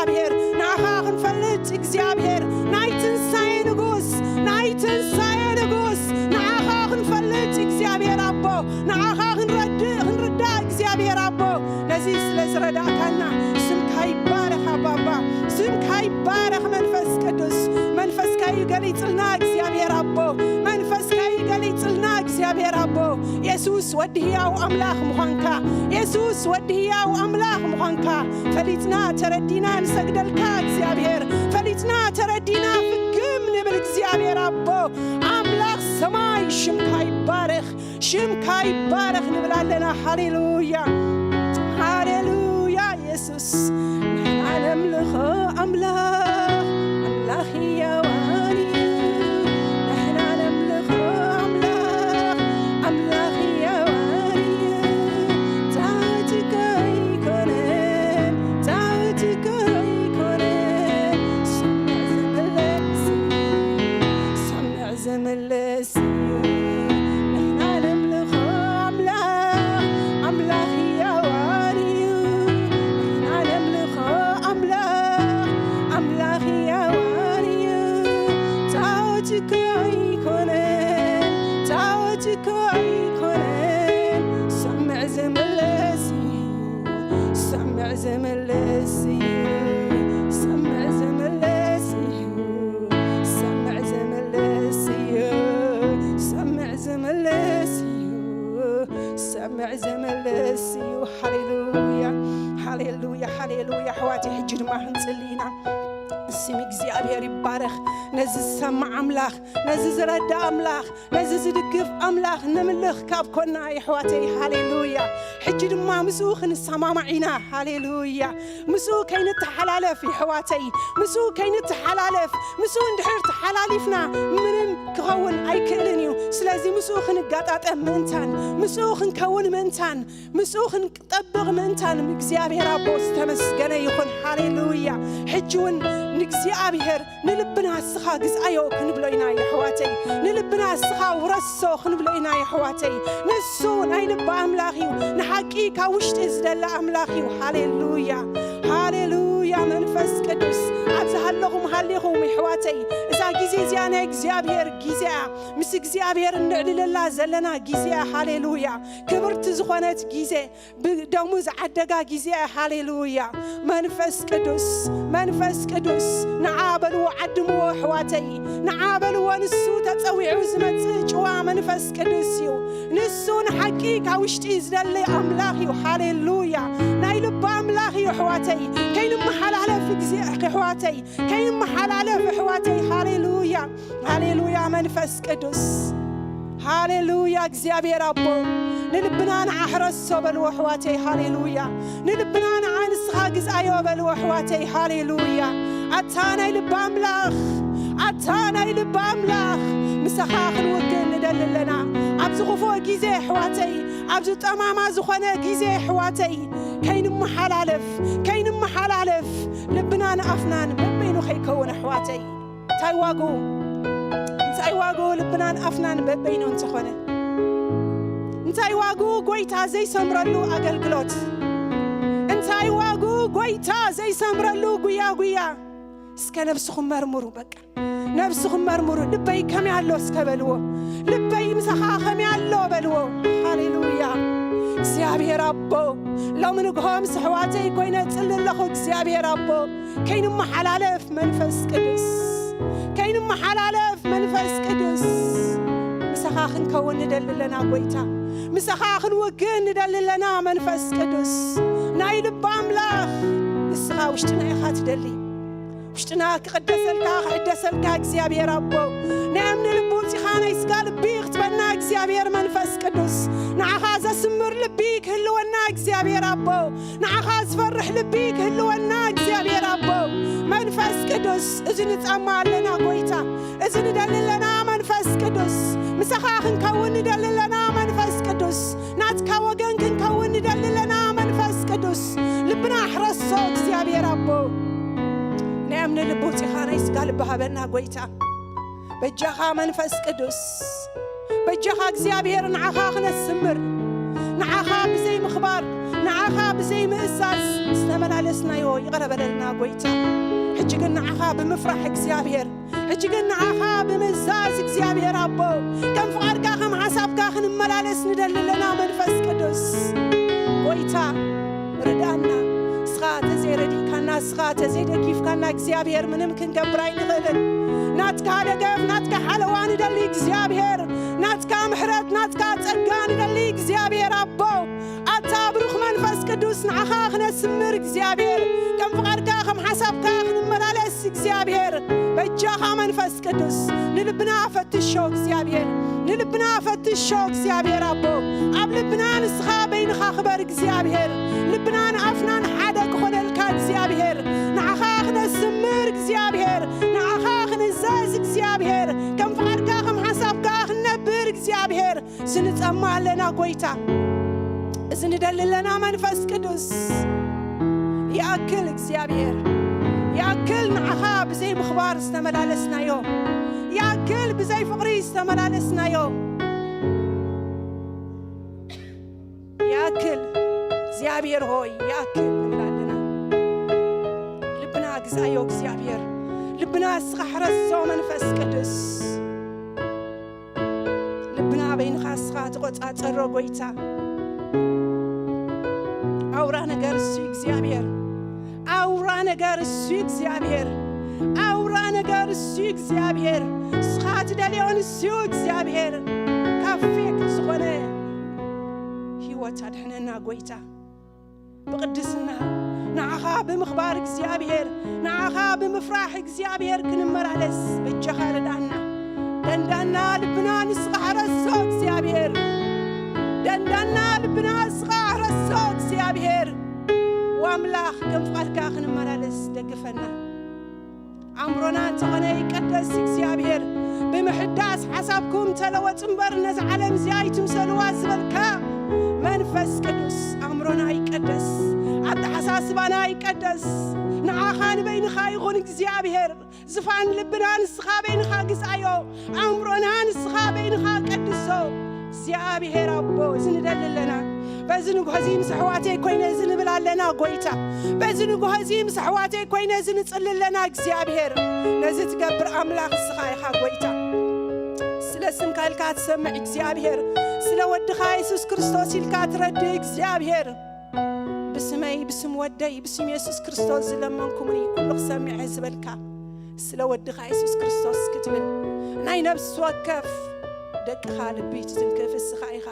እግዚኣብሔር፣ ንዓኻ ክንፈልጥ እግዚኣብሔር፣ ናይ ትንሳኤ ንጉስ፣ ናይ ትንሳኤ ንጉስ፣ ንዓኻ ክንፈልጥ እግዚኣብሔር ኣቦ፣ ንዓኻ ክንረድእ፣ ክንርዳእ እግዚኣብሔር ኣቦ፣ ነዚ ስለ ዝረዳእካና ስምካ ይባረኽ ኣባባ፣ ስምካ ይባረኽ መንፈስ ቅዱስ፣ መንፈስካ እዩ ገሊጽልና እግዚኣብሔር ኣቦ፣ መንፈስካ እዩ ገሊጽልና እግዚኣብሔር ኣቦ። የሱስ ወዲ ህያው ኣምላኽ ምዃንካ፣ የሱስ ወዲ ህያው ኣምላኽ ምዃንካ ፈሊጥና ተረዲና ንሰግደልካ እግዚኣብሔር፣ ፈሊና ተረዲና ፍግም ንብል እግዚኣብሔር ኣቦ ኣምላኽ ሰማይ ሽምካ ይባረኽ፣ ሽምካ ይባረኽ ንብል ኣለና። ሃሌሉያ፣ ሃሌሉያ የሱስ። ንሕና ነምልኾ ኣምላኽ፣ ኣምላኽ ህያዋን እዩ። ንሕና ነምልኾ ኣምላኽ፣ ኣምላኽ ህያዋን እዩ። ጣዖት እኮ ኣይኮነን፣ ጣዖት እኮ ኣይኮነን። ሰማዕ ዝምለስ፣ ሰማዕ ዝምለስ እዩ። ንሕና ነምልኾ ኣምላኽ፣ ኣምላኽ ህያዋን እዩ። ንሕና ነምልኾ ኣምላኽ፣ ኣምላኽ ህያዋን እዩ። ጣዖት እኮ ኣይኮነን፣ ጣዖት እኮ ኣይኮነን። ሰምዕ ዝምለስ እዩ፣ ሰምዕ ዝምለስ እዩ፣ ሰምዕ ዝምለስ እዩ፣ ሰምዕ ዝምለስ እዩ፣ ሰምዕ ዝምለስ እዩ፣ ሰምዕ ዝምለስ እዩ። ሃሌሉያ፣ ሃሌሉያ፣ ሃሌሉያ። ኣሕዋተይ፣ ሕጂ ድማ ክንጽሊ ኢና። ስም እግዚኣብሔር ይባረኽ። ነዚ ዝሰምዕ ኣምላኽ፣ ነዚ ዝረዳ ኣምላኽ፣ ነዚ ዝድግፍ ኣምላኽ ነምልኽ ካብ ኮና የሕዋተይ። ሃሌሉያ። ሕጂ ድማ ምስኡ ክንሰማማዕ ኢና። ሃሌሉያ። ምስኡ ከይንተሓላለፍ የሕዋተይ፣ ምስኡ ከይንተሓላለፍ፣ ምስኡ እንድሕር ተሓላሊፍና ምንም ክኸውን ኣይክእልን እዩ። ስለዚ ምስኡ ክንጋጣጠም ምእንታን፣ ምስኡ ክንከውን ምእንታን፣ ምስኡ ክንጠብቕ ምእንታን እግዚኣብሔር ኣቦ ዝተመስገነ ይኹን። ሃሌሉያ። ሕጂ እውን ንእግዚኣብሔር ንልብና እስኻ ግዝኣዮ ክንብሎ ኢና የሕዋተይ። ንልብና እስኻ ውረሶ ክንብሎ ኢና የሕዋተይ። ንሱ ናይ ልቢ ኣምላኽ እዩ። ንሓቂ ካብ ውሽጢ ዝደለ ኣምላኽ እዩ። ሃሌሉያ፣ ሃሌሉያ። መንፈስ ቅዱስ፣ ኣብዚ ሃለኹም ሃሊኹም የሕዋተይ፣ እዛ ግዜ እዚኣ ናይ እግዚኣብሔር ግዜ እያ። ምስ እግዚኣብሔር እነዕልለላ ዘለና ግዜ እያ። ሃሌሉያ። ክብርቲ ዝኾነት ግዜ፣ ብደሙ ዝዓደጋ ግዜ እያ። ሃሌሉያ። መንፈስ ቅዱስ፣ መንፈስ ቅዱስ፣ ንዓ በልዎ፣ ዓድምዎ ኣሕዋተይ፣ ንዓ በልዎ። ንሱ ተጸዊዑ ዝመጽእ ጭዋ መንፈስ ቅዱስ እዩ። ንሱ ንሓቂ ካብ ውሽጢ ዝደሊ ኣምላኽ እዩ። ሃሌሉያ። ናይ ልቢ ኣምላኽ እዩ ኣሕዋተይ። ከይንመሓላለፍ ግዜ ኣሕዋተይ፣ ከይንመሓላለፍ ኣሕዋተይ። ሃሌሉያ፣ ሃሌሉያ። መንፈስ ቅዱስ፣ ሃሌሉያ። እግዚኣብሔር ኣቦ፣ ንልብና ንዓ ሕረሶ በልዎ ኣሕዋተይ። ሃሌሉያ። ንልብና ንዓ ንስኻ ግዝኣዮ በልዎ ኣሕዋተይ። ሃሌሉያ። ኣታ ናይ ልቢ ኣምላኽ፣ ኣታ ናይ ልቢ ኣምላኽ፣ ምሳኻ ክንውግን ንደሊ ኣለና። ኣብዚ ክፉእ ግዜ ኣሕዋተይ፣ ኣብዚ ጠማማ ዝኾነ ግዜ ኣሕዋተይ፣ ከይንመሓላለፍ፣ ከይንመሓላለፍ፣ ልብናን ኣፍናን በበይኑ ከይከውን ኣሕዋተይ። እንታይ ዋግኡ? እንታይ ዋግኡ ልብናን ኣፍናን በበይኑ እንተኾነ? እንታይ ዋግኡ ጎይታ ዘይሰምረሉ ኣገልግሎት? እንታይ ዋግኡ ጎይታ ዘይሰምረሉ ጉያ ጉያ? እስከ ነብስኹም መርምሩ። በቃ ነብስኹም መርምሩ። ልበይ ከመይ ኣሎ እስከ በልዎ። ልበይ ምሳኻ ከመይ ኣሎ በልዎ። ሃሌሉያ። እግዚኣብሔር ኣቦ፣ ሎሚ ንግሆ ምስ ኣሕዋተይ ኮይነ እጽሊ ኣለኹ። እግዚኣብሔር ኣቦ፣ ከይንመሓላለፍ መንፈስ ቅዱስ፣ ከይንመሓላለፍ መንፈስ ቅዱስ፣ ምሳኻ ክንከውን ንደሊ ኣለና ጎይታ፣ ምሳኻ ክንውግን ንደሊ ኣለና መንፈስ ቅዱስ። ናይ ልቢ ኣምላኽ፣ ንስኻ ውሽጥና ኢኻ ትደሊ። ውሽጥና ክቕደሰልካ፣ ክዕደሰልካ እግዚኣብሔር ኣቦ፣ ናይ እምኒ ልቢ ውፂኻ ናይ ስጋ ልቢ ክትበና እግዚኣብሔር መንፈስ ቅዱስ፣ ንዓኻ ዘስምር ልቢ ክህልወና እግዚኣብሔር ኣቦ፣ ንዓኻ ዝፈርሕ ልቢ ክህልወና እግዚኣብሔር ኣቦ። መንፈስ ቅዱስ፣ እዚ ንጻማ ኣለና ጎይታ፣ እዚ ንደሊ ኣለና መንፈስ ቅዱስ፣ ምሳኻ ክንከውን ንደሊ ኣለና መንፈስ ቅዱስ፣ ናትካ ወገን ክንከውን ንደሊ ኣለና መንፈስ ቅዱስ። ልብና ኣሕረሶ እግዚኣብሔር ኣቦ፣ ናይ እምኒ ልቢ ውፂኻ ናይ ስጋ ልቢ ሃበና ጎይታ። በጃኻ መንፈስ ቅዱስ፣ በጃኻ እግዚኣብሔር ንዓኻ ክነስምር፣ ንዓኻ ብዘይ ምኽባር፣ ንዓኻ ብዘይምእዛዝ ዝተመላለስናዮ ይቕረ በለልና ጎይታ። ሕጂ ግን ንዓኻ ብምፍራሕ እግዚኣብሔር፣ ሕጂ ግን ንዓኻ ብምእዛዝ እግዚኣብሔር ኣቦ፣ ከም ፍቓድካ ከም ሓሳብካ ክንመላለስ ንደሊ ኣለና። መንፈስ ቅዱስ ጎይታ ርድኣና። ንስኻ ተዘይረዲእካና፣ ንስኻ ተዘይደጊፍካና እግዚኣብሔር ምንም ክንገብር ኣይንኽእልን። ናትካ ደገፍ፣ ናትካ ሓለዋ ንደሊ እግዚኣብሔር፣ ናትካ ምሕረት፣ ናትካ ጸጋ ንደሊ እግዚኣብሔር ኣቦ። ኣታ ብሩኽ መንፈስ ቅዱስ ንዓኻ ክነስምር እግዚኣብሔር፣ ከም ፍቓድካ ከም ሓሳብካ ክንመላለስ እግዚኣብሔር፣ በጃኻ መንፈስ ቅዱስ ንልብና ፈትሾ እግዚኣብሔር፣ ንልብና ፈትሾ እግዚኣብሔር ኣቦ። ኣብ ልብና ንስኻ በይንኻ ክበር እግዚኣብሔር፣ ልብናን ኣፍናን ሓደ ክኾነልካ እግዚኣብሔር፣ ንዓኻ ክነስምር እግዚኣብሔር፣ ንዓኻ ክንእዘዝ እግዚኣብሔር፣ ከም ፍቓድካ ከም ሓሳብካ ክንነብር እግዚኣብሔር። እዚ ንጸማ ኣለና ጎይታ፣ እዚ ንደሊ ኣለና መንፈስ ቅዱስ። ይኣክል እግዚኣብሔር፣ ይኣክል ንዓኻ ብዘይ ምኽባር ዝተመላለስናዮ፣ ይኣክል ብዘይ ፍቕሪ ዝተመላለስናዮ፣ ይኣክል እግዚኣብሔር ሆይ፣ ይኣክል ንብል ኣለና። ልብና ግዛዮ እግዚኣብሔር፣ ልብና እስኻ ሕረሶ መንፈስ ቅዱስ። ልብና በይንኻ እስኻ ተቆጻጸሮ ጎይታ። ኣውራ ነገር እሱ እግዚኣብሔር፣ ኣውራ ነገር እሱ እግዚኣብሔር፣ ኣውራ ነገር እሱ እግዚኣብሔር። እስኻ ትደልዮ ንሱ እግዚኣብሔር። ካብ ፌክ ዝኾነ ህይወት ኣድሕነና ጎይታ። ብቅድስና ንዓኻ ብምኽባር እግዚኣብሔር፣ ንዓኻ ብምፍራሕ እግዚኣብሔር ክንመላለስ በጃኻ ርዳና። ደንዳና ልብና ንስኻ ሕረሶ እግዚኣብሔር፣ ደንዳና ልብና ንስኻ ሕረሶ እግዚኣብሔር። ዋምላኽ ከም ፍቓድካ ክንመላለስ ደግፈና። ኣእምሮና እንተኾነ ይቀደስ እግዚኣብሔር፣ ብምሕዳስ ሓሳብኩም ተለወጡ እምበር ነዚ ዓለም እዚኣ ኣይትምሰልዋ ዝበልካ መንፈስ ቅዱስ ኣእምሮና ይቀደስ፣ ኣተሓሳስባና ይቀደስ። ንዓኻ ንበይንኻ ይኹን እግዚኣብሔር፣ ዝፋን ልብና ንስኻ በይንኻ ግዛዮ፣ ኣእምሮና ንስኻ በይንኻ ቀድሶ። እግዚኣብሔር ኣቦ፣ እዚ ንደሊ ኣለና። በዚ ንግሆ እዚ ምስ ኣሕዋተይ ኮይነ እዚ ንብል ኣለና ጎይታ። በዚ ንግሆ እዚ ምስ ኣሕዋተይ ኮይነ እዚ ንጽሊ ኣለና እግዚኣብሔር። ነዚ ትገብር ኣምላኽ እስኻ ኢኻ ጎይታ። ስለ ስምካ ኢልካ ትሰምዕ እግዚኣብሔር፣ ስለ ወድኻ የሱስ ክርስቶስ ኢልካ ትረድእ እግዚኣብሔር። ብስመይ፣ ብስም ወደይ፣ ብስም የሱስ ክርስቶስ ዝለመንኩምኒ ኩሉ ክሰምዕ ዝበልካ፣ ስለ ወድኻ የሱስ ክርስቶስ ክትብል ናይ ነፍሲ ወከፍ ደቅኻ ልቢ ትትንክፍ እስኻ ኢኻ።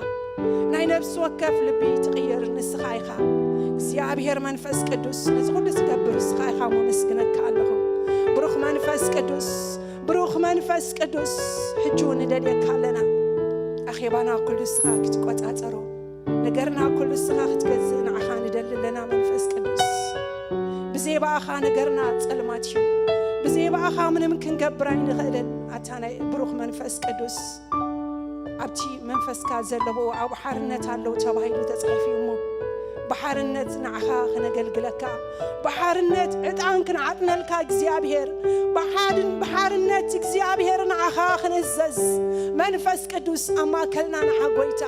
ናይ ነፍሲ ወከፍ ልቢ ትቕይር ንስኻ ኢኻ። እግዚኣብሔር መንፈስ ቅዱስ፣ ነዚ ኩሉ ዝገብር እስኻ ኢኻ። መመስግነካ ኣለኹ። ብሩኽ መንፈስ ቅዱስ፣ ብሩኽ መንፈስ ቅዱስ፣ ሕጂ እውን ንደልየካ ኣለና። ኣኼባና ኩሉ እስኻ ክትቆጻጸሮ፣ ነገርና ኩሉ እስኻ ክትገዝእ ንዓኻ ንደሊ ኣለና መንፈስ ቅዱስ። ብዘይ ብኣኻ ነገርና ጸልማት እዩ። ብዘይ ብኣኻ ምንም ክንገብር ኣይንኽእልን። ኣታ ናይ ብሩኽ መንፈስ ቅዱስ፣ ኣብቲ መንፈስካ ዘለዉ ኣብኡ ሓርነት ኣለዉ ተባሂሉ ተጻሒፉ እዩ እሞ፣ ብሓርነት ንዓኻ ክነገልግለካ፣ ብሓርነት ዕጣን ክንዓጥነልካ እግዚኣብሔር፣ ብሓድን-፣ ብሓርነት እግዚኣብሔር ንዓኻ ክንእዘዝ መንፈስ ቅዱስ ኣብ ማእከልና ንዓ ጎይታ።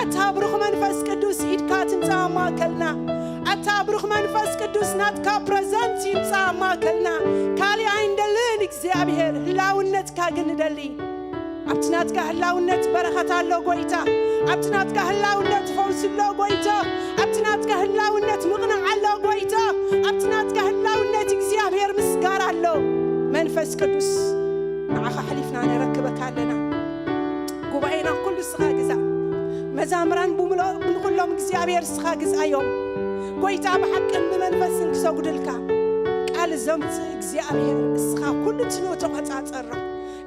ኣታ ብሩኽ መንፈስ ቅዱስ ኢድካ ትምጻእ ኣብ ማእከልና። ኣታ ብሩኽ መንፈስ ቅዱስ ናትካ ፕረዘንት ይምጻእ ኣብ ማእከልና። ካልእ ኣይንደልን እግዚኣብሔር፣ ህላውነትካ ግን ንደሊ። ኣብቲ ናትካ ህላውነት በረኸት ኣሎ ጎይታ። ኣብቲ ናትካ ህላውነት ፈውሲ ኣሎ ጎይታ። ኣብቲ ናትካ ህላውነት ምቕናዕ ኣሎ ጎይታ። ኣብቲ ናትካ ህላውነት እግዚኣብሔር ምስጋር ኣሎ። መንፈስ ቅዱስ ንዓኻ ኣሕሊፍና ነረክበካ ኣለና። ጉባኤና ኩሉ እስኻ ግዛ። መዛምራን ብምልኦ ንኩሎም እግዚኣብሔር እስኻ ግዛዮም። ጎይታ ብሓቅን ብመንፈስን ክሰጉድልካ ቃል ዘምጽእ እግዚኣብሔር እስኻ ኩሉ ትንኡ ተቆጻጸሮ።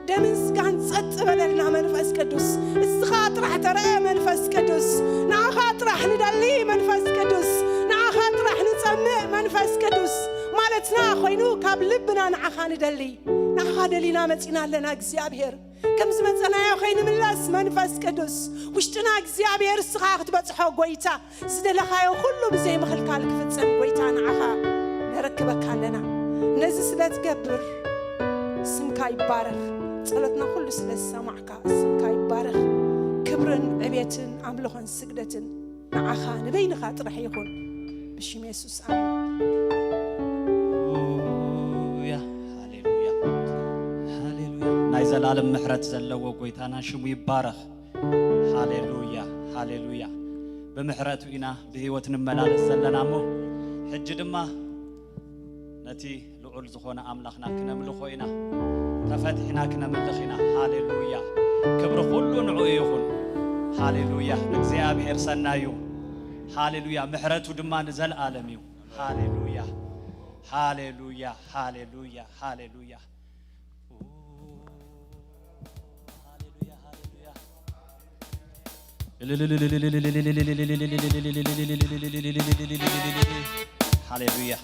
ደምን ስጋን ጸጥ በለልና መንፈስ ቅዱስ። እስኻ ጥራሕ ተረአ መንፈስ ቅዱስ። ንዓኻ ጥራሕ ንደሊ መንፈስ ቅዱስ። ንዓኻ ጥራሕ ንጸምእ መንፈስ ቅዱስ። ማለትና ኮይኑ ካብ ልብና ንዓኻ ንደሊ። ንዓኻ ደሊና መጺና ኣለና እግዚኣብሔር። ከም ዝመጸናዮ ከይንምለስ መንፈስ ቅዱስ። ውሽጥና እግዚኣብሔር እስኻ ክትበጽሖ ጎይታ። ዝደለኻዮ ኩሉ ብዘይ ምኽልካል ክፍጸም ጎይታ ንዓኻ ነረክበካ ኣለና። ነዚ ስለ ትገብር ስምካ ይባረኽ። ጸሎትና ኩሉ ስለ ዝሰማዕካ ስምካ ይባረኽ። ክብርን ዕቤትን ኣምልኾን ስግደትን ንዓኻ ንበይንኻ ጥራሕ ይኹን። ብሽም የሱስ ኣሜን። ሃሌሉያ፣ ሃሌሉያ፣ ሃሌሉያ። ናይ ዘላለም ምሕረት ዘለዎ ጎይታና ሽሙ ይባረኽ። ሃሌሉያ፣ ሃሌሉያ። ብምሕረቱ ኢና ብህይወት ንመላለስ ዘለና እሞ፣ ሕጂ ድማ ነቲ ልዑል ዝኾነ ኣምላኽና ክነምልኾ ኢና። ተፈቲሕና ክነምልኽ ኢና። ሃሌሉያ። ክብሪ ኩሉ ንዕኡ ይኹን። ሃሌሉያ። እግዚኣብሔር ሰናዩ። ሃሌሉያ። ምሕረቱ ድማ ንዘለኣለም እዩ። ሃሌሉያ። ሃሌሉያ። ሃሌሉያ። ሃሌሉያ። ሃሌሉያ።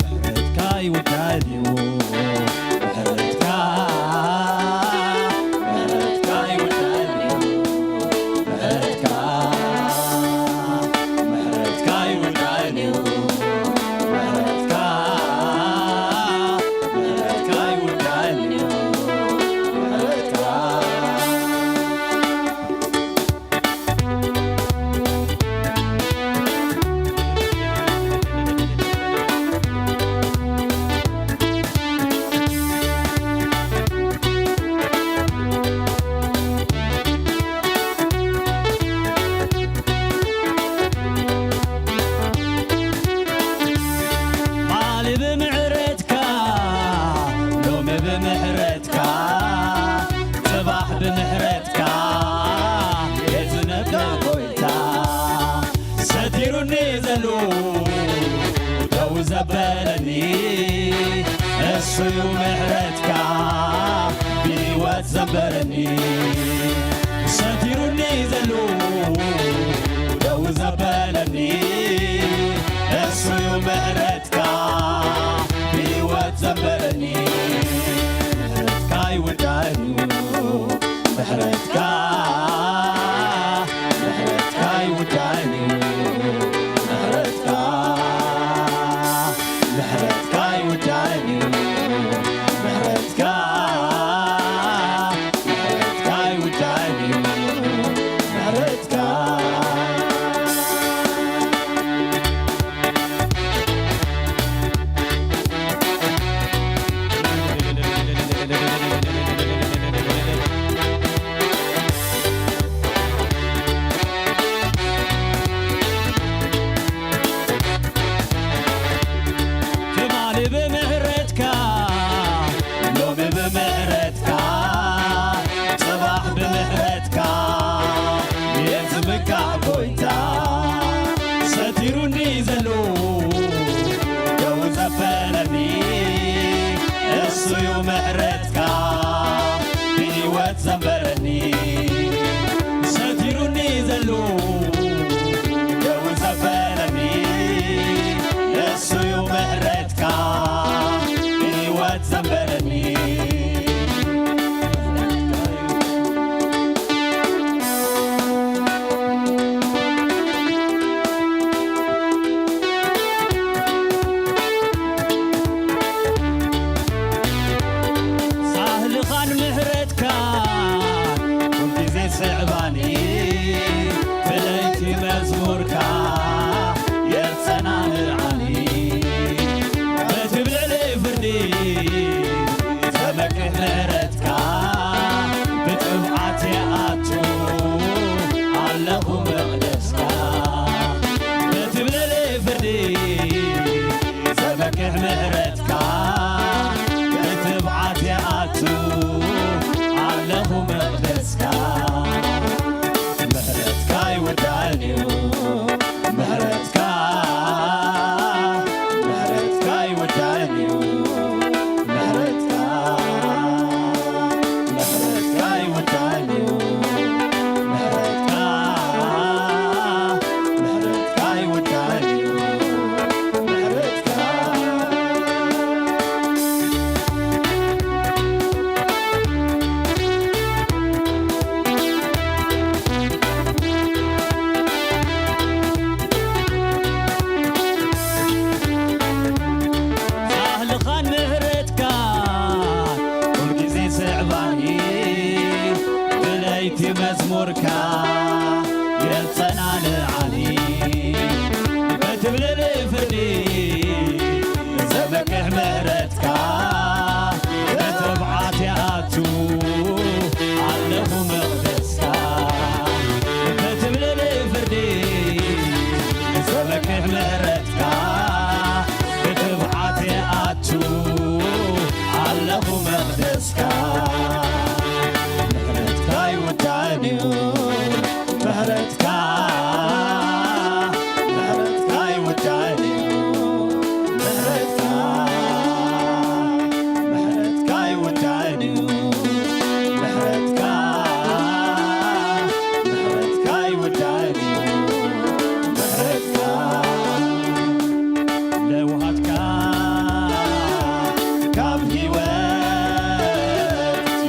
ምሕረትካ ይውዳል እዩ፣ ምሕረትካ፣ ምሕረትካ ይውዳል እዩ፣ ምሕረትካ፣ ምሕረትካ ይውዳል እዩ፣ ምሕረትካ፣ ምሕረትካ ይውዳል እዩ፣ ምሕረትካ። ማሊ ብምሕረትካ፣ ሎሚ ብምሕረትካ፣ ጽባሕ ብምሕረትካ፣ የዝነካ ጎይታ። ሰቲሩኒ ዘሉ ደው ዘበለኒ፣ እሱዩ ምሕረትካ ብህይወት ዘንበረኒ። ሰቲሩኒ ዘሉ ደው ዘበለኒ፣ እሱዩ ምሕረትካ ብህይወት ዘንበረኒ። ምሕረትካ ይውዳእን እዩ፣ ምሕረትካ፣ ምሕረትካ ይውዳእን እዩ፣ ምሕረትካ፣ ምሕረትካ ይውዳእን እዩ፣ ምሕረትካ፣ ምሕረትካ ይውዳእን እዩ፣ ምሕረትካ። ትማሊ ብምሕረትካ፣ ሎሚ ብምሕረትካ፣ ጽባሕ ብምሕረትካ፣ የዝምካ ጎይታ። ሰቲሩኒ ዘሎ ደው ዘበለኒ፣ እሱዩ ምሕረትካ ብህይወት ዘንበረኒ። ሰቲሩኒ ዘሎ ደው ዘበለኒ፣ እሱዩ ምሕረትካ ብህይወት ዘንበረኒ። ሳህልኻን ምሕረትካ ርካ የጸናንዓኒ። በትብልል ፍርዲ ዘመክሕ ምሕረትካ፣ በትብዓት ይኣቱ ኣለኹ መቕደስካ። በትብልል ፍርዲ ዘመክሕ ምሕረትካ፣ በትብዓት ይኣቱ ኣለኹ መቕደስካ። ምሕረትካ ይውዳእን እዩ፣ ምሕረትካ፣ ምሕረትካ ይውዳእን እዩ፣ ምሕረትካ፣ ምሕረትካ ይውዳእን እዩ፣ ምሕረትካ፣ ምሕረትካ ይውዳእን እዩ፣ ምሕረትካ። ለውሃትካ ካብ ህይወት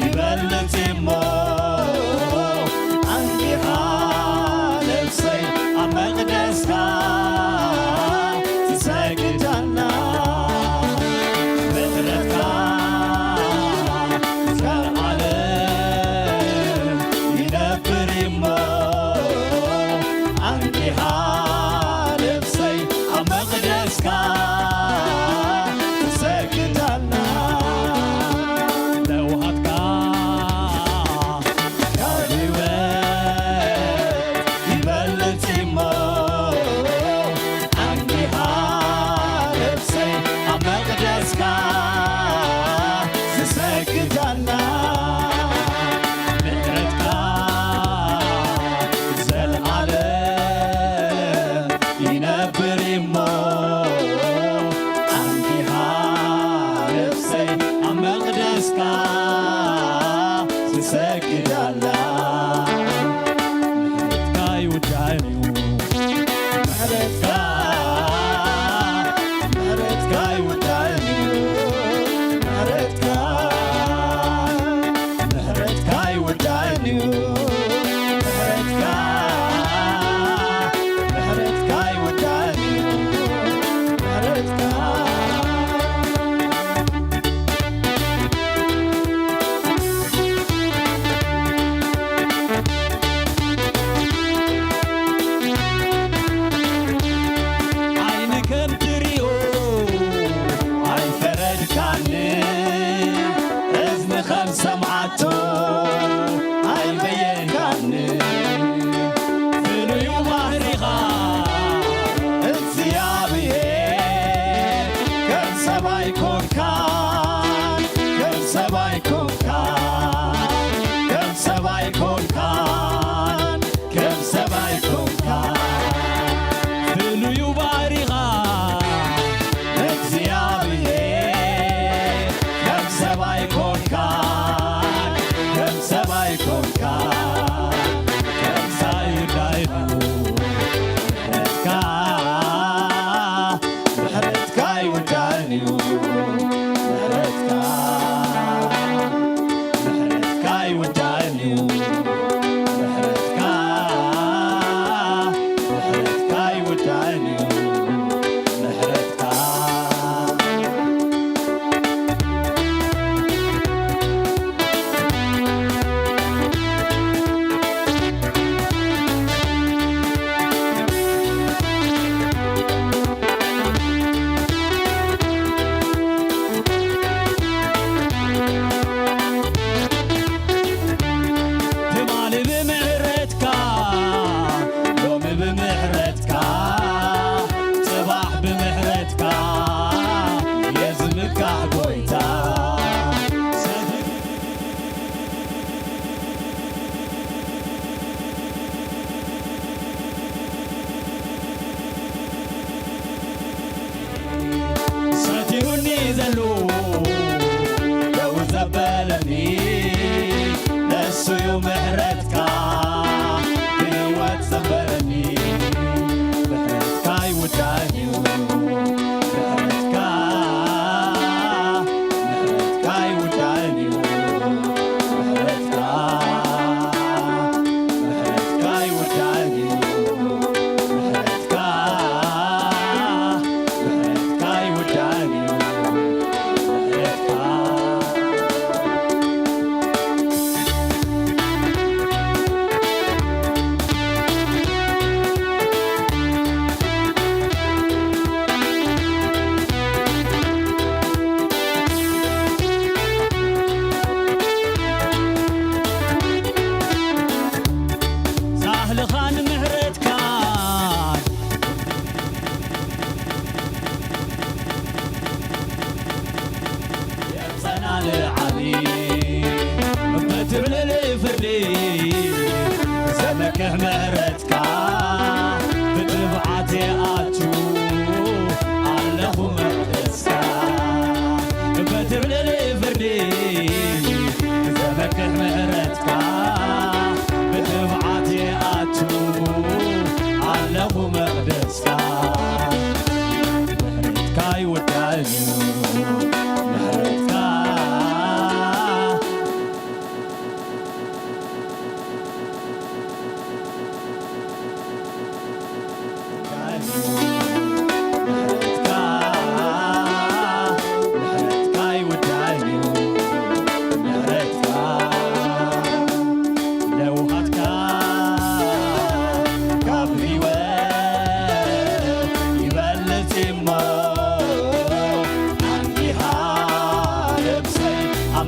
ይበልጽ እሞ፣ ኣንጊኻ ነፍሰይ ኣብ መቕደስካ ትሰግድ ኣላ። ምሕረትካ ዘልዓለም ይነብር እሞ፣ ኣንጊኻ ነፍሰይ ኣብ መቕደስካ ትሰግድ ኣላ። ለውሃትካ ካብ ህይወት ይበልጽ እሞ፣ ኣንጊኻ ነፍሰይ ኣብ መቕደስካ ትሰግድ ኣላ። ምሕረትካ ዘልዓለም ይነብር እሞ፣ ኣንጊኻ ነፍሰይ ኣብ መቕደስካ ትሰግድ ኣላ። ምሕረትካ ይውዳእን እዩ፣ ምሕረትካ፣ ምሕረትካ ይውዳእን እዩ፣ ምሕረትካ፣ ምሕረትካ ይውዳእን እዩ፣ ምሕረትካ፣ ምሕረትካ ይውዳእን እዩ፣ ምሕረትካ።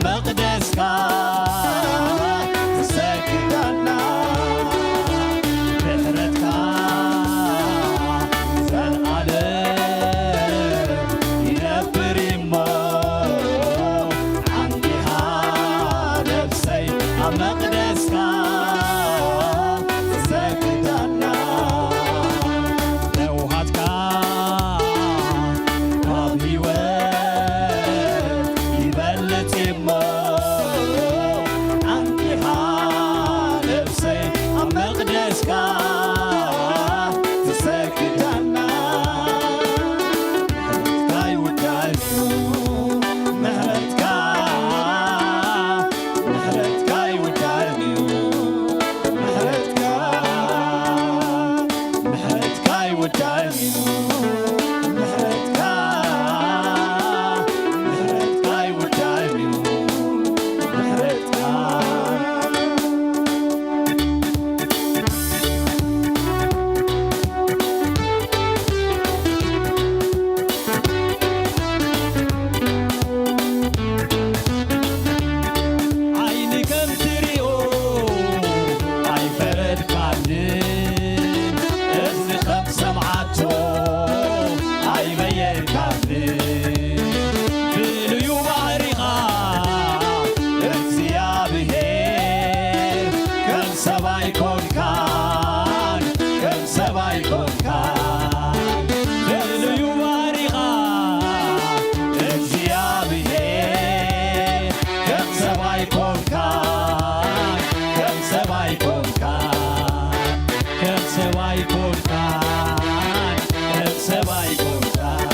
መቕደስካ ዝሰግዳና ምሕረትካ ዘልዓለም ይነብር እሞ ዓንዲኻ ነፍሰይ ኣብ መቕደስካ ትሰግዳና ለውሃትካ ካብ ህይወት ይበልጽ እሞ ዓንዲኻ ነፍሰይ ኣብ መቕደስካ ትሰግዳና ምሕረትካ ይውዳል እዩ ምሕረትካ ምሕረትካ ይውዳል እዩ ምሕረትካ ምሕረትካ ይውዳል እዩ ምሕረትካ ምሕረትካ ይውዳል እዩ ምሕረትካ ዓይኒ ከም ትሪኦ ኣይፈረድካንን እዝኒ ከም ሰምዓቶ ኣይበየንካንን ፍሉዩ ባህሪኻ እግዚኣብሔር ከም ሰብኣይ ኮንካን ከም ሰብኣይ ኮንካን ፍሉዩ ባህሪኻ እግዚኣብሔር ከም ሰብኣይ ኮንካን ከም ሰብኣይ ኮንካን ከም ሰብኣይ ኮንካን ከም ሰብኣይ ኮንካን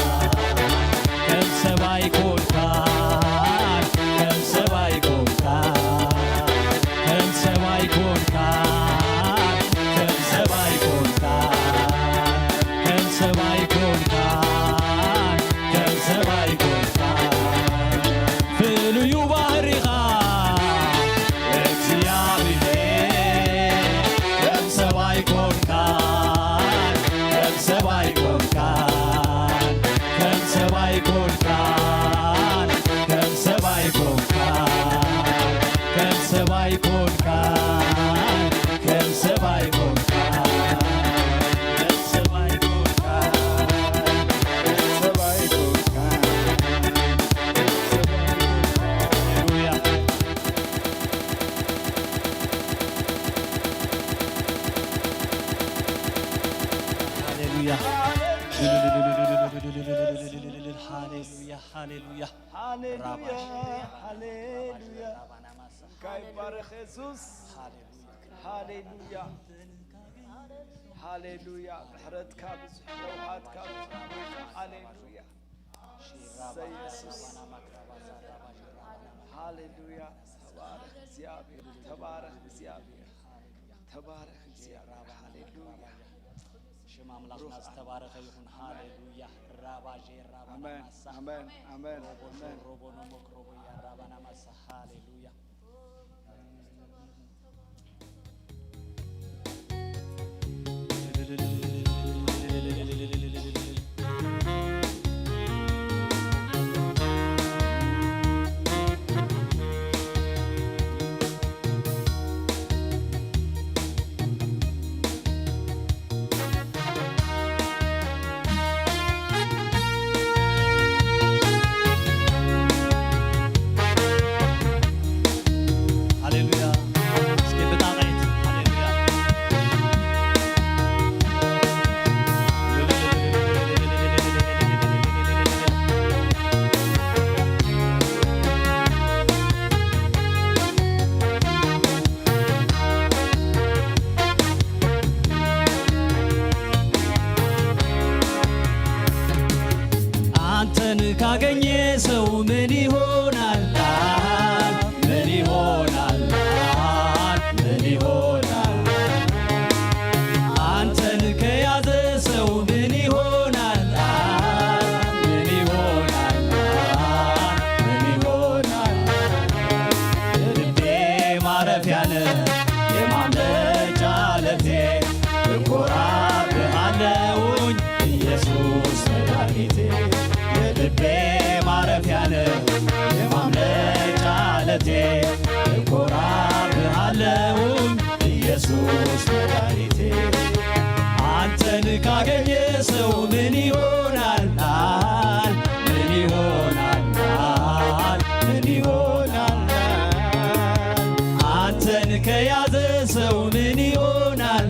ከም ሰብኣይ ኮንካን ከም ሰብኣይ ኮንካን ከም ሰብኣይ ኮንካን ከም ሰብኣይ ኮንካን ከም ሰብኣይ ኮንካን ከም ሰብኣይ ኮንካን ፍሉዩ ባህሪኻ እግዚኣብሔር ከም ሰብኣይ ኮንካን ከም ሰብኣይ ኮንካን ከም ሰብኣይ ኮንካን ከም ሰብኣይ ኮንካን ከም ሰብኣይ ኮንካን ከም ሰብኣይ ኮንካን ከም ሰብኣይ ኮንካን ከም ሰብኣይ ኮንካን ሃሌሉያ ሃሌሉያ ሃሌሉያ ሃሌሉያ ሃሌሉያ ሃሌሉያ ራባሽ ሃሌሉያ ራባና ማሳ እንካ ይባረኽ የሱስ ሃሌሉያ ሃሌሉያ ሃሌሉያ ምሕረትካ ብዙሕ ለውሃትካ ብዙሕ ሃሌሉያ እሰይ የሱስ ሃሌሉያ ተባረኽ እግዚኣብሔር ተባረኽ እግዚኣብሔር ተባረኽ እግዚኣብሔር ሃሌሉያ ሽም ኣምላኽና ዝተባረኸ ይኹን ሃሌሉያ ራባዤ ራባና ማሳ ኣሜን ኣሜን ሮቦ ሮቦ ኖሞክ ሮቦ ያራባና ማሳ ሃሌሉያ አንተን ካገኘ ሰው ምን ይሆናል? ምን ይሆናል? ምን ይሆናል? አንተን ከያዘ ሰው ምን ይሆናል? ምን ይሆናል? ምን ይሆናል? የልቤ ማረፊያ ነህ፣ የማምለጫ ዓለቴ፣ እኮራብሃለሁኝ ኢየሱስ መድኃኒቴ። የልቤ እኮራብሃለሁኝ ኢየሱስ መድኃኒቴ። አንተን ካገኘ ሰው ምን ይሆናል? ምን ይሆናል? ምን ይሆናል? አንተን ከያዘ ሰው ምን ይሆናል?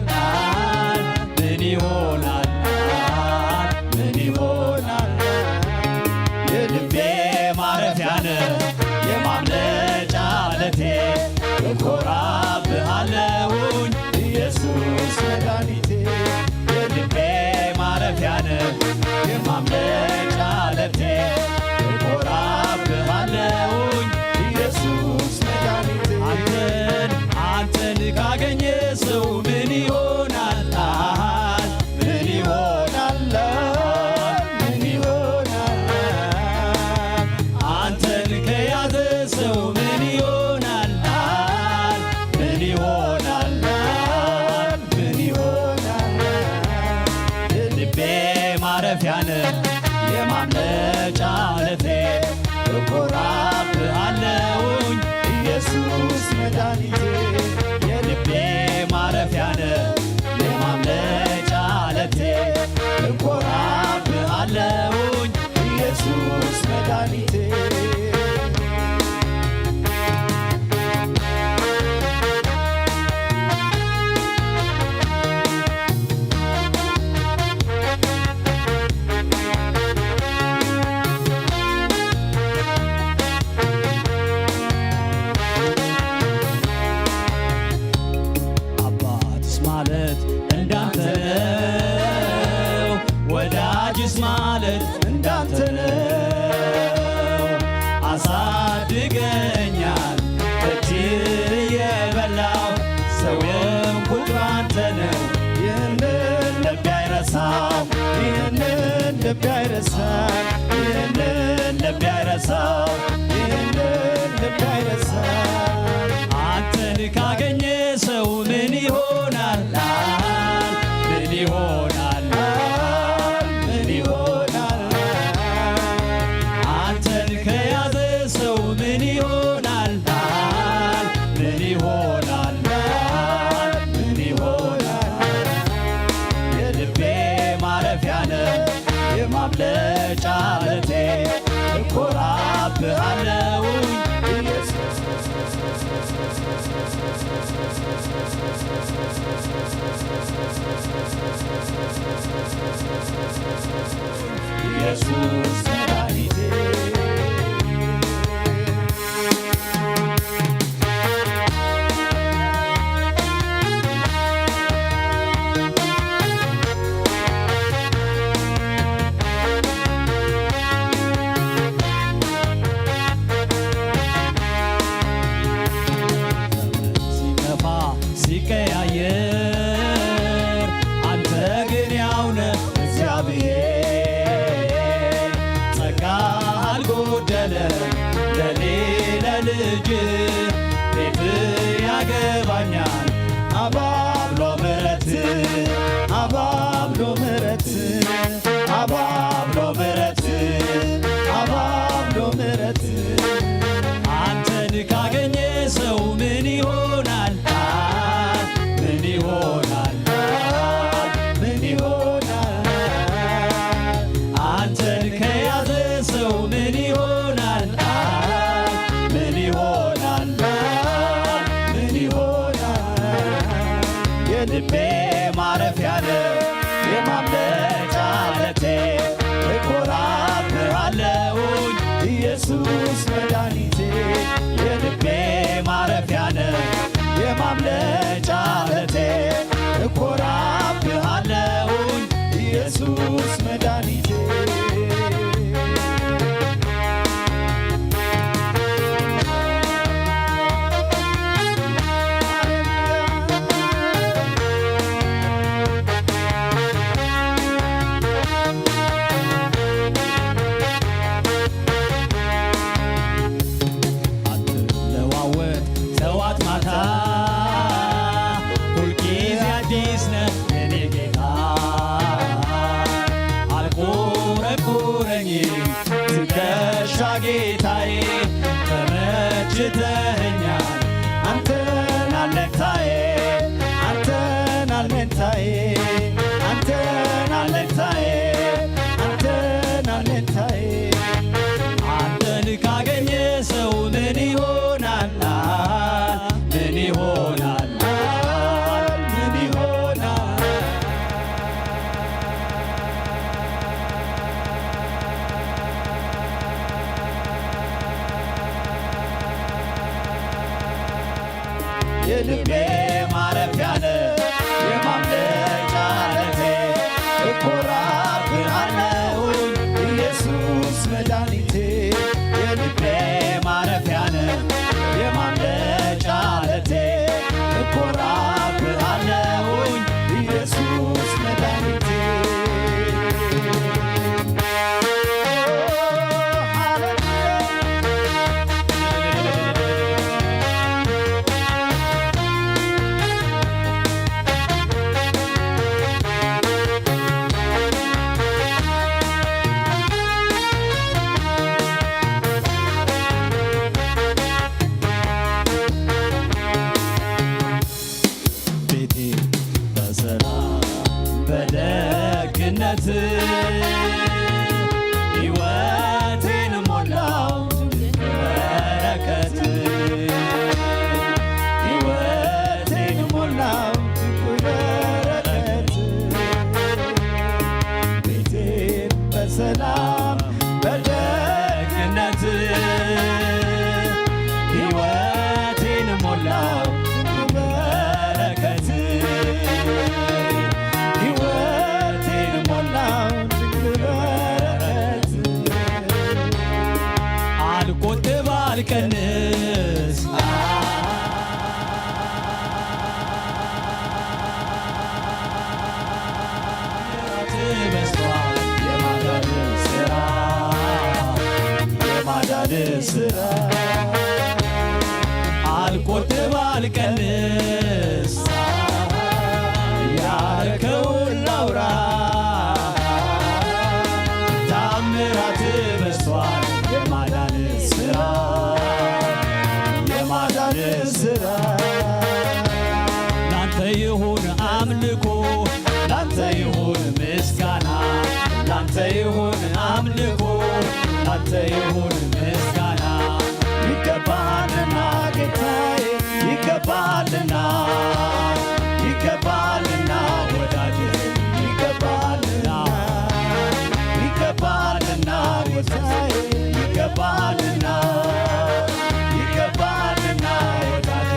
ምን ይሆናል? ምን ይሆናል? የልቤ ማረፊያ ነህ፣ የማምለጫ ዓለቴ፣ እኮራብሃለሁኝ ኢየሱስ መድኃኒቴ። የልቤ ማረፊያ ነህ፣ የማምለጫ ዓለቴ፣ እኮራብሃለሁኝ ኢየሱስ መድኃኒቴ። አንተን፣ አንተን ካገኘ ሰው ምን ይሆናል? ምን ይሆናል? ምን ይሆናል? አንተን ከያዘ ሰው ምን ይሆናል? ምን ይሆናል? ምን ይሆናል? የልቤ ማረፊያ ነህ፣ የማምለጫ ዓለቴ፣ እኮራብሃለሁኝ ኢየሱስ መድኃኒቴ። የልቤ ማረፊያ ነህ፣ የማምለጫ ዓለቴ፣ እኮራብሃለሁኝ ኢየሱስ መድኃኒቴ። አባትስ ማለት እንዳንተ ነው፣ ወዳጅስ ማለት እንዳንተ ነው። አሳድገኛል በእጅ የበላው ሰው የሆንኩት ባንተ ነው። ይህንን ልቤ አይረሳው፣ ይህንን ልቤ አይረሳው፣ ይህንን ልቤ አይረሳው፣ ይህንን ልቤ አይረሳው። አንተን ካገኘ ሰው ምን ይሆናል? ምን ይሆናል? ምን ይሆናል? አንተን ከያዘ ሰው ምን ይሆናል? ምን ይሆናል? ምን ይሆናል? የልቤ ማረፊያ ነህ፣ የማምለጫ ዓለቴ፣ እኮራብሃለሁኝ ኢየሱስ። ኢየሱስ መድኃኒቴ። ሲጠፋ ሲቀያየር አንተ ግን ያው ነህ እግዚአብሔር። ጸጋ አልጎደለም ለኔ ለልጅ ቤት ያገባኛል አባብሎ ምሕረት፣ አባብሎ ምሕረት፣ አባብሎ ምሕረት፣ አባብሎ ምሕረት። አንተን ካገኘ ሰው ምን ይሆናል? ምን ይሆናል? ምን ይሆናል? አንተን ከያዘ ሰው ምን ይሆናል? ምን ይሆናል? ምን ይሆናል? የልቤ ማረፊያ ነህ፣ የማምለጫ ዓለቴ፣ ትተኸኛል። አንተን አለኝታዬ፣ አንተን አለኝታዬ፣ አንተን አለኝታዬ፣ አንተን አለኝታዬ። አንተን ካገኘ ሰው ምን ይሆናል? ምን ይሆናል? ምን ይሆናል? የልቤ ማረፊያ ነህ፣ የማምለጫ ዓለቴ፣ እኮራብሃለሁኝ ኢየሱስ መድኃኒቴ። የልቤ ማረፊያ ነህ፣ የማምለጫ ዓለቴ፣ እኮራብሃለሁኝ ኢየሱስ መድኃኒቴ። ቤቴ በሰላም በደግነት፣ ሕይወቴን ሞላው በረከት፣ ሕይወቴን ሞላው በረከት። ቤቴን በሰላም በደግነት፣ ሕይወቴን ሞላው በረከት፣ ሕይወቴን ሞላው በረከት። አልቆጥብ አልቀንስ፣ የማዳን ስራ፣ የማዳን ስራ፣ አልቆጥብ አልቀንስ፣ ያረከውን ላውራ። ታምራት በዝቷል፣ የማዳን ስራ፣ የማዳን ስራ። ላንተ ይሁን አምልኮ፣ ላንተ ይሁን ምስጋና፣ ላንተ ይሁን አምልኮ፣ ላንተ ይሁን ምስጋና። ይገባልና ጌታዬ፣ ይገባልና፣ ይገባልና ወዳጄ፣ ይገባልና፣ ይገባልና ጌታዬ፣ ይገባልና፣ ይገባልና ወዳጄ።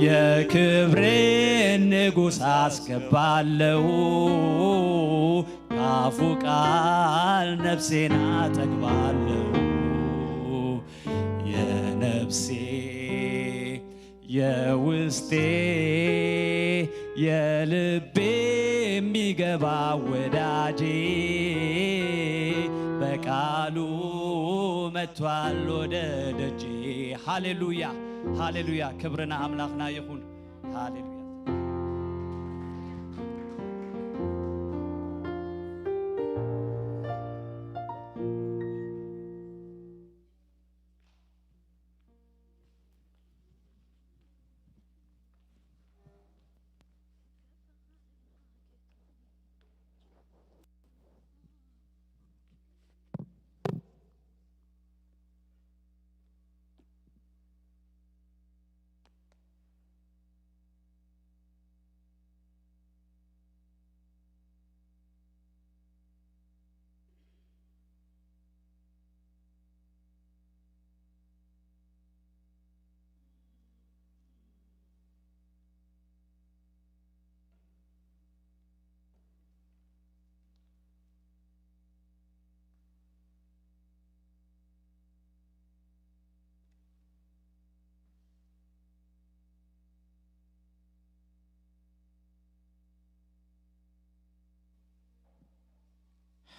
የክብርን ንጉሥ አስገባለው፣ ካፉ ቃል ነፍሴን አጠግባለው። የነፍሴ የውስጤ የልቤ የሚገባ ወዳጄ፣ በቃሉ መጥቷል ወደ ደጄ። ሃሌሉያ፣ ሃሌሉያ። ክብርና አምላኽና ይኹን። ሃሌሉያ።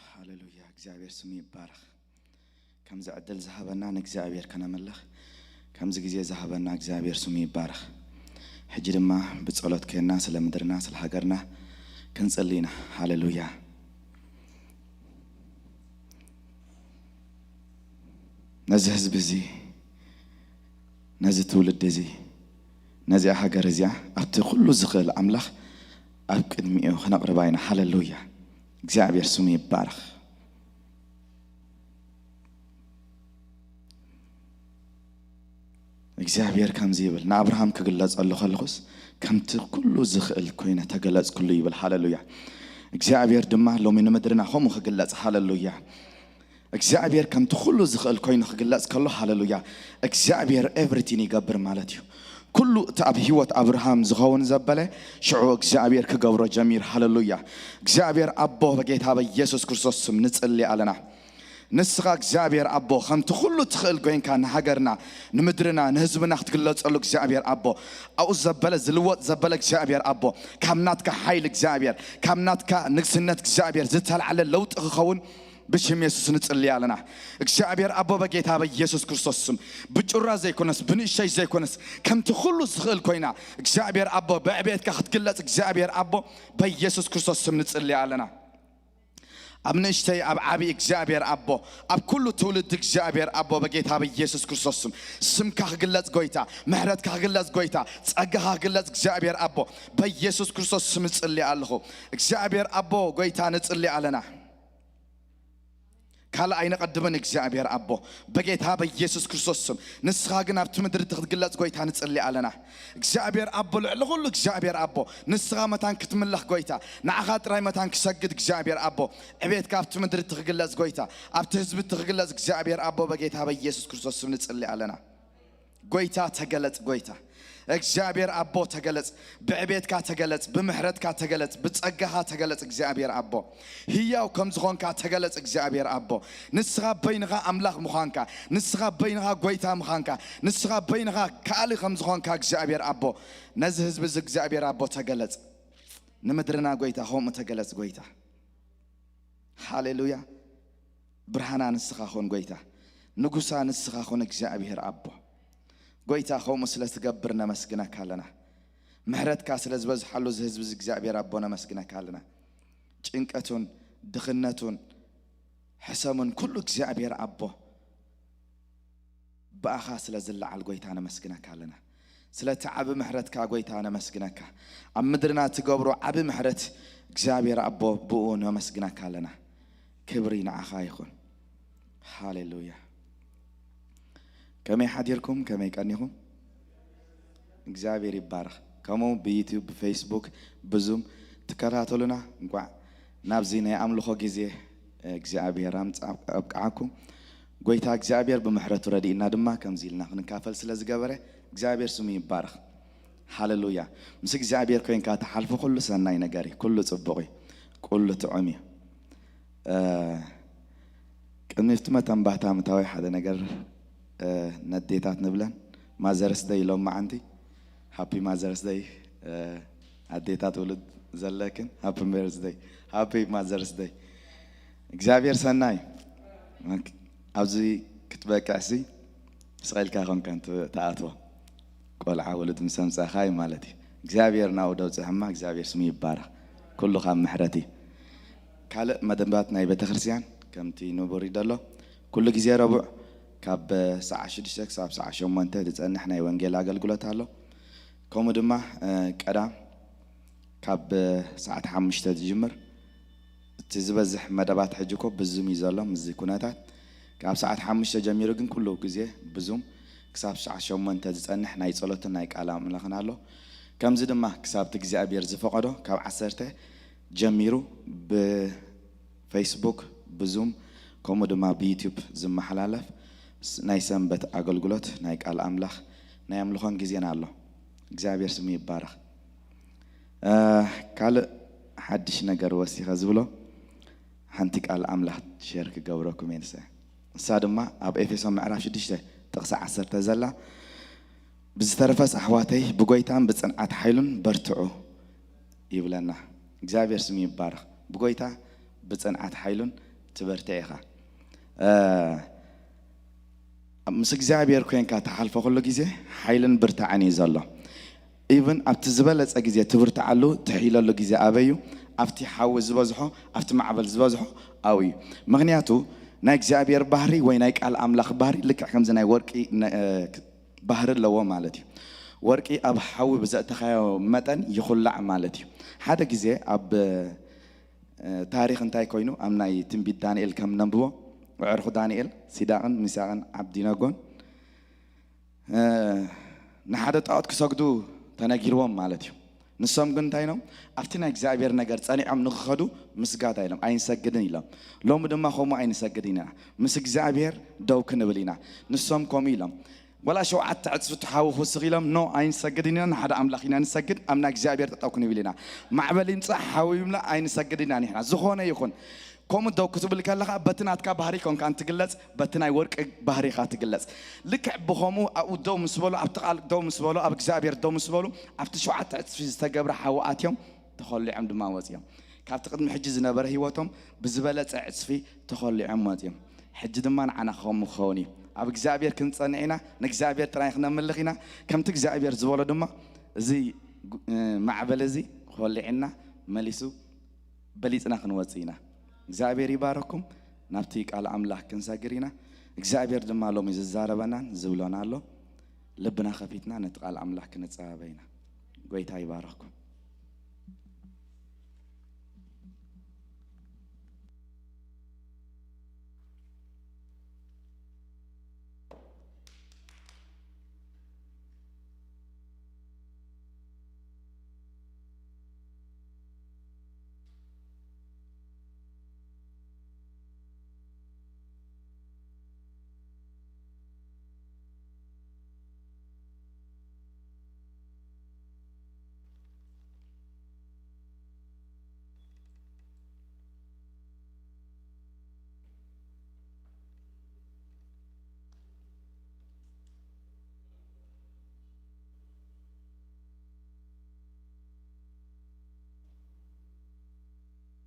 ሃሌሉያ፣ እግዚኣብሔር ስሙ ይባረኽ። ከምዚ ዕድል ዝሃበና ንእግዚኣብሔር ከነምልኽ፣ ከምዚ ግዜ ዝሃበና እግዚኣብሔር ስሙ ይባረኽ። ሕጂ ድማ ብጸሎት ኮይንና ስለ ምድርና ስለ ሃገርና ክንጽሊ ኢና። ሃሌሉያ። ነዚ ህዝቢ እዚ፣ ነዚ ትውልዲ እዚ፣ ነዚኣ ሃገር እዚኣ ኣብቲ ኩሉ ዝኽእል ኣምላኽ ኣብ ቅድሚኡ ክነቕርባ ኢና። ሃሌሉያ። እግዚኣብሔር ስሙ ይባረኽ። እግዚኣብሔር ከምዚ ይብል፣ ንኣብርሃም ክግለጸሉ ከለኹስ ከምቲ ኩሉ ዝኽእል ኮይነ ተገለጽኩሉ ይብል። ሃሌሉያ። እግዚኣብሔር ድማ ሎሚ ንምድርና ከምኡ ክግለጽ፣ ሃሌሉያ። እግዚኣብሔር ከምቲ ኩሉ ዝኽእል ኮይኑ ክግለጽ ከሎ፣ ሃሌሉያ፣ እግዚኣብሔር ኤቭሪቲን ይገብር ማለት እዩ። ኩሉ እቲ ኣብ ህይወት ኣብርሃም ዝኸውን ዘበለ ሽዑ እግዚኣብሔር ክገብሮ ጀሚር። ሃሌሉያ። እግዚኣብሔር ኣቦ፣ በጌታ በኢየሱስ ክርስቶስ ስም ንጽሊ ኣለና። ንስኻ እግዚኣብሔር ኣቦ ከምቲ ኩሉ ትኽእል ኮይንካ ንሃገርና፣ ንምድርና፣ ንህዝብና ክትግለጸሉ እግዚኣብሔር ኣቦ፣ ኣብኡ ዘበለ ዝልወጥ ዘበለ እግዚኣብሔር ኣቦ፣ ካብ ናትካ ሓይሊ እግዚኣብሔር፣ ካብ ናትካ ንግስነት እግዚኣብሔር ዝተልዓለ ለውጢ ክኸውን ብሽም የሱስ ንጽሊ ኣለና። እግዚኣብሔር ኣቦ፣ በጌታ በኢየሱስ ክርስቶስ ስም፣ ብጩራ ዘይኮነስ ብንእሸይ ዘይኮነስ ከምቲ ኩሉ ዝኽእል ኮይና እግዚኣብሔር ኣቦ ብዕቤትካ ክትግለጽ እግዚኣብሔር ኣቦ በኢየሱስ ክርስቶስ ስም ንጽሊ ኣለና። ኣብ ንእሽተይ ኣብ ዓቢ እግዚኣብሔር ኣቦ፣ ኣብ ኩሉ ትውልዲ እግዚኣብሔር ኣቦ በጌታ በኢየሱስ ክርስቶስ ስም ስምካ ክግለጽ ጎይታ፣ ምሕረትካ ክግለጽ ጎይታ፣ ጸጋኻ ክግለጽ እግዚኣብሔር ኣቦ በኢየሱስ ክርስቶስ ስም እጽሊ ኣለኹ። እግዚኣብሔር ኣቦ ጎይታ ንጽሊ ኣለና። ካልእ ኣይነቐድምን እግዚኣብሔር ኣቦ በጌታ በኢየሱስ ክርስቶስ ስም። ንስኻ ግን ኣብቲ ምድሪ እቲ ክትግለጽ ጎይታ ንጽሊ ኣለና። እግዚኣብሔር ኣቦ ልዕሊ ኩሉ እግዚኣብሔር ኣቦ ንስኻ መታን ክትምለኽ ጎይታ፣ ንዓኻ ጥራይ መታን ክሰግድ እግዚኣብሔር ኣቦ ዕቤትካ ኣብቲ ምድሪ እቲ ክግለጽ ጎይታ፣ ኣብቲ ህዝቢ እቲ ክግለጽ እግዚኣብሔር ኣቦ በጌታ በኢየሱስ ክርስቶስ ስም ንጽሊ ኣለና። ጎይታ ተገለጽ፣ ጎይታ እግዚኣብሔር ኣቦ ተገለጽ፣ ብዕቤትካ ተገለጽ፣ ብምሕረትካ ተገለጽ፣ ብጸጋኻ ተገለጽ እግዚኣብሔር ኣቦ። ህያው ከም ዝኾንካ ተገለጽ እግዚኣብሔር ኣቦ። ንስኻ በይንኻ ኣምላኽ ምዃንካ፣ ንስኻ በይንኻ ጎይታ ምዃንካ፣ ንስኻ በይንኻ ከኣሊ ከም ዝኾንካ እግዚኣብሔር ኣቦ፣ ነዚ ህዝቢ እዚ እግዚኣብሔር ኣቦ ተገለጽ። ንምድርና ጎይታ ከምኡ ተገለጽ ጎይታ። ሃሌሉያ። ብርሃና ንስኻ ኹን ጎይታ፣ ንጉሳ ንስኻ ኹን እግዚኣብሔር ኣቦ። ጎይታ ከምኡ ስለ ትገብር ነመስግነካ ኣለና። ምሕረትካ ስለ ዝበዝሓሉ እዚ ህዝቢ እዚ እግዚኣብሔር ኣቦ ነመስግነካ ኣለና። ጭንቀቱን ድኽነቱን ሕሰሙን ኩሉ እግዚኣብሔር ኣቦ ብኣኻ ስለ ዝለዓል ጎይታ ነመስግነካ ኣለና። ስለቲ ዓቢ ምሕረትካ ጎይታ ነመስግነካ። ኣብ ምድርና ትገብሮ ዓቢ ምሕረት እግዚኣብሔር ኣቦ ብኡ ነመስግነካ ኣለና። ክብሪ ንዓኻ ይኹን። ሃሌሉያ። ከመይ ሓዲርኩም? ከመይ ቀኒኹም? እግዚኣብሔር ይባረኽ። ከምኡ ብዩቲዩብ፣ ብፌስቡክ፣ ብዙም ትከታተሉና እንቋዕ ናብዚ ናይ ኣምልኾ ግዜ እግዚኣብሔር ኣምጽ-፣ ኣብቅዓኩም። ጎይታ እግዚኣብሔር ብምሕረቱ ረድእና ድማ ከምዚ ኢልና ክንካፈል ስለ ዝገበረ እግዚኣብሔር ስሙ ይባረኽ። ሃሌሉያ። ምስ እግዚኣብሔር ኮይንካ ትሓልፎ ኩሉ ሰናይ ነገር እዩ። ኩሉ ጽቡቕ እዩ። ኩሉ ጥዑም እዩ። እ፣ ቅድሚ እቲ መተንባህታ ምታዊ ሓደ ነገር፣ እ፣ ነዴታት ንብለን ማዘርስ ደይ ኢሎም መዓንቲ። ሃፒ ማዘርስ ደይ፣ እ፣ ኣዴታት ውሉድ ዘለክን ሃፒ መርስ ደይ፣ ሃፒ ማዘርስ ደይ። እግዚኣብሔር ሰናይ። ኦኬ። ኣብዚ ክትበቅዕ ሲ ስቕ ኢልካ ኮንካ እንት-፣ ትኣትዎ። ቆልዓ ውሉድ ምስ ኣምጻእኻ እዩ ማለት እዩ። እግዚኣብሔር ናብኡ ደብጽሐማ፣ እግዚኣብሔር ስሙ ይባረኽ። ኩሉ ካብ ምሕረት እዩ። ካልእ መደባት ናይ ቤተክርስትያን ከምቲ ንቡር እዩ ዘሎ። ኩሉ ግዜ ረቡዕ ካብ ሰዓት ሽዱሽተ ክሳብ ሰዓት ሸሞንተ ዝጸንሕ ናይ ወንጌል ኣገልግሎት ኣሎ። ከምኡ ድማ፣ እ፣ ቀዳም ካብ ሰዓት ሓሙሽተ ዝጅምር። እቲ ዝበዝሕ መደባት ሕጂ እኮ ብዙም እዩ ዘሎ፣ ምስዚ ኩነታት። ካብ ሰዓት ሓሙሽተ ጀሚሩ ግን ኩሉ ግዜ ብዙም ክሳብ ሰዓት ሸሞንተ ዝጸንሕ ናይ ጸሎትን ናይ ቃል ኣምላኽን ኣሎ። ከምዚ ድማ ክሳብ እቲ እግዚኣብሔር ዝፈቐዶ ካብ ዓሰርተ ጀሚሩ ብፌስቡክ ብዙም ከምኡ ድማ ብዩቲዩብ ዝመሓላለፍ ስ-፣ ናይ ሰንበት ኣገልግሎት ናይ ቃል ኣምላኽ ናይ ኣምልኾን ግዜና ኣሎ። እግዚኣብሔር ስሙ ይባረኽ። እ፣ ካልእ ሓድሽ ነገር ወሲኸ ዝብሎ ሓንቲ ቃል ኣምላኽ ሼር ክገብረኩም እየ ንሰ-፣ ንሳ ድማ ኣብ ኤፌሶን ምዕራፍ ሽዱሽተ ጥቕሲ ዓሰርተ ዘላ፣ "ብዝተረፈስ ኣሕዋተይ ብጎይታን ብጽንዓት ሓይሉን በርትዑ" ይብለና። እግዚኣብሔር ስሙ ይባረኽ። ብጎይታ ብጽንዓት ሓይሉን ትበርትዕ ኢኻ። እ፣ ምስ እግዚኣብሔር ኮይንካ ትሓልፎ ኩሉ ግዜ ሓይልን ብርታዕን እዩ ዘሎ። ኢቭን ኣብቲ ዝበለጸ ግዜ ትብርትዓሉ ትሕይለሉ ግዜ ኣበይ እዩ? ኣብቲ ሓዊ ዝበዝሖ፣ ኣብቲ ማዕበል ዝበዝሖ ኣብኡ እዩ። ምኽንያቱ ናይ እግዚኣብሔር ባህሪ ወይ ናይ ቃል ኣምላኽ ባህሪ ልክዕ ከምዚ ናይ ወርቂ ነ-፣ እ፣ ባህሪ ኣለዎ ማለት እዩ። ወርቂ ኣብ ሓዊ ብዘእተኻዮ መጠን ይኹላዕ ማለት እዩ። ሓደ ግዜ ኣብ፣ እ፣ ታሪኽ እንታይ ኮይኑ ኣብ ናይ ትንቢት ዳንኤል ከም ነንብቦ፣ ኣዕሩኽ ዳንኤል ሲድራቅን ሚሳቅን ዓብዲነጎን፣ እ፣ ንሓደ ጣዖት ክሰግዱ ተነጊርዎም ማለት እዩ። ንሶም ግን እንታይ ኢሎም? ኣብቲ ናይ እግዚኣብሔር ነገር ጸኒዖም ንኽኸዱ ምስጋድ ኣይሎም፣ ኣይንሰግድን ኢሎም። ሎሚ ድማ ከምኡ ኣይንሰግድን ኢና። ምስ እግዚኣብሔር ደው ክንብል ኢና። ንሶም ከምኡ ኢሎም። ዋላ ሸውዓተ ዕጽፊ እቲ ሓዊ ክውስኽ ኢሎም፣ ኖ፣ ኣይንሰግድን ኢና፣ ንሓደ ኣምላኽ ኢና ንሰግድ፣ ኣብ ናይ እግዚኣብሔር ጠጠው ክንብል ኢና። ማዕበል ይምጻእ፣ ሓዊ ይምላእ፣ ኣይንሰግድን ኢና ንሕና። ዝኾነ ይኹን። ከምኡ ደው ክትብል ከለኻ በቲ ናትካ ባህሪ ኮንካ እንትግለጽ፣ በቲ ናይ ወርቂ ባህሪኻ ትግለጽ። ልክዕ ብኸምኡ ኣብኡ ደው ምስ በሉ፣ ኣብቲ ቃል ደው ምስ በሉ፣ ኣብ እግዚኣብሔር ደው ምስ በሉ፣ ኣብቲ ሸውዓተ ዕጽፊ ዝተገብረ ሓዊ ኣትዮም ተኾሊዖም ድማ ወጺኦም። ካብቲ ቅድሚ ሕጂ ዝነበረ ህይወቶም ብዝበለጸ ዕጽፊ ተኾሊዖም ወጺኦም። ሕጂ ድማ ንዓና ከምኡ ክኸውን እዩ። ኣብ እግዚኣብሔር ክንጸንዕ ኢና፣ ንእግዚኣብሔር ጥራይ ክነምልኽ ኢና። ከምቲ እግዚኣብሔር ዝበሎ ድማ እዚ ጉ-፣ እ፣ ማዕበል እዚ ኾሊዕና መሊሱ በሊጽና ክንወጽእ ኢና። እግዚኣብሔር ይባረኩም። ናብቲ ቃል ኣምላኽ ክንሰግር ኢና። እግዚኣብሔር ድማ ሎሚ ዝዛረበናን ዝብሎን ኣሎ። ልብና ከፊትና ነቲ ቃል ኣምላኽ ክንጸባበ ኢና። ጎይታ ይባረኩም።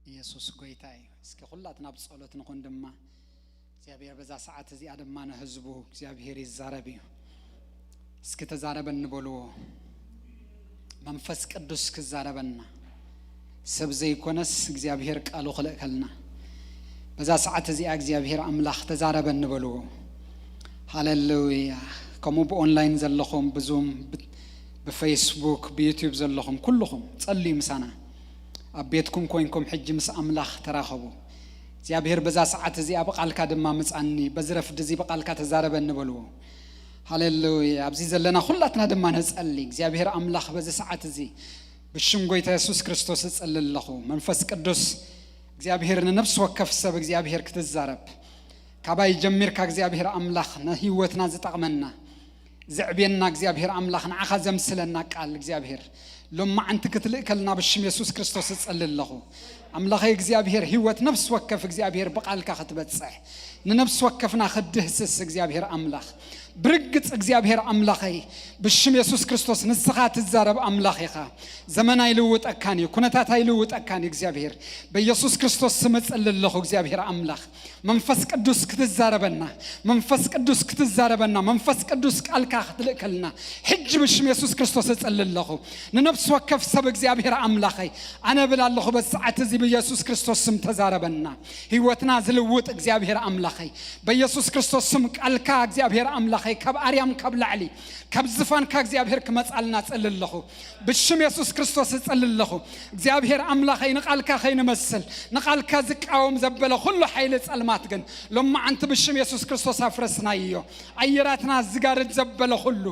ኢየሱስ ጎይታ እዩ። እስኪ ኩላትና ብጸሎት ንኹን ድማ። እግዚኣብሔር በዛ ሰዓት እዚኣ ድማ ንህዝቡ እግዚኣብሔር ይዛረብ እዩ። እስኪ ተዛረበኒ በልዎ። መንፈስ ቅዱስ ክዛረበና። ሰብ ዘይኮነስ እግዚኣብሔር ቃሉ ክልእከልና። በዛ ሰዓት እዚኣ እግዚኣብሔር ኣምላኽ ተዛረበኒ በልዎ። ሃሌሉያ። ከምኡ ብኦንላይን ዘለኹም፣ ብዙም፣ ብ-፣ ብፌስቡክ፣ ብዩቲዩብ ዘለኹም ኩልኹም ጸልዩ ምሳና። ኣብ ቤትኩም ኮይንኩም ሕጂ ምስ ኣምላኽ ተራኸቡ። እግዚኣብሔር በዛ ሰዓት እዚኣ ብቓልካ ድማ ምጻኒ፣ በዚ ረፍዲ እዚ ብቓልካ ተዛረበኒ በልዎ። ሃሌሉያ። ኣብዚ ዘለና ኩላትና ድማ ንጸሊ። እግዚኣብሔር ኣምላኽ በዚ ሰዓት እዚ ብሽም ጎይታ የሱስ ክርስቶስ እጸሊ ኣለኹ። መንፈስ ቅዱስ እግዚኣብሔር ንነፍሲ ወከፍ ሰብ እግዚኣብሔር ክትዛረብ። ካባይ ጀሚርካ እግዚኣብሔር ኣምላኽ ንህይወትና ዝጠቕመና፣ ዘዕብየና እግዚኣብሔር ኣምላኽ፣ ንዓኻ ዘምስለና ቃል እግዚኣብሔር ሎማዓንቲ ክትልእከልና ብሽም የሱስ ክርስቶስ እጸሊ ኣለኹ። ኣምላኸይ እግዚኣብሔር፣ ህይወት ነፍሲ ወከፍ እግዚኣብሔር ብቓልካ ክትበጽሕ፣ ንነፍሲ ወከፍና ክትድህስስ እግዚኣብሔር ኣምላኽ፣ ብርግጽ እግዚኣብሔር ኣምላኸይ፣ ብሽም የሱስ ክርስቶስ ንስኻ ትዛረብ ኣምላኽ ኢኻ። ዘመን ኣይልውጠካን እዩ፣ ኩነታት ኣይልውጠካን እዩ እግዚኣብሔር። በየሱስ ክርስቶስ ስም እጽሊ ኣለኹ እግዚኣብሔር ኣምላኽ። መንፈስ ቅዱስ ክትዛረበና፣ መንፈስ ቅዱስ ክትዛረበና፣ መንፈስ ቅዱስ ቃልካ ክትልእከልና ሕጂ ብሽም የሱስ ክርስቶስ እጽሊ ኣለኹ። ንነፍሲ ወከፍ ሰብ እግዚኣብሔር ኣምላኸይ ኣነ እብል ኣለኹ፣ በዚ ሰዓት እዚ ብየሱስ ክርስቶስ ስም ተዛረበና። ህይወትና ዝልውጥ እግዚኣብሔር ኣምላኸይ በየሱስ ክርስቶስ ስም ቃልካ እግዚኣብሔር ኣምላኸይ ካብ ኣርያም ካብ ላዕሊ ካብ ዝፋንካ እግዚኣብሔር ክመጻልና እጽሊ ኣለኹ። ብሽም የሱስ ክርስቶስ እጽሊ ኣለኹ። እግዚኣብሔር ኣምላኸይ ንቓልካ ከይንመስል ንቓልካ ዝቃወም ዘበለ ኩሉ ሓይሊ ጸልማት ግን ሎማዓንቲ ብሽም የሱስ ክርስቶስ ኣፍረስናዮ። ኣየራትና ዝጋርድ ዘበለ ኩሉ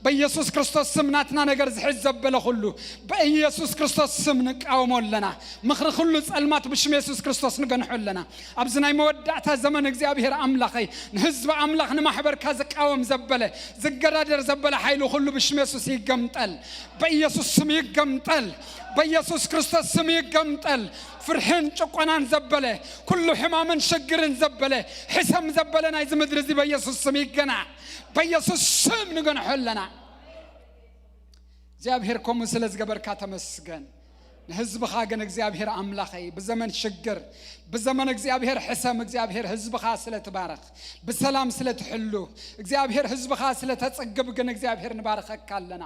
በኢየሱስ ክርስቶስ ስም ናትና ነገር ዝሕዝ ዘበለ ኩሉ በኢየሱስ ክርስቶስ ስም ንቃወሞ ኣለና። ምኽሪ ኩሉ ጸልማት ብሽም የሱስ ክርስቶስ ንገንሖ ኣለና። ኣብዚ ናይ መወዳእታ ዘመን እግዚኣብሔር ኣምላኸይ ንህዝቢ ኣምላኽ ንማሕበርካ ዝቃወም ዘበለ ዝገዳደር ዘበለ ሓይሊ ኩሉ ብሽም የሱስ ይገምጠል። በኢየሱስ ስም ይገምጠል። በኢየሱስ ክርስቶስ ስም ይገምጠል። ፍርሕን ጭቆናን ዘበለ ኩሉ ሕማምን ሽግርን ዘበለ ሕሰም ዘበለ ናይዚ ምድሪ እዚ በኢየሱስ ስም ይገናዕ። በኢየሱስ ስም ንገንሖ ኣለና። እግዚኣብሔር ከምኡ ስለ ዝገበርካ ተመስገን። ንህዝብኻ ግን እግዚኣብሔር ኣምላኸይ ብዘመን ሽግር ብዘመን እግዚኣብሔር ሕሰም እግዚኣብሔር ህዝብኻ ስለ ትባርኽ ብሰላም ስለ ትሕሉ እግዚኣብሔር ህዝብኻ ስለ ተጸግብ ግን እግዚኣብሔር ንባርኸካ ኣለና።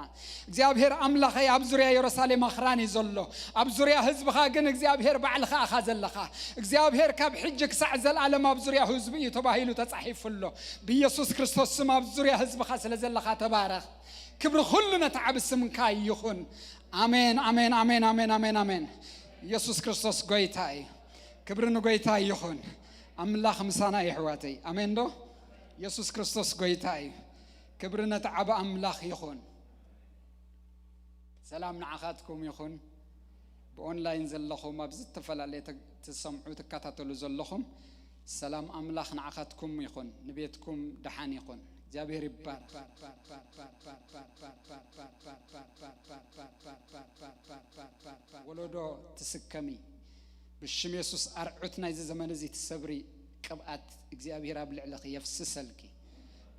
እግዚኣብሔር ኣምላኸይ ኣብ ዙርያ የሩሳሌም ኣኽራን እዩ ዘሎ። ኣብ ዙርያ ህዝብኻ ግን እግዚኣብሔር ባዕልኻ ኢኻ ዘለኻ። እግዚኣብሔር ካብ ሕጂ ክሳዕ ዘልኣለም ኣብ ዙርያ ህዝቢ እዩ ተባሂሉ ተጻሒፉ ኣሎ። ብኢየሱስ ክርስቶስ ስም ኣብ ዙርያ ህዝብኻ ስለ ዘለኻ ተባረኽ። ክብሪ ኩሉ ነቲ ዓቢ ስምካ ይኹን። ኣሜን ኣሜን ኣሜን ኣሜን ኣሜን ኣሜን። ኢየሱስ ክርስቶስ ጎይታ እዩ። ክብሪ ንጎይታ ይኹን። ኣምላኽ ምሳና የሕዋተይ፣ ኣሜን ዶ? ኢየሱስ ክርስቶስ ጎይታ እዩ። ክብሪ ነቲ ዓቢ ኣምላኽ ይኹን። ሰላም ንዓኻትኩም ይኹን። ብኦንላይን ዘለኹም ኣብ ዝተፈላለየ ትሰምዑ ትከታተሉ ዘለኹም ሰላም ኣምላኽ ንዓኻትኩም ይኹን፣ ንቤትኩም ደሓን ይኹን። እግዚኣብሔር ይባረኽ። ወለዶ ትስከሚ ብሽም የሱስ ኣርዑት ናይዚ ዘመን እዚ ትሰብሪ ቅብኣት እግዚኣብሔር ኣብ ልዕለኺ የፍስሰልኪ።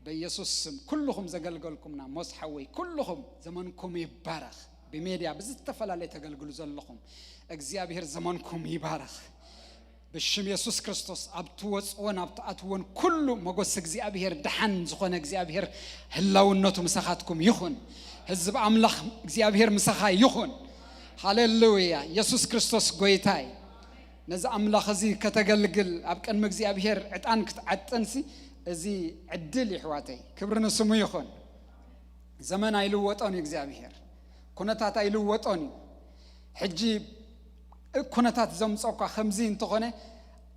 በኢየሱስ ስም ኩልኹም ዘገልገልኩምና ሞስ ሓወይ ኩልኹም ዘመንኩም ይባረኽ። ብሜድያ ብዝተፈላለየ ተገልግሉ ዘለኹም እግዚኣብሔር ዘመንኩም ይባረኽ። ብሽም የሱስ ክርስቶስ ኣብ ትወፅዎን ኣብ ትኣትዎን ኩሉ መጎስ እግዚኣብሔር ደሓን ዝኾነ እግዚኣብሔር ህላውነቱ ምሳኻትኩም ይኹን። ህዝብ ኣምላኽ እግዚኣብሔር ምሳኻ ይኹን። ሃሌሉያ። የሱስ ክርስቶስ ጎይታይ። ነዚ ኣምላኽ እዚ ከተገልግል ኣብ ቅድሚ እግዚኣብሔር ዕጣን ክትዓጥንሲ እዚ ዕድል ይሕዋተይ ክብሪ ንስሙ ይኹን። ዘመን ኣይልወጦን እዩ እግዚኣብሔር። ኩነታት ኣይልወጦን እዩ። ሕጂ ኩነታት ዘምፀኳ ከምዚ እንተኾነ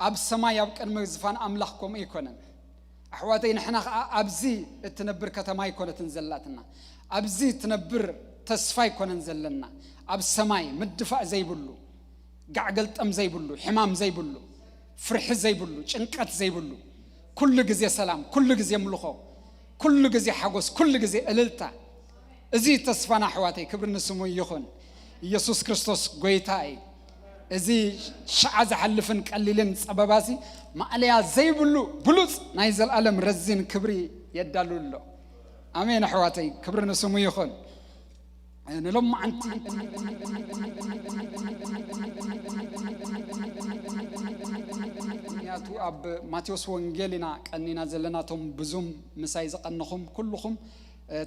ኣብ ሰማይ ኣብ ቅድሚ ዝፋን ኣምላኽ ከምኡ ኣይኮነን። ኣሕዋተይ ንሕና ኸዓ ኣብዚ እትነብር ከተማ ኣይኮነትን ዘላትና። ኣብዚ እትነብር ተስፋ ኣይኮነን ዘለና። ኣብ ሰማይ ምድፋእ ዘይብሉ ጋዕ ገልጠም ዘይብሉ ሕማም ዘይብሉ ፍርሒ ዘይብሉ ጭንቀት ዘይብሉ ኩሉ ግዜ ሰላም ኩሉ ግዜ ምልኾ ኩሉ ግዜ ሓጎስ ኩሉ ግዜ እልልታ። እዚ ተስፋና ኣሕዋተይ ክብሪ ንስሙ ይኹን። ኢየሱስ ክርስቶስ ጎይታ እዩ። እዚ ሸዓ ዝሓልፍን ቀሊልን ጸበባሲ ማእለያ ዘይብሉ ብሉጽ ናይ ዘልኣለም ረዚን ክብሪ የዳሉ ኣሎ። ኣሜን ኣሕዋተይ ክብሪ ንስሙ ይኹን። ንሎማዓንቲ ምክንያቱ ኣብ ማቴዎስ ወንጌል ኢና ቀኒና ዘለና። እቶም ብዙም ምሳይ ዝቐንኹም ኩልኹም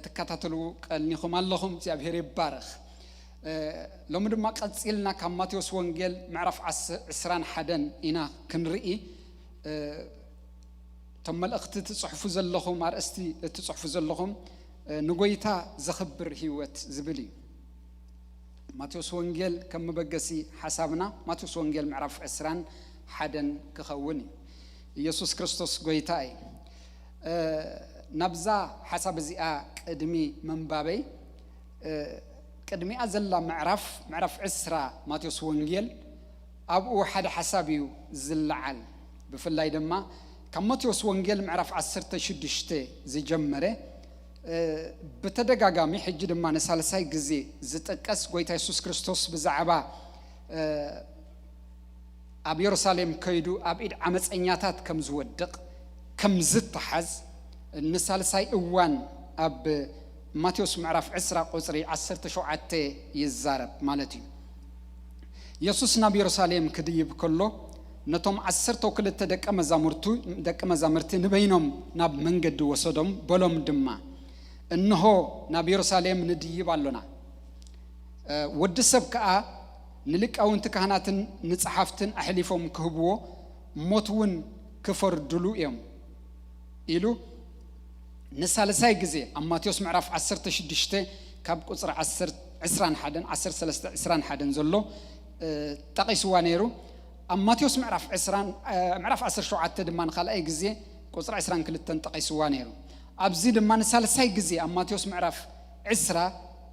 ትከታተሉ ቀኒኹም ኣለኹም። እግዚኣብሔር ይባረኽ። ሎሚ ድማ ቀፂልና ካብ ማቴዎስ ወንጌል ምዕራፍ ዕስራን ሓደን ኢና ክንርኢ። እቶም መልእኽቲ ትፅሕፉ ዘለኹም ኣርእስቲ እትፅሕፉ ዘለኹም ንጎይታ ዘኽብር ህይወት ዝብል እዩ። ማቴዎስ ወንጌል ከም መበገሲ ሓሳብና ማቴዎስ ወንጌል ምዕራፍ ዕስራን ሓደን ክኸውን እዩ። ኢየሱስ ክርስቶስ ጎይታ እዩ። ናብዛ ሓሳብ እዚኣ ቅድሚ ምንባበይ ቅድሚኣ ዘላ ምዕራፍ ምዕራፍ ዕስራ ማቴዎስ ወንጌል ኣብኡ ሓደ ሓሳብ እዩ ዝለዓል። ብፍላይ ድማ ካብ ማቴዎስ ወንጌል ምዕራፍ ዓሰርተ ሽዱሽተ ዝጀመረ ብተደጋጋሚ ሕጂ ድማ ንሳልሳይ ግዜ ዝጥቀስ ጎይታ የሱስ ክርስቶስ ብዛዕባ ኣብ የሩሳሌም ከይዱ ኣብ ኢድ ዓመፀኛታት ከም ዝወድቕ ከም ዝተሓዝ ንሳልሳይ እዋን ኣብ ማቴዎስ ምዕራፍ ዕስራ ቁፅሪ ዓሰርተ ሸውዓተ ይዛረብ ማለት እዩ። የሱስ ናብ የሩሳሌም ክድይብ ከሎ ነቶም ዓሰርተው ክልተ ደቀ መዛሙርቱ ደቀ መዛምርቲ ንበይኖም ናብ መንገዲ ወሰዶም፣ በሎም ድማ፣ እንሆ፣ ናብ የሩሳሌም ንድይብ ኣሎና፣ ወዲ ሰብ ከኣ ንሊቃውንቲ ካህናትን ንጸሓፍትን ኣሕሊፎም ክህብዎ፣ ሞት እውን ክፈርድሉ እዮም ኢሉ ንሳልሳይ ግዜ ኣብ ማቴዎስ ምዕራፍ ዓሰርተ ሽዱሽተ ካብ ቁጽሪ ዓሰርተ ዕስራን ሓደን ዓሰርተ ሰለስተ ዕስራን ሓደን ዘሎ ጠቒስዋ ነይሩ። ኣብ ማቴዎስ ምዕራፍ ዕስራን ምዕራፍ ዓሰርተ ሸውዓተ ድማ ንኻልኣይ ግዜ ቁጽሪ ዕስራን ክልተን ጠቒስዋ ነይሩ። ኣብዚ ድማ ንሳልሳይ ግዜ ኣብ ማቴዎስ ምዕራፍ ዕስራ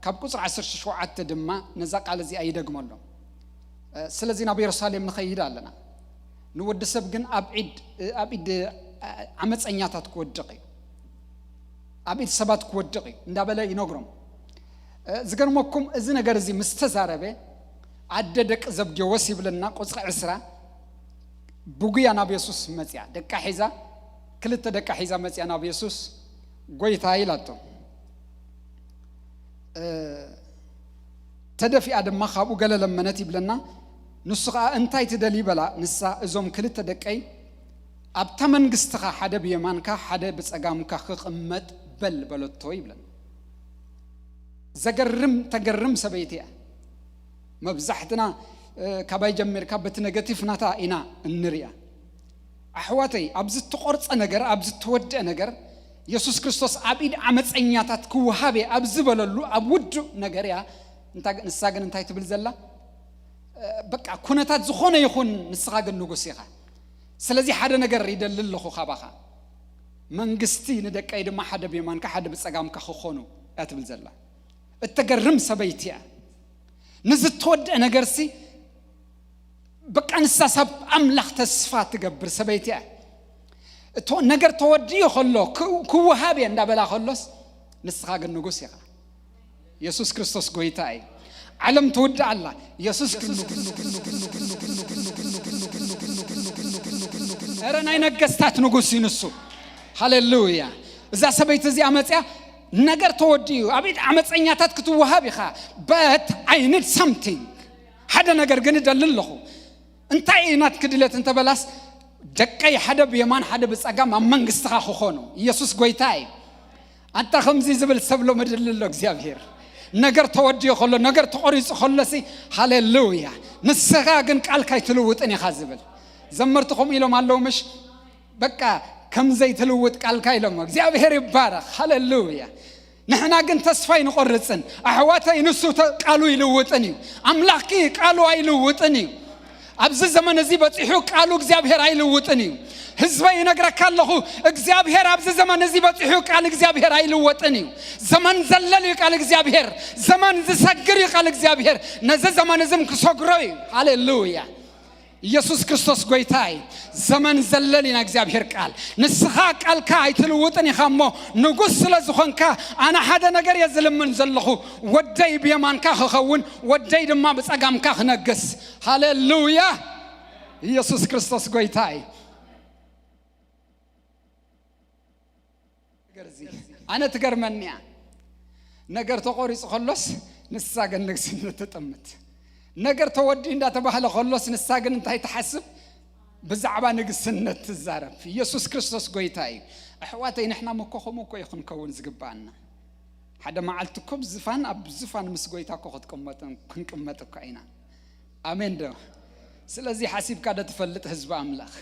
ካብ ቁጽሪ ዓሰርተ ሸውዓተ ድማ ነዛ ቃል እዚኣ ይደግመሎም። ስለዚ ናብ የሩሳሌም ንኸይድ ኣለና። ንወዲ ሰብ ግን ኣብ ኢድ ኣብ ኢድ ዓመፀኛታት ክወድቕ እዩ፣ ኣብ ኢድ ሰባት ክወድቕ እዩ እንዳበለ ይነግሮም። ዝገርመኩም፣ እዚ ነገር እዚ ምስ ተዛረበ፣ ኣደ ደቂ ዘብዴዎስ ይብለና ቁፅሪ ዕስራ ብጉያ ናብ የሱስ መፅያ፣ ደቃ ሒዛ፣ ክልተ ደቃ ሒዛ መፅያ ናብ የሱስ፣ ጎይታ ኢላቶ። ተደፊኣ ድማ ካብኡ ገለ ለመነት ይብለና። ንሱ ኸዓ እንታይ ትደሊ በላ። ንሳ እዞም ክልተ ደቀይ ኣብታ መንግስትኻ ሓደ ብየማንካ ሓደ ብጸጋምካ ክቕመጥ በል በለቶ ይብለና። ዘገርም ተገርም ሰበይቲ እያ። መብዛሕትና ካባይ ጀሚርካ በቲ ነገቲፍ ናታ ኢና እንሪኣ። ኣሕዋተይ፣ ኣብ ዝተቆርጸ ነገር፣ ኣብ ዝተወደአ ነገር የሱስ ክርስቶስ ኣብ ኢድ ዓመፀኛታት ክወሃብ እየ ኣብ ዝበለሉ ኣብ ውዱእ ነገር እያ። ንሳ ግን እንታይ ትብል ዘላ? በቃ ኩነታት ዝኾነ ይኹን፣ ንስኻ ግን ንጉስ ኢኻ። ስለዚ ሓደ ነገር ይደሊ ኣለኹ ካባኻ፣ መንግስቲ ንደቀይ ድማ ሓደ ብየማንካ ሓደ ብጸጋምካ ክኾኑ እያ ትብል ዘላ። እተገርም ሰበይቲ እያ። ንዝተወደአ ነገርሲ በቃ ንሳስ ኣብ ኣምላኽ ተስፋ ትገብር ሰበይቲ እያ። እቶ ነገር ተወዲኡ ከሎ ክወሃብ እየ እንዳበላ ከሎስ፣ ንስኻ ግን ንጉስ ኢኻ። የሱስ ክርስቶስ ጎይታ እዩ። ዓለም ትውድእ ኣላ። የሱስ ግን ንጉስ። ኧረ ናይ ነገስታት ንጉስ እዩ ንሱ። ሃሌሉያ። እዛ ሰበይቲ እዚኣ መፅያ፣ ነገር ተወዲኡ ኣብ ኢድ ዓመፀኛታት ክትወሃብ ኢኻ። But I need something። ሓደ ነገር ግን እደሊ ኣለኹ። እንታይ እዩ ናትኪ ድሌት እንተበላስ፣ ደቀይ ሓደ ብየማን ሓደ ብጸጋም ኣብ መንግስትኻ ክኾኑ። ኢየሱስ ጎይታ እዩ። ኣንታ ከምዚ ዝብል ሰብ ሎሚ ድሊ ኣሎ እግዚኣብሔር። ነገር ተወዲኡ ከሎ፣ ነገር ተቆሪጹ ከሎሲ፣ ሃሌሉያ። ንስኻ ግን ቃልካ ኣይትልውጥን ኢኻ ዝብል። ዘመርቲ ከምኡ ኢሎም ኣለዉ ምሽ? በቃ ከም ዘይትልውጥ ቃልካ ኢሎም። እግዚኣብሔር ይባረኽ። ሃሌሉያ። ንሕና ግን ተስፋ ኣይንቆርጽን ኣሕዋተይ። ንሱ ተ- ቃሉ ይልውጥን እዩ። ኣምላኽኪ ቃሉ ኣይልውጥን እዩ። ኣብዚ ዘመን እዚ በፂሑ ቃሉ እግዚኣብሔር ኣይልውጥን እዩ። ህዝበይ ይነግረካ ኣለኹ፣ እግዚኣብሔር ኣብዚ ዘመን እዚ በፂሑ ቃል እግዚኣብሔር ኣይልወጥን እዩ። ዘመን ዘለል እዩ ቃል እግዚኣብሔር። ዘመን ዝሰግር እዩ ቃል እግዚኣብሔር። ነዚ ዘመን እዝም ክሰግሮ እዩ። ሃሌሉያ። ኢየሱስ ክርስቶስ ጎይታ እዩ። ዘመን ዘለል ኢና እግዚኣብሔር ቃል። ንስኻ ቃልካ ኣይትልውጥን ኢኻ እሞ፣ ንጉስ ስለ ዝኾንካ፣ ኣነ ሓደ ነገር እየ ዝልምን ዘለኹ፣ ወደይ ብየማንካ ክኸውን፣ ወደይ ድማ ብጸጋምካ ክነግስ። ሃሌሉያ። ኢየሱስ ክርስቶስ ጎይታ እዩ። ነገር እዚ ኣነ ትገርመኒ እያ። ነገር ተቆሪፁ ከሎስ ንሳ ግን ንግስነት ትጥምት። ነገር ተወዲኡ እንዳተባህለ ከሎስ ንሳ ግን እንታይ ትሓስብ? ብዛዕባ ንግስነት ትዛረብ። ኢየሱስ ክርስቶስ ጎይታ እዩ። ኣሕዋተይ፣ ንሕና እኮ ከምኡ እኮ እዩ ክንከውን ዝግባኣና። ሓደ መዓልቲ እኮ ኣብ ዝፋን፣ ኣብ ዝፋን ምስ ጎይታ እኮ ክትቅመጥ፣ ክንቅመጥ እኮ ኢና። ኣሜን ዶ? ስለዚ ሓሲብካ ዶ ትፈልጥ ህዝቢ ኣምላኽ?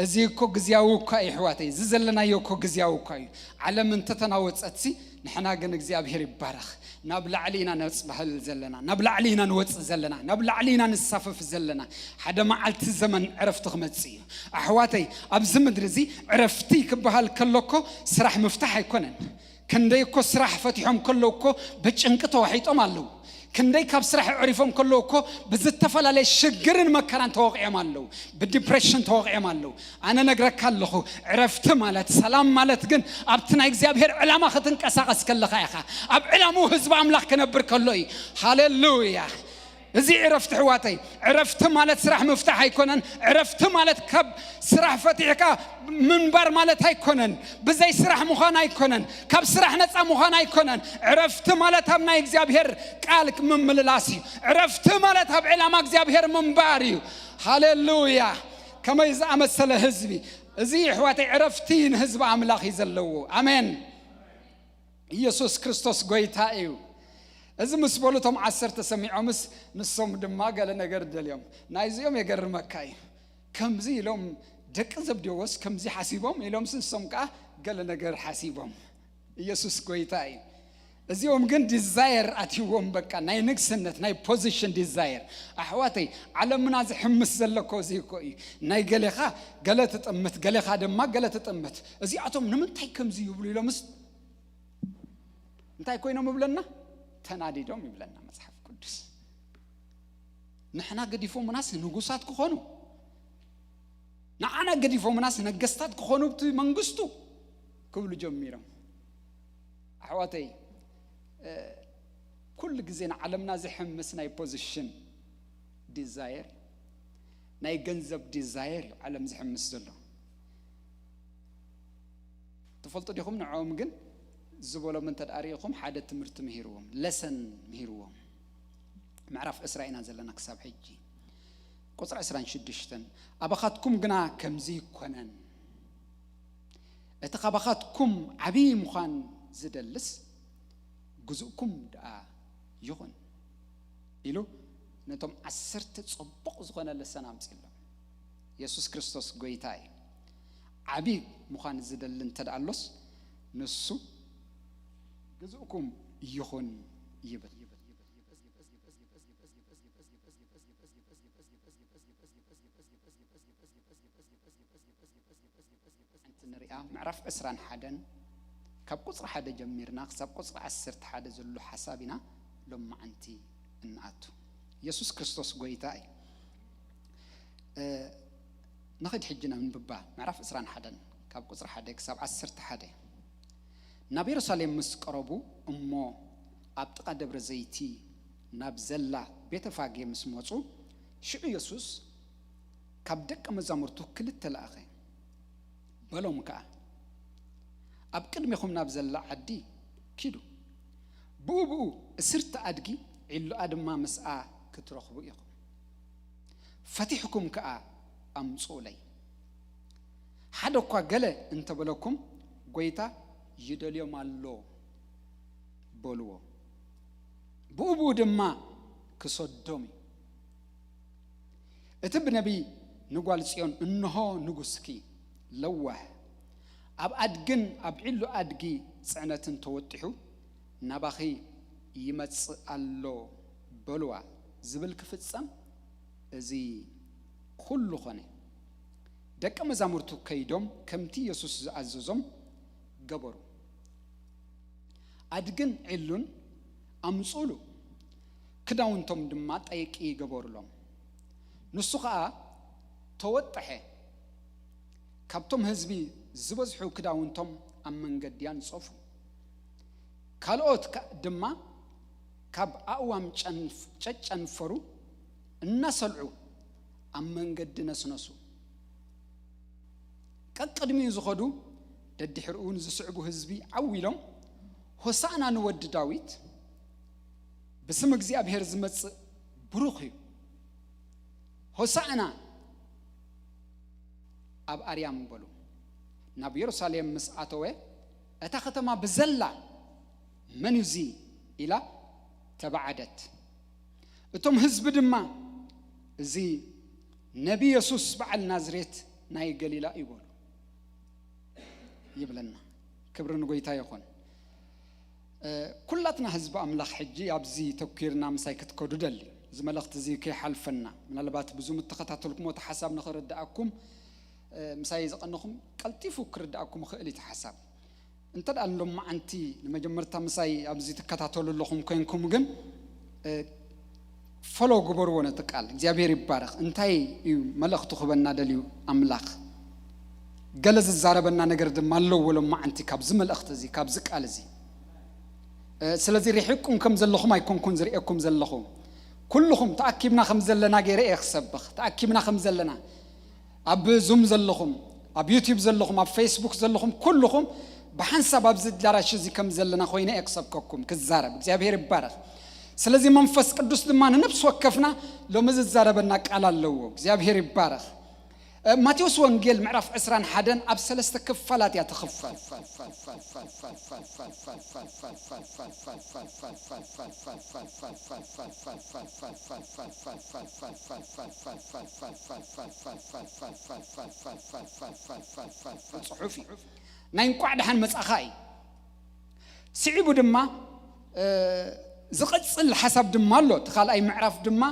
እዚ እኮ ግዝያዊ እኳ እዩ ኣሕዋተይ፣ እዚ ዘለናዮ እኮ ግዝያዊ እኳ እዩ። ዓለም እንተተናወጸትሲ ንሕና ግን እግዚኣብሔር ይባረኽ። ናብ ላዕሊ ኢና ነጽባህል ዘለና፣ ናብ ላዕሊ ኢና ንወጽእ ዘለና፣ ናብ ላዕሊ ኢና ንሳፈፍ ዘለና። ሓደ መዓልቲ ዘመን ዕረፍቲ ክመጽእ እዩ። ኣሕዋተይ፣ ኣብዚ ምድሪ እዚ ዕረፍቲ ክበሃል ከሎ እኮ ስራሕ ምፍታሕ ኣይኮነን። ክንደይ እኮ ስራሕ ፈቲሖም ከለዉ እኮ ብጭንቂ ተዋሒጦም ኣለዉ። ክንደይ ካብ ስራሕ ኣዕሪፎም ከለዉ እኮ ብዝተፈላለየ ሽግርን መከራን ተወቂዖም ኣለዉ። ብዲፕሬሽን ተወቂዖም ኣለዉ። ኣነ ነግረካ ኣለኹ፣ ዕረፍቲ ማለት፣ ሰላም ማለት ግን ኣብቲ ናይ እግዚኣብሔር ዕላማ ክትንቀሳቐስ ከለኻ ኢኻ። ኣብ ዕላምኡ ህዝቢ ኣምላኽ ክነብር ከሎ እዩ። ሃሌሉያ። እዚ ዕረፍቲ ኣሕዋተይ፣ ዕረፍቲ ማለት ስራሕ ምፍታሕ ኣይኮነን። ዕረፍቲ ማለት ካብ ስራሕ ፈቲሕካ ምንባር ማለት ኣይኮነን። ብዘይ ስራሕ ምዃን ኣይኮነን። ካብ ስራሕ ነፃ ምዃን ኣይኮነን። ዕረፍቲ ማለት ኣብ ናይ እግዚኣብሔር ቃል ምምልላስ እዩ። ዕረፍቲ ማለት ኣብ ዕላማ እግዚኣብሔር ምንባር እዩ። ሃሌሉያ። ከመይ ዝኣመሰለ ህዝቢ! እዚ ኣሕዋተይ ዕረፍቲ ንህዝቢ ኣምላኽ እዩ ዘለዎ። ኣሜን። ኢየሱስ ክርስቶስ ጎይታ እዩ። እዚ ምስ በሉ እቶም ዓሰርተ ሰሚዖምስ ንሶም ድማ ገለ ነገር ደልዮም። ናይዚኦም የገርመካ እዩ። ከምዚ ኢሎም ደቂ ዘብዴዎስ ከምዚ ሓሲቦም ኢሎምስ ንሶም ከኣ ገለ ነገር ሓሲቦም። ኢየሱስ ጎይታ እዩ። እዚኦም ግን ዲዛየር ኣትይዎም፣ በቃ ናይ ንግስነት ናይ ፖዚሽን ዲዛየር። ኣሕዋተይ፣ ዓለምና ዝሕምስ ዘሎ እኮ እዚ እኮ እዩ። ናይ ገሌኻ ገለ ትጥምት፣ ገሌኻ ድማ ገለ ትጥምት። እዚኣቶም ንምንታይ ከምዚ ይብሉ ኢሎምስ እንታይ ኮይኖም ይብለና? ተናዲዶም ይብለና መጽሓፍ ቅዱስ። ንሕና ገዲፎምናስ ንጉሳት ክኾኑ፣ ንዓና ገዲፎምናስ ነገስታት ክኾኑ ብቲ መንግስቱ ክብሉ ጀሚሮም። ኣሕዋተይ፣ እ፣ ኩሉ ግዜ ንዓለምና ዝሕምስ ናይ ፖዚሽን ዲዛየር፣ ናይ ገንዘብ ዲዛየር እዩ ዓለም ዝሕምስ ዘሎ። ትፈልጡ ዲኹም? ንዕኦም ግን ዝበሎም እንተ ደኣ ርኢኹም፣ ሓደ ትምህርቲ ምሂርዎም፣ ለሰን ምሂርዎም። ምዕራፍ ዕስራ ኢና ዘለና ክሳብ ሕጂ። ቁጽሪ ዕስራን ሽዱሽተን፣ ኣባኻትኩም ግና ከምዚ ይኮነን። እቲ ካባኻትኩም ዓብዪ ምዃን ዝደልስ ግዙእኩም ደኣ ይኹን ኢሉ ነቶም ዓሰርተ ጽቡቕ ዝኾነ ለሰን ኣምጺሎም። የሱስ ክርስቶስ ጎይታ እዩ። ዓብዪ ምዃን ዝደሊ እንተ ደኣ ኣሎስ ንሱ ግዙእኩም ይኹን ይብል። ሓንቲ ንሪኣ ምዕራፍ ዕስራን ሓደን ካብ ቁጽሪ ሓደ ጀሚርና ክሳብ ቁጽሪ ዓሰርተ ሓደ ዘሎ ሓሳብ ኢና ሎማዓንቲ እንኣቱ። የሱስ ክርስቶስ ጎይታ እዩ። እ፣ ንኽድ ሕጂ ናብ ንብባ ምዕራፍ ዕስራን ሓደን ካብ ቁጽሪ ሓደ ክሳብ ዓሰርተ ሓደ። ናብ የሩሳሌም ምስ ቀረቡ እሞ ኣብ ጥቓ ደብረ ዘይቲ ናብ ዘላ ቤተፋጌ ምስ መጹ፣ ሽዑ የሱስ ካብ ደቀ መዛሙርቱ ክልተ ለኣኸ፣ በሎም ከኣ፣ ኣብ ቅድሜኹም ናብ ዘላ ዓዲ ኪዱ፣ ብኡ ብኡ እስርቲ ኣድጊ ዒሉኣ ድማ ምስኣ ክትረኽቡ ኢኹም። ፈቲሕኩም ከኣ ኣምጽኡለይ። ሓደ እኳ ገለ እንተበለኩም፣ ጎይታ ይደልዮም ኣሎ በልዎ። ብኡ ብኡ ድማ ክሰዶም እዩ። እቲ ብነቢይ ንጓል ጽዮን፣ "እንሆ ንጉስኪ ለዋህ፣ ኣብ ኣድግን ኣብ ዒሉ ኣድጊ ጽዕነትን ተወጢሑ ናባኺ ይመጽእ ኣሎ" በልዋ ዝብል ክፍጸም እዚ ኩሉ ኾነ። ደቀ መዛሙርቱ ከይዶም ከምቲ የሱስ ዝኣዘዞም ገበሩ። ኣድግን ዒሉን ኣምጹሉ፣ ክዳውንቶም ድማ ጠይቂ ገበሩሎም። ንሱ ኸኣ ተወጠሐ። ካብቶም ህዝቢ ዝበዝሑ ክዳውንቶም ኣብ መንገዲ ኣንጸፉ። ካልኦት ከ-፣ ድማ ካብ ኣእዋም ጨንፍ-፣ ጨጨንፈሩ እናሰልዑ ኣብ መንገዲ ነስነሱ። ቀቅድሚኡ ዝኸዱ ደድሕሪኡ እውን ዝስዕቡ ህዝቢ ዓው ኢሎም፣ "ሆሳዕና ንወዲ ዳዊት፣ ብስም እግዚኣብሔር ዝመጽእ ብሩኽ እዩ፣ ሆሳዕና ኣብ ኣርያም" በሉ። ናብ የሩሳሌም ምስ ኣተወ፣ እታ ከተማ ብዘላ "መን እዩ እዚ?" ኢላ ተባዓደት። እቶም ህዝቢ ድማ፣ "እዚ ነቢ የሱስ በዓል ናዝሬት ናይ ገሊላ እዩ" በሉ ይብለና። ክብሪ ንጎይታ ይኹን። እ፣ ኩላትና ህዝቢ ኣምላኽ ሕጂ ኣብዚ ተኲርና ምሳይ ክትከዱ ደሊ። እዚ መልእኽቲ እዚ ከይሓልፈና፣ ምናልባት ብዙም እተኸታተልኩሞ እቲ ሓሳብ ንኽርድኣኩም፣ እ፣ ምሳይ ዝቐነኹም ቀልጢፉ ክርድኣኩም ይኽእል እዩ እቲ ሓሳብ። እንተ ደኣ ሎማዓንቲ ንመጀመርታ ምሳይ ኣብዚ ትከታተሉ ኣለኹም ኮይንኩም ግን፣ ፎሎ ግበርዎ ነቲ ቃል። እግዚኣብሔር ይባረኽ። እንታይ እዩ መልእኽቱ ክበና ደልዩ ኣምላኽ? ገለ ዝዛረበና ነገር ድማ ኣለዎ ሎማዓንቲ ካብዚ መልእኽቲ እዚ፣ ካብዚ ቃል እዚ። ስለዚ ርሒቅኩም ከም ዘለኹም ኣይኮንኩን ዝርእየኩም ዘለኹ። ኩልኹም ተኣኪብና ከም ዘለና ገይረ እየ ክሰብኽ። ተኣኪብና ከም ዘለና ኣብ ዙም ዘለኹም፣ ኣብ ዩቲዩብ ዘለኹም፣ ኣብ ፌስቡክ ዘለኹም ኩልኹም ብሓንሳብ ኣብዚ ኣዳራሽ እዚ ከም ዘለና ኮይነ እየ ክሰብከኩም ክዛረብ። እግዚኣብሔር ይባረኽ። ስለዚ መንፈስ ቅዱስ ድማ ንነፍሲ ወከፍና ሎሚ ዝዛረበና ቃል ኣለዎ። እግዚኣብሔር ይባረኽ። ማቴዎስ ወንጌል ምዕራፍ ዕስራን ሓደን ኣብ ሰለስተ ክፋላት እያ ትኽፈል። ጽሑፍ እዩ። ናይ እንቋዕ ደሓን መጻኻ እዩ። ስዒቡ ድማ ዝቕጽል ሓሳብ ድማ ኣሎ። እቲ ካልኣይ ምዕራፍ ድማ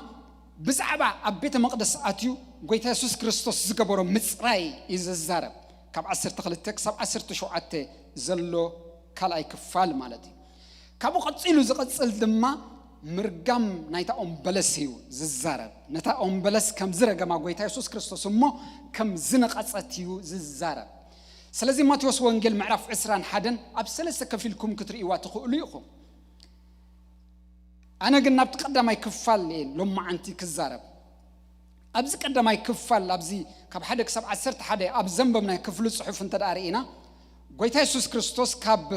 ብዛዕባ ኣብ ቤተ መቕደስ ኣትዩ ጎይታ የሱስ ክርስቶስ ዝገበሮ ምጽራይ እዩ ዝዛረብ። ካብ ዓሰርተ ክልተ ክሳብ ዓሰርተ ሸውዓተ ዘሎ ካልኣይ ክፋል ማለት እዩ። ካብኡ ቀጺሉ ዝቕጽል ድማ ምርጋም ናይታ ኦም በለስ እዩ ዝዛረብ። ነታ ኦም በለስ ከም ዝረገማ ጎይታ የሱስ ክርስቶስ እሞ ከም ዝነቐጸት እዩ ዝዛረብ። ስለዚ ማቴዎስ ወንጌል ምዕራፍ ዕስራን ሓደን ኣብ ሰለስተ ከፊልኩም ክትርእይዋ ትኽእሉ ኢኹም። ኣነ ግን ናብቲ ቀዳማይ ክፋል እየ ሎማዓንቲ ክዛረብ። ኣብዚ ቀዳማይ ክፋል፣ ኣብዚ ካብ ሓደ ክሳብ ዓሰርተ ሓደ ኣብ ዘንበብናይ ክፍሊ ጽሑፍ እንተ ደኣ ርኢና፣ ጎይታ የሱስ ክርስቶስ ካብ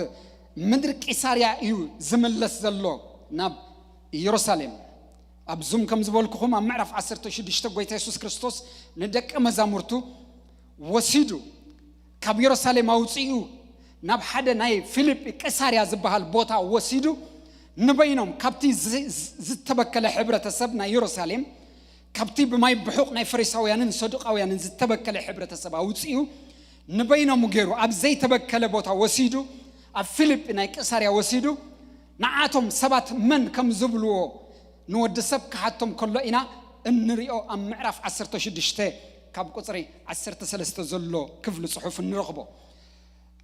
ምድሪ ቂሳርያ እዩ ዝምለስ ዘሎ ናብ ኢየሩሳሌም። ኣብ ዙም ከም ዝበልኩኹም ኣብ ምዕራፍ ዓሰርተ ሽዱሽተ ጎይታ የሱስ ክርስቶስ ንደቀ መዛሙርቱ ወሲዱ ካብ የሩሳሌም ኣውጺኡ ናብ ሓደ ናይ ፊልጲ ቂሳርያ ዝበሃል ቦታ ወሲዱ ንበይኖም ካብቲ ዝ-፣ ዝ-፣ ዝተበከለ ሕብረተሰብ ናይ የሩሳሌም፣ ካብቲ ብማይ ብሑቕ ናይ ፈሪሳውያንን ሰዱቃውያንን ዝተበከለ ሕብረተሰብ ኣውጺኡ ንበይኖም ገይሩ ኣብ ዘይተበከለ ቦታ ወሲዱ፣ ኣብ ፊልጲ ናይ ቂሳርያ ወሲዱ ንዓቶም ሰባት መን ከም ዝብልዎ ንወዲ ሰብ ክሓቶም ከሎ ኢና እንሪኦ። ኣብ ምዕራፍ ዓሰርተ ሽዱሽተ ካብ ቁጽሪ ዓሰርተ ሰለስተ ዘሎ ክፍሊ ጽሑፍ እንረኽቦ።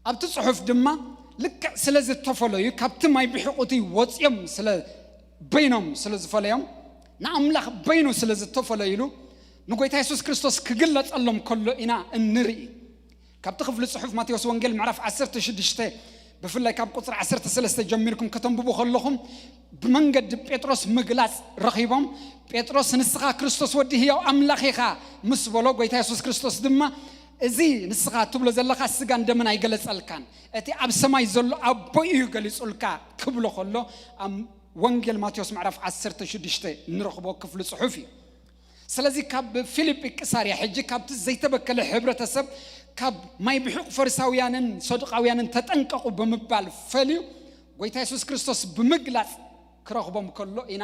ኣብቲ ጽሑፍ ድማ ልክዕ ስለ ዝተፈለዩ፣ ካብቲ ማይ ብሕቑቲ ወጽዮም ስለ በይኖም ስለ ዝፈለዮም፣ ንኣምላኽ በይኑ ስለ ዝተፈለዩሉ፣ ንጎይታ የሱስ ክርስቶስ ክግለጸሎም ከሎ ኢና እንርኢ። ካብቲ ክፍሊ ጽሑፍ ማቴዎስ ወንጌል ምዕራፍ ዓሰርተ ሽዱሽተ ብፍላይ ካብ ቁጽሪ ዓሰርተ ሰለስተ ጀሚርኩም ከተንብቡ ከለኹም፣ ብመንገዲ ጴጥሮስ ምግላጽ ረኺቦም፣ ጴጥሮስ "ንስኻ ክርስቶስ ወዲ ህያው ኣምላኽ ኢኻ" ምስ በሎ፣ ጎይታ የሱስ ክርስቶስ ድማ "እዚ ንስኻ ትብሎ ዘለኻ ስጋን ደምን ኣይገለጸልካን፣ እቲ ኣብ ሰማይ ዘሎ ኣቦይ እዩ ገሊጹልካ" ክብሎ ከሎ፣ ኣብ ወንጌል ማቴዎስ ምዕራፍ ዓሰርተ ሽዱሽተ እንረኽቦ ክፍሊ ጽሑፍ እዩ። ስለዚ ካብ ፊልጲ ቂሳርያ፣ ሕጂ ካብቲ ዘይተበከለ ሕብረተሰብ፣ ካብ ማይ ብሑቕ ፈሪሳውያንን ሰዱቃውያንን ተጠንቀቑ ብምባል ፈልዩ፣ ጎይታ የሱስ ክርስቶስ ብምግላጽ ክረኽቦም ከሎ ኢና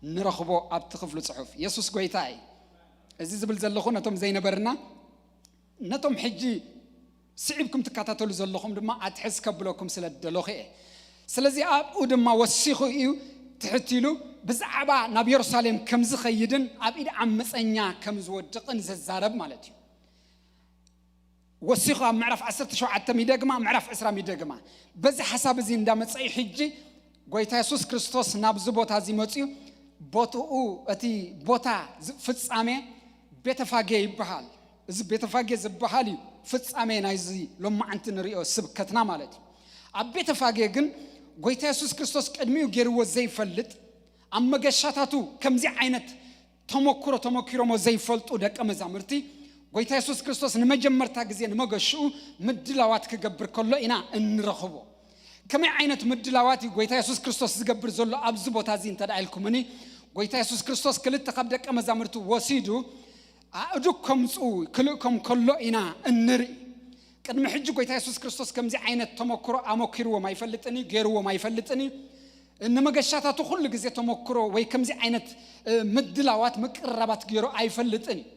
ንረኽቦ ኣብቲ ክፍሊ ጽሑፍ። የሱስ ጎይታ እዩ። እዚ ዝብል ዘለኹ ነቶም ዘይነበርና፣ ነቶም ሕጂ ስዒብኩም ትከታተሉ ዘለኹም ድማ ኣትሕዝ ከብለኩም ስለ ዝደለኹ እየ። ስለዚ ኣብኡ ድማ ወሲኹ እዩ ትሕት ኢሉ ብዛዕባ ናብ የሩሳሌም ከም ዝኸይድን ኣብ ኢድ ዓመፀኛ ከም ዝወድቕን ዘዛረብ ማለት እዩ። ወሲኹ ኣብ ምዕራፍ ዓሰርተ ሸውዓተ ሚደግማ፣ ምዕራፍ ዕስራ ሚደግማ። በዚ ሓሳብ እዚ እንዳመፀ እዩ ሕጂ ጎይታ የሱስ ክርስቶስ ናብዚ ቦታ እዚ መፅዩ። ቦትኡ፣ እቲ ቦታ ዝ-፣ ፍጻሜ ቤተፋጌ ይበሃል። እዚ ቤተፋጌ ዝበሃል እዩ ፍጻሜ ናይዚ ሎማዓንቲ ንሪኦ ስብከትና ማለት እዩ። ኣብ ቤተፋጌ ግን ጎይታ የሱስ ክርስቶስ ቅድሚኡ ገይርዎ ዘይፈልጥ፣ ኣብ መገሻታቱ ከምዚ ዓይነት ተመክሮ ተመኪሮሞ ዘይፈልጡ ደቀ መዛሙርቲ፣ ጎይታ የሱስ ክርስቶስ ንመጀመርታ ግዜ ንመገሽኡ ምድላዋት ክገብር ከሎ ኢና እንረኽቦ። ከመይ ዓይነት ምድላዋት እዩ ጎይታ የሱስ ክርስቶስ ዝገብር ዘሎ ኣብዚ ቦታ እዚ እንተ ደኣ ኢልኩምኒ፣ ጎይታ የሱስ ክርስቶስ ክልተ ካብ ደቀ መዛሙርቱ ወሲዱ ኣእዱግ ከምጽኡ ክልእኮም ከሎ ኢና እንርኢ። ቅድሚ ሕጂ ጎይታ የሱስ ክርስቶስ ከምዚ ዓይነት ተመክሮ ኣመኪርዎም ኣይፈልጥን እዩ፣ ገይርዎም ኣይፈልጥን እዩ። ንመገሻታቱ ኩሉ ግዜ ተመክሮ ወይ ከምዚ ዓይነት፣ እ፣ ምድላዋት ምቅርራባት ገይሩ ኣይፈልጥን እዩ።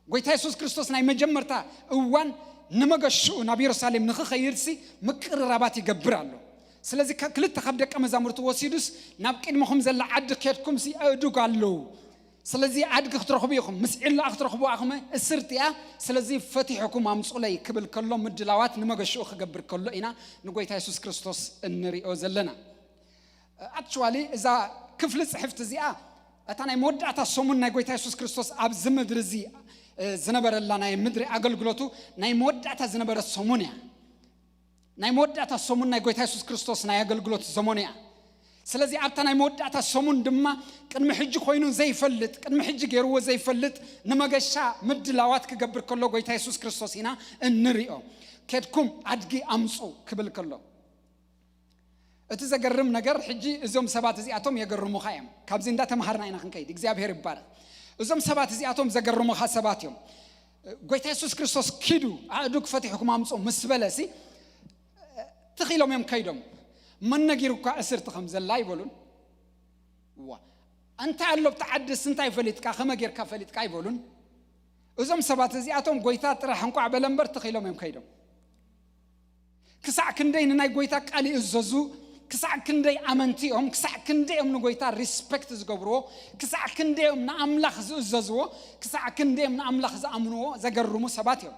ጎይታ የሱስ ክርስቶስ ናይ መጀመርታ እዋን ንመገሽኡ ናብ የሩሳሌም ንኽኸይድሲ ምቅርራባት ይገብር ኣሎ። ስለዚ ከ-፣ ክልተ ካብ ደቀ መዛሙርቱ ወሲዱስ ናብ ቅድመኹም ዘላ ዓዲ ኬድኩምሲ ኣእዱግ ኣለዉ። ስለዚ ኣድጊ ክትረኽቡ ኢኹም፣ ምስ ዒላኣ ክትረኽቡ ኣኹም እስርቲ እያ። ስለዚ ፈቲሕኩም ኣምጹለይ ክብል ከሎ ምድላዋት ንመገሽኡ ክገብር ከሎ ኢና ንጎይታ የሱስ ክርስቶስ እንሪኦ ዘለና። ኣክቹዋሊ እዛ ክፍሊ ጽሕፍቲ እዚኣ እታ ናይ መወዳእታ ሰሙን ናይ ጎይታ የሱስ ክርስቶስ ኣብዚ ምድሪ እዚ ዝነበረላ ናይ ምድሪ ኣገልግሎቱ ናይ መወዳእታ ዝነበረት ሰሙን እያ። ናይ መወዳእታ ሰሙን ናይ ጎይታ የሱስ ክርስቶስ ናይ ኣገልግሎት ዘመኑ እያ። ስለዚ ኣብታ ናይ መወዳእታ ሰሙን ድማ ቅድሚ ሕጂ ኮይኑ ዘይፈልጥ፣ ቅድሚ ሕጂ ገይርዎ ዘይፈልጥ ንመገሻ ምድላዋት ክገብር ከሎ ጎይታ የሱስ ክርስቶስ ኢና እንሪኦ። ከድኩም ኣድጊ ኣምፁ ክብል ከሎ እቲ ዘገርም ነገር ሕጂ እዞም ሰባት እዚኣቶም የገርሙኻ እዮም። ካብዚ እንዳተምሃርና ኢና ክንከይድ። እግዚኣብሔር ይባረክ። እዞም ሰባት እዚኣቶም ዘገርሙኻ ሰባት እዮም። ጎይታ የሱስ ክርስቶስ ኪዱ ኣእዱግ ፈቲሕኩም ኣምፁ ምስ በለሲ ትኺሎም እዮም ከይዶም። መን ነጊሩካ እስርቲ ከም ዘላ ኣይበሉን። ዋ እንታይ ኣሎ ኣብቲ ዓድስ እንታይ ፈሊጥካ ከመ ጌርካ ፈሊጥካ ኣይበሉን። እዞም ሰባት እዚኣቶም ጎይታ ጥራሕ እንቋዕ በለ እምበር ትኺሎም እዮም ከይዶም። ክሳዕ ክንደይ ንናይ ጎይታ ቃል ይእዘዙ፣ ክሳዕ ክንደይ ኣመንቲ እዮም፣ ክሳዕ ክንደይ እዮም ንጎይታ ሪስፔክት ዝገብርዎ፣ ክሳዕ ክንደይ እዮም ንኣምላኽ ዝእዘዝዎ፣ ክሳዕ ክንደይ እዮም ንኣምላኽ ዝኣምንዎ ዘገርሙ ሰባት እዮም።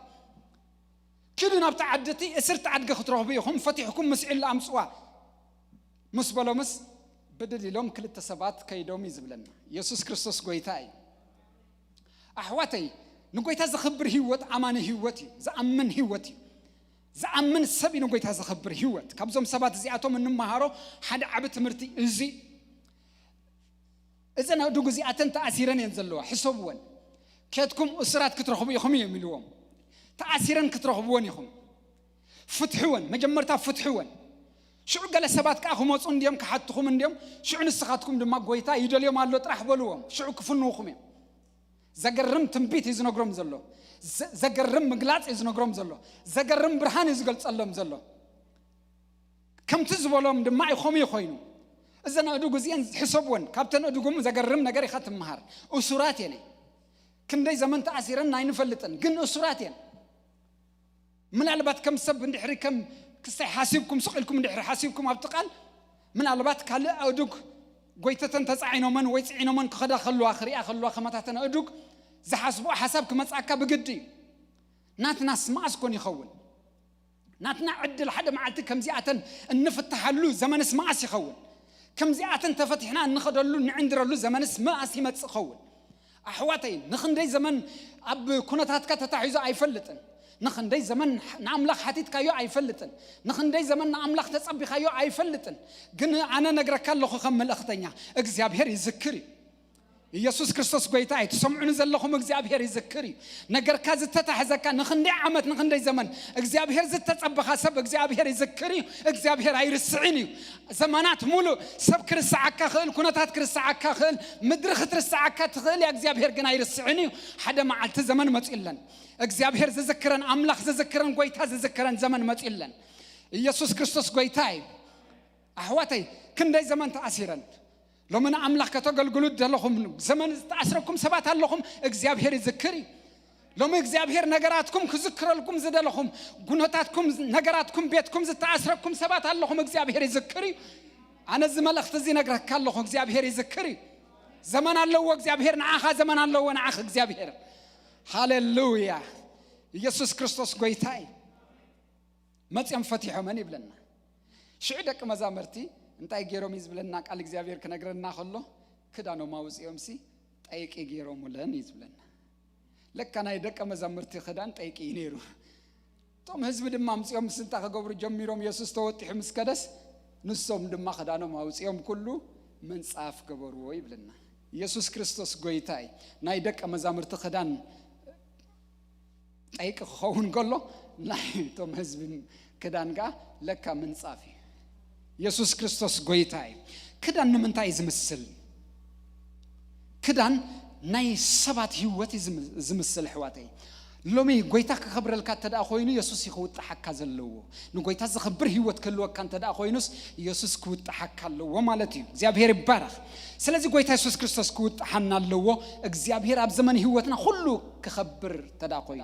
ኪዱ ናብቲ ዓዲ እቲ እስርቲ ኣድጊ ክትረኽቡ ኢኹም፣ ፈቲሕኩም ምስዒሉ ኣምፅዋ ምስ በሎምስ ብድድ ኢሎም ክልተ ሰባት ከይዶም እዩ ዝብለና። የሱስ ክርስቶስ ጎይታ እዩ። ኣሕዋተይ ንጎይታ ዘኽብር ህይወት ኣማኒ ህይወት እዩ፣ ዝኣምን ህይወት እዩ። ዝኣምን ሰብ እዩ ንጎይታ ዘኽብር ህይወት። ካብዞም ሰባት እዚኣቶም እንመሃሮ ሓደ ዓቢ ትምህርቲ እዚ። እዘን ኣእዱግ እዚኣተን ተኣሲረን እየን ዘለዋ፣ ሕሰብወን። ከድኩም እሱራት ክትረኽቡ ኢኹም እዮም ኢልዎም። ተኣሲረን ክትረኽብወን ኢኹም። ፍትሕወን፣ መጀመርታ ፍትሕወን። ሽዑ ገለ ሰባት ከኣ ክመፁ እንድዮም ክሓትኹም እንድዮም። ሽዑ ንስኻትኩም ድማ ጎይታ ይደልዮም ኣሎ ጥራሕ በልዎም። ሽዑ ክፍንውኹም እዮም። ዘገርም ትንቢት እዩ ዝነግሮም ዘሎ። ዘ- ዘገርም ምግላፅ እዩ ዝነግሮም ዘሎ። ዘገርም ብርሃን እዩ ዝገልፀሎም ዘሎ። ከምቲ ዝበሎም ድማ እዩ ከምኡ ኮይኑ። እዘን ኣእዱግ እዚአን ሕሰብወን። ካብተን ኣእዱግም ዘገርም ነገር ኢኻ ትምሃር። እሱራት እየን። ክንደይ ዘመን ተኣሲረን ኣይንፈልጥን ግን እሱራት እየን። ምናልባት ከም ሰብ እንድሕሪ ከም ክስታይ ሓሲብኩም ስቕ ኢልኩም እንድሕሪ ሓሲብኩም ኣብቲ ቃል ምናልባት ካልእ ኣእዱግ ጎይተተን ተፃዒኖመን ወይ ፅዒኖመን ክኸዳ ከለዋ ክሪኣ ከለዋ ከመታተን ኣእዱግ ዝሓስብኦ ሓሳብ ክመፅኣካ ብግዲ እዩ። ናትናስ መዓስ ኮን ይኸውን? ናትና ዕድል ሓደ መዓልቲ ከምዚኣተን እንፍትሓሉ ዘመንስ መዓስ ይኸውን? ከምዚኣተን ተፈቲሕና እንኸደሉ እንዕንድረሉ ዘመንስ መዓስ ይመጽእ ኸውን? ኣሕዋተይ ንኽንደይ ዘመን ኣብ ኩነታትካ ተታሒዙ ኣይፈልጥን። ንኽንደይ ዘመን ንኣምላኽ ሓቲትካዮ ኣይፈልጥን። ንኽንደይ ዘመን ንኣምላኽ ተጸቢኻዮ ኣይፈልጥን። ግን ኣነ ነግረካ ኣለኹ ከም መልእኽተኛ እግዚኣብሔር ይዝክር እዩ። ኢየሱስ ክርስቶስ ጎይታ እዩ። ትሰምዑኒ ዘለኹም እግዚኣብሔር ይዝክር እዩ። ነገርካ ዝተታሕዘካ ንኽንደይ ዓመት ንኽንደይ ዘመን እግዚኣብሔር ዝተጸበኻ ሰብ እግዚኣብሔር ይዝክር እዩ። እግዚኣብሔር ኣይርስዕን እዩ። ዘመናት ሙሉእ ሰብ ክርስዓካ ክእል፣ ኩነታት ክርስዓካ ክእል፣ ምድሪ ክትርስዓካ ትኽእል እያ። እግዚኣብሔር ግን ኣይርስዕን እዩ። ሓደ መዓልቲ ዘመን መጺለን እግዚኣብሔር ዝዝክረን ኣምላኽ ዝዝክረን ጎይታ ዝዝክረን ዘመን መጺለን። ኢየሱስ ክርስቶስ ጎይታ እዩ። ኣሕዋተይ ክንደይ ዘመን ተኣሲረን ሎሚ ንኣምላኽ ከተገልግሉ ዘለኹም ዘመን ዝተኣስረኩም ሰባት ኣለኹም። እግዚኣብሔር ይዝክር እዩ። ሎሚ እግዚኣብሔር ነገራትኩም ክዝክረልኩም ዝደለኹም ጉነታትኩም ነገራትኩም ቤትኩም ዝተኣስረኩም ሰባት ኣለኹም። እግዚኣብሔር ይዝክር እዩ። ኣነ እዚ መልእኽቲ እዚ ነግረካ ኣለኹ። እግዚኣብሔር ይዝክር እዩ። ዘመን ኣለዎ እግዚኣብሔር ንዓኻ፣ ዘመን ኣለዎ ንዓኽ እግዚኣብሔር። ሃሌሉያ። ኢየሱስ ክርስቶስ ጎይታ እዩ። መፅኦም ፈቲሖመን ይብለና። ሽዑ ደቂ መዛመርቲ እንታይ ገይሮም እዩ ዝብለና ቃል እግዚኣብሔር ክነግረና ከሎ ክዳኖም ኣውፅኦም ሲ ጠይቂ ገይሮምለን እዩ ዝብለና። ለካ ናይ ደቂ መዛምርቲ ክዳን ጠይቂ እዩ ነይሩ። እቶም ህዝቢ ድማ ኣምፅኦም ምስ እንታይ ክገብሩ ጀሚሮም የሱስ ተወጢሑ ምስ ከደስ ንሶም ድማ ክዳኖም ኣውፅኦም ኩሉ ምንፃፍ ገበርዎ ይብለና። የሱስ ክርስቶስ ጎይታ እዩ። ናይ ደቂ መዛምርቲ ክዳን ጠይቂ ክኸውን ከሎ ናይ እቶም ህዝቢ ክዳን ከኣ ለካ ምንጻፍ እዩ። የሱስ ክርስቶስ ጎይታ እዩ። ክዳን ንምንታይ እዩ ዝምስል? ክዳን ናይ ሰባት ህይወት እዩ ዝም- ዝምስል ኣሕዋተይ። ሎሚ ጎይታ ክኸብረልካ እንተ ደኣ ኮይኑ የሱስ እዩ ክውጥሓካ ዘለዎ። ንጎይታ ዘኽብር ህይወት ክህልወካ እንተ ደኣ ኮይኑስ የሱስ ክውጥሓካ ኣለዎ ማለት እዩ። እግዚኣብሔር ይባረኽ። ስለዚ ጎይታ የሱስ ክርስቶስ ክውጥሓና ኣለዎ። እግዚኣብሔር ኣብ ዘመን ህይወትና ኩሉ ክኸብር እንተ ደኣ ኮይኑ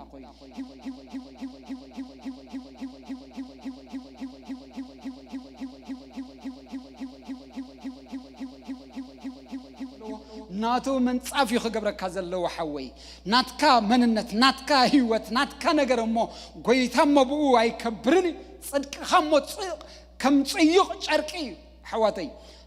ናቱ ምንጻፍ እዩ ክገብረካ ዘለዎ ሓወይ። ናትካ መንነት ናትካ ህይወት ናትካ ነገር እሞ ጎይታ እሞ ብኡ ኣይከብርን እዩ። ጽድቅኻ እሞ ጽ- ከም ጽዩቕ ጨርቂ እዩ። ኣሕዋተይ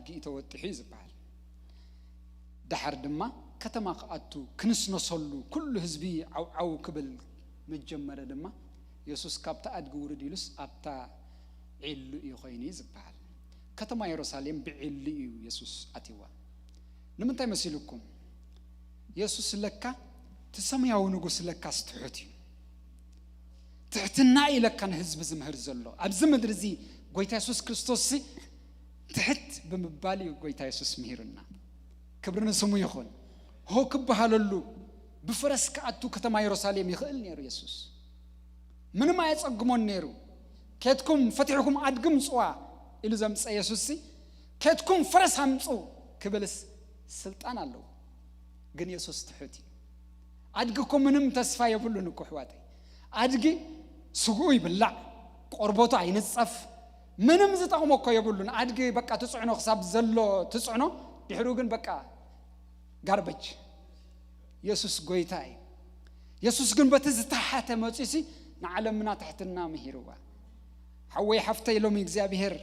ኣድጊ እዩ ተወጢሑ እዩ ዝበሃል። ደሓር ድማ ከተማ ክኣቱ ክንስነሰሉ ኩሉ ህዝቢ ዓውዓው ክብል ምስ ጀመረ ድማ የሱስ ካብታ ኣድጊ ውርድ ኢሉስ ኣብታ ዒሉ እዩ ኮይኑ እዩ ዝበሃል። ከተማ የሩሳሌም ብዒሉ እዩ የሱስ ኣትይዋ። ንምንታይ መሲልኩም? የሱስ ለካ እቲ ሰማያዊ ንጉስ ለካ ስትሑት እዩ። ትሕትና እዩ ለካ ንህዝቢ ዝምህር ዘሎ። ኣብዚ ምድሪ እዚ ጎይታ የሱስ ክርስቶስ ሲ ትሕት ብምባል እዩ ጎይታ የሱስ ምሂሩና። ክብሪ ንስሙ ይኹን። ሆ ክበሃለሉ ብፈረስ ክኣቱ ከተማ የሩሳሌም ይኽእል ነይሩ የሱስ። ምንም ኣየጸግሞን ነይሩ። ኬድኩም ፈቲሕኩም ኣድጊ ምጽዋ ኢሉ ዘምጸ የሱስ ሲ ኬድኩም ፈረስ ኣምጹ ክብልስ ስልጣን ኣለዎ። ግን የሱስ ትሑት እዩ። ኣድጊ እኮ ምንም ተስፋ የብሉን እኮ ኣሕዋተይ። ኣድጊ ስግኡ ይብላዕ፣ ቆርበቱ ኣይንጸፍ፣ ምንም ዝጠቕሞ እኮ የብሉን። ኣድጊ በቃ ትጽዕኖ ክሳብ ዘሎ ትጽዕኖ፣ ድሕሩ ግን በቃ ጋርበጅ። የሱስ ጎይታ እዩ። የሱስ ግን በቲ ዝተሓተ መጺሲ ንዓለምና ትሕትና ምሂርዋ። ሓወይ ሓፍተይ፣ ሎሚ እግዚኣብሔር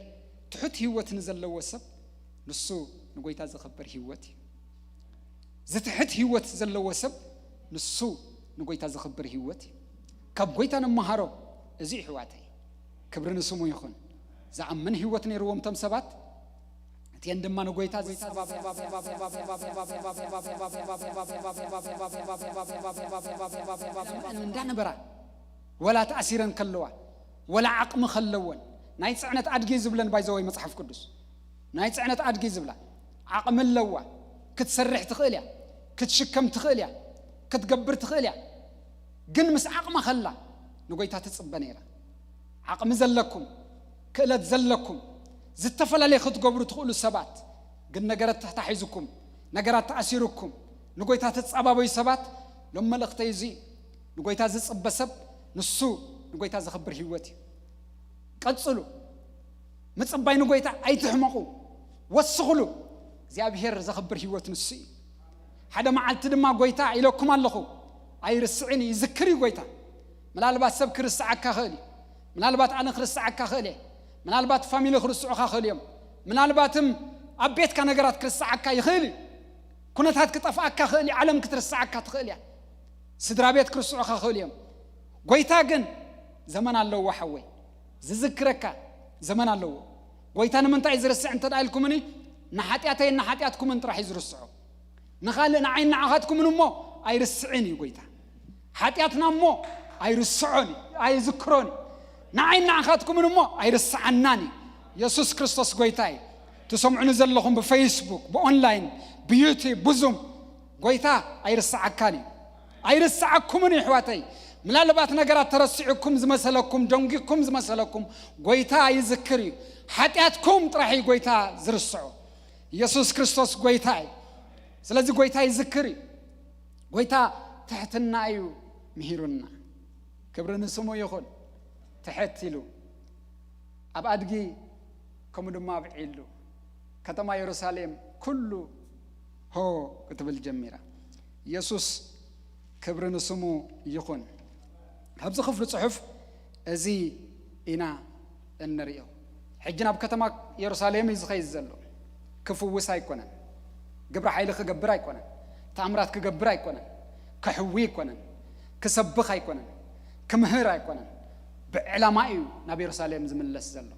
ትሑት ህይወት ንዘለዎ ሰብ ንሱ ንጎይታ ዘኽብር ህይወት እዩ። ዝትሕት ህይወት ዘለዎ ሰብ ንሱ ንጎይታ ዘኽብር ህይወት እዩ። ካብ ጎይታ ንመሃሮ። እዚ እዩ ኣሕዋተይ። ክብሪ ንስሙ ይኹን። ዝኣምን ህይወት ነይርዎም እቶም ሰባት፣ እቲአን ድማ ንጎይታ ዝጸባበያ እንዳነበራ፣ ወላ ተኣሲረን ከለዋ፣ ወላ ዓቕሚ ከለወን፣ ናይ ጽዕነት ኣድጊ ዝብለን ባይዘወይ መጽሓፍ ቅዱስ ናይ ጽዕነት ኣድጊ ዝብላ፣ ዓቕሚ ኣለዋ፣ ክትሰርሕ ትኽእል እያ፣ ክትሽከም ትኽእል እያ፣ ክትገብር ትኽእል እያ። ግን ምስ ዓቕማ ከላ ንጎይታ ትጽበ ነይራ። ዓቕሚ ዘለኩም፣ ክእለት ዘለኩም፣ ዝተፈላለየ ክትገብሩ ትኽእሉ ሰባት፣ ግን ነገራት ተታሒዙኩም፣ ነገራት ተኣሲሩኩም፣ ንጎይታ ትጸባበዩ ሰባት፣ ሎም መልእኽተይ እዚ ንጎይታ ዝጽበ ሰብ ንሱ ንጎይታ ዘኽብር ህይወት እዩ። ቀጽሉ። ምጽባይ ንጎይታ ኣይትሕመቑ፣ ወስኽሉ። እግዚኣብሔር ዘኽብር ህይወት ንሱ እዩ። ሓደ መዓልቲ ድማ ጎይታ ኢለኩም ኣለኹ፣ ኣይርስዕን እዩ፣ ይዝክር እዩ ጎይታ። ምናልባት ሰብ ክርስዓካ ኽእል እዩ። ምናልባት ኣነ ክርስዓካ ኽእል እየ። ምናልባት ፋሚሊ ክርስዑኻ ኽእል እዮም። ምናልባትም ኣብ ቤትካ ነገራት ክርስዓካ ይኽእል እዩ። ኩነታት ክጠፍኣካ ኽእል እዩ። ዓለም ክትርስዓካ ትኽእል እያ። ስድራ ቤት ክርስዑኻ ኽእል እዮም። ጎይታ ግን ዘመን ኣለዎ ሓወይ፣ ዝዝክረካ ዘመን ኣለዎ። ጎይታ ንምንታይ እዩ ዝርስዕ እንተ ደኣ ኢልኩምኒ፣ ንሓጢኣተይን ንሓጢኣትኩምን ጥራሕ እዩ ዝርስዖ። ንኻልእ ንዓይን ንዓኻትኩምን እሞ ኣይርስዕን እዩ ጎይታ። ሓጢኣትና እሞ ኣይርስዖን እዩ፣ ኣይዝክሮን እዩ። ንዓይን ንዓኻትኩምን እሞ ኣይርስዓናን እዩ። የሱስ ክርስቶስ ጎይታ እዩ። ትሰምዑኒ ዘለኹም ብፌስቡክ፣ ብኦንላይን፣ ብዩቲብ፣ ብዙም፣ ጎይታ ኣይርስዓካን እዩ። ኣይርስዓኩምን እዩ፣ ኣሕዋተይ። ምናልባት ነገራት ተረሲዑኩም ዝመሰለኩም፣ ደንጊኩም ዝመሰለኩም፣ ጎይታ ይዝክር እዩ። ሓጢኣትኩም ጥራሕ እዩ ጎይታ ዝርስዖ። ኢየሱስ ክርስቶስ ጎይታ እዩ። ስለዚ ጎይታ ይዝክር እዩ። ጎይታ ትሕትና እዩ ምሂሩና። ክብሪ ንስሙ ይኹን። ትሕት ኢሉ ኣብ ኣድጊ፣ ከምኡ ድማ ኣብ ዒሉ፣ ከተማ የሩሳሌም ኩሉ ሆ ክትብል ጀሚራ። ኢየሱስ፣ ክብሪ ንስሙ ይኹን። ኣብዚ ክፍሊ ጽሑፍ እዚ ኢና እንርእዮ። ሕጂ ናብ ከተማ የሩሳሌም እዩ ዝኸይድ ዘሎ። ክፍውስ ኣይኮነን። ግብረ ሓይሊ ክገብር ኣይኮነን። ተኣምራት ክገብር ኣይኮነን። ከሕዊ ኣይኮነን። ክሰብኽ ኣይኮነን። ክምህር ኣይኮነን። ብዕላማ እዩ ናብ የሩሳሌም ዝምለስ ዘሎ።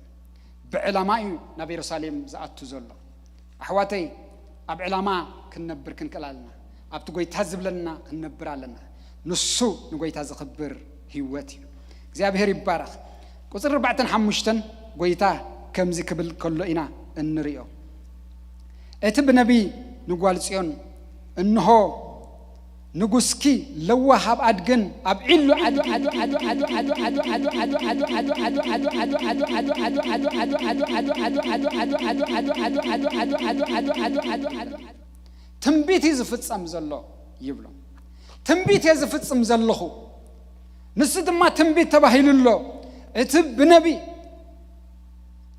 ብዕላማ እዩ ናብ የሩሳሌም ዝኣቱ ዘሎ። ኣሕዋተይ፣ ኣብ ዕላማ ክንነብር ክንክእል ኣለና። ኣብቲ ጎይታ ዝብለና ክንነብር ኣለና። ንሱ ንጎይታ ዘኽብር ህይወት እዩ። እግዚኣብሔር ይባረኽ። ቁፅሪ ኣርባዕተን ሓሙሽተን ጎይታ ከምዚ ክብል ከሎ ኢና እንርእዮ። እቲ ብነቢይ ንጓል ጽዮን፣ እንሆ ንጉስኪ ለዋህ ኣብ ኣድግን ኣብ ዒሉ ኣድግን ትንቢት እዩ ዝፍጸም ዘሎ ይብሎ። ትንቢት እየ ዝፍጽም ዘለኹ፣ ንሱ ድማ ትንቢት ተባሂሉ ኣሎ። እቲ ብነቢ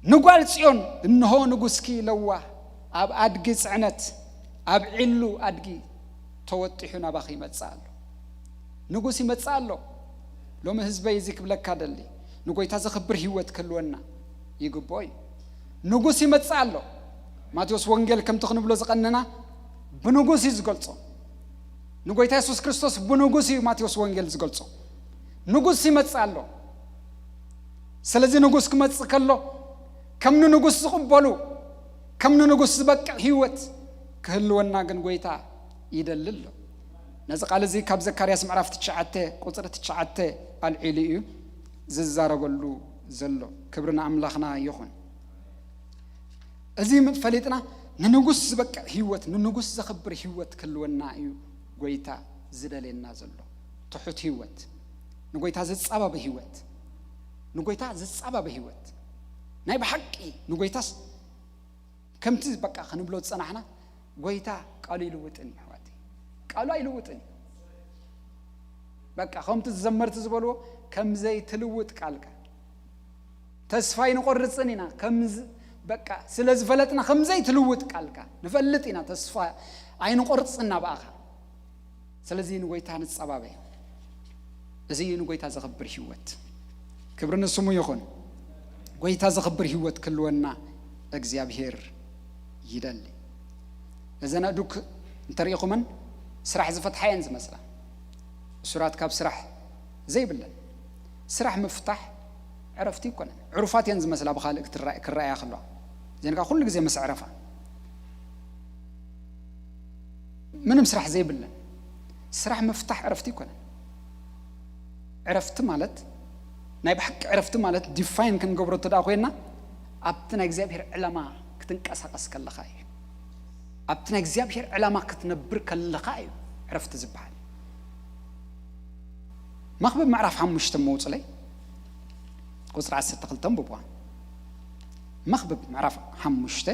ንጓል ጽዮን፣ እንሆ ንጉስኪ ለዋህ ኣብ ኣድጊ ጽዕነት ኣብ ዒሉ ኣድጊ ተወጢሑ ናባኺ ይመጽእ ኣሎ። ንጉስ ይመጽእ ኣሎ። ሎሚ ህዝበይ እዚ ክብለካ ደሊ፣ ንጎይታ ዘኽብር ህይወት ክህልወና ይግብኦ እዩ። ንጉስ ይመጽእ ኣሎ። ማቴዎስ ወንጌል ከምቲ ክንብሎ ዝቐነና ብንጉስ እዩ ዝገልጾ። ንጎይታ የሱስ ክርስቶስ ብንጉስ እዩ ማቴዎስ ወንጌል ዝገልጾ። ንጉስ ይመጽእ ኣሎ። ስለዚ ንጉስ ክመጽእ ከሎ ከም ንንጉስ ዝቕበሉ፣ ከም ንንጉስ ዝበቅዕ ህይወት ክህልወና ግን ጎይታ ይደሊ ኣሎ። ነዚ ቃል እዚ ካብ ዘካርያስ ምዕራፍ ትሽዓተ ቁጽሪ ትሽዓተ ኣልዒሉ እዩ ዝዛረበሉ ዘሎ። ክብሪ ንኣምላኽና ይኹን። እዚ ፈሊጥና ንንጉስ ዝበቅዕ ህይወት፣ ንንጉስ ዘኽብር ህይወት ክህልወና እዩ ጎይታ ዝደልየና ዘሎ። ትሑት ህይወት፣ ንጎይታ ዝጻባበ ህይወት፣ ንጎይታ ዝጻባበ ህይወት። ናይ ብሓቂ ንጎይታስ ከምቲ በቃ ክንብሎ ዝጸናሕና፣ ጎይታ ቃሉ ይልውጥን እዩ ኣሕዋተይ። ቃሉ ኣይልውጥን እዩ። በቃ ከምቲ ዘመርቲ ዝበልዎ፣ ከም ዘይትልውጥ ቃልካ። ተስፋ ኣይንቆርጽን ኢና። ከም ዝ-፣ በቃ ስለ ዝፈለጥና ከም ዘይትልውጥ ቃልካ ንፈልጥ ኢና። ተስፋ ኣይንቆርጽን ናብኣኻ። ስለዚ ንጎይታ ንጸባበ። እዚ እዩ ንጎይታ ዘኽብር ህይወት። ክብሪ ንስሙ ይኹን። ጎይታ ዘኽብር ህይወት ክህልወና እግዚኣብሔር ይደሊ። እዘን ኣእዱግ እንተሪኢኹመን ስራሕ ዝፈትሓ እየን ዝመስላ። እሱራት ካብ ስራሕ ዘይብለን። ስራሕ ምፍታሕ ዕረፍቲ ይኮነን። ዕሩፋት እየን ዝመስላ ብኻልእ ክትረኣ-፣ ክረኣያ ከለዋ። እዚአን ከዓ ኩሉ ግዜ ምስ ዕረፋ። ምንም ስራሕ ዘይብለን። ስራሕ ምፍታሕ ዕረፍቲ ይኮነን። ዕረፍቲ ማለት፣ ናይ ብሓቂ ዕረፍቲ ማለት ዲፋይን ክንገብሮ እንተ ደኣ ኮይና፣ ኣብቲ ናይ እግዚኣብሔር ዕላማ ክትንቀሳቐስ ከለኻ እዩ። ኣብቲ ናይ እግዚኣብሔር ዕላማ ክትነብር ከለኻ እዩ ዕረፍቲ ዝበሃል። መኽብብ ምዕራፍ ሓሙሽተ መውፅለይ ቁፅሪ ዓሰርተ ክልተ ኣንብብዋ። መኽብብ ምዕራፍ ሓሙሽተ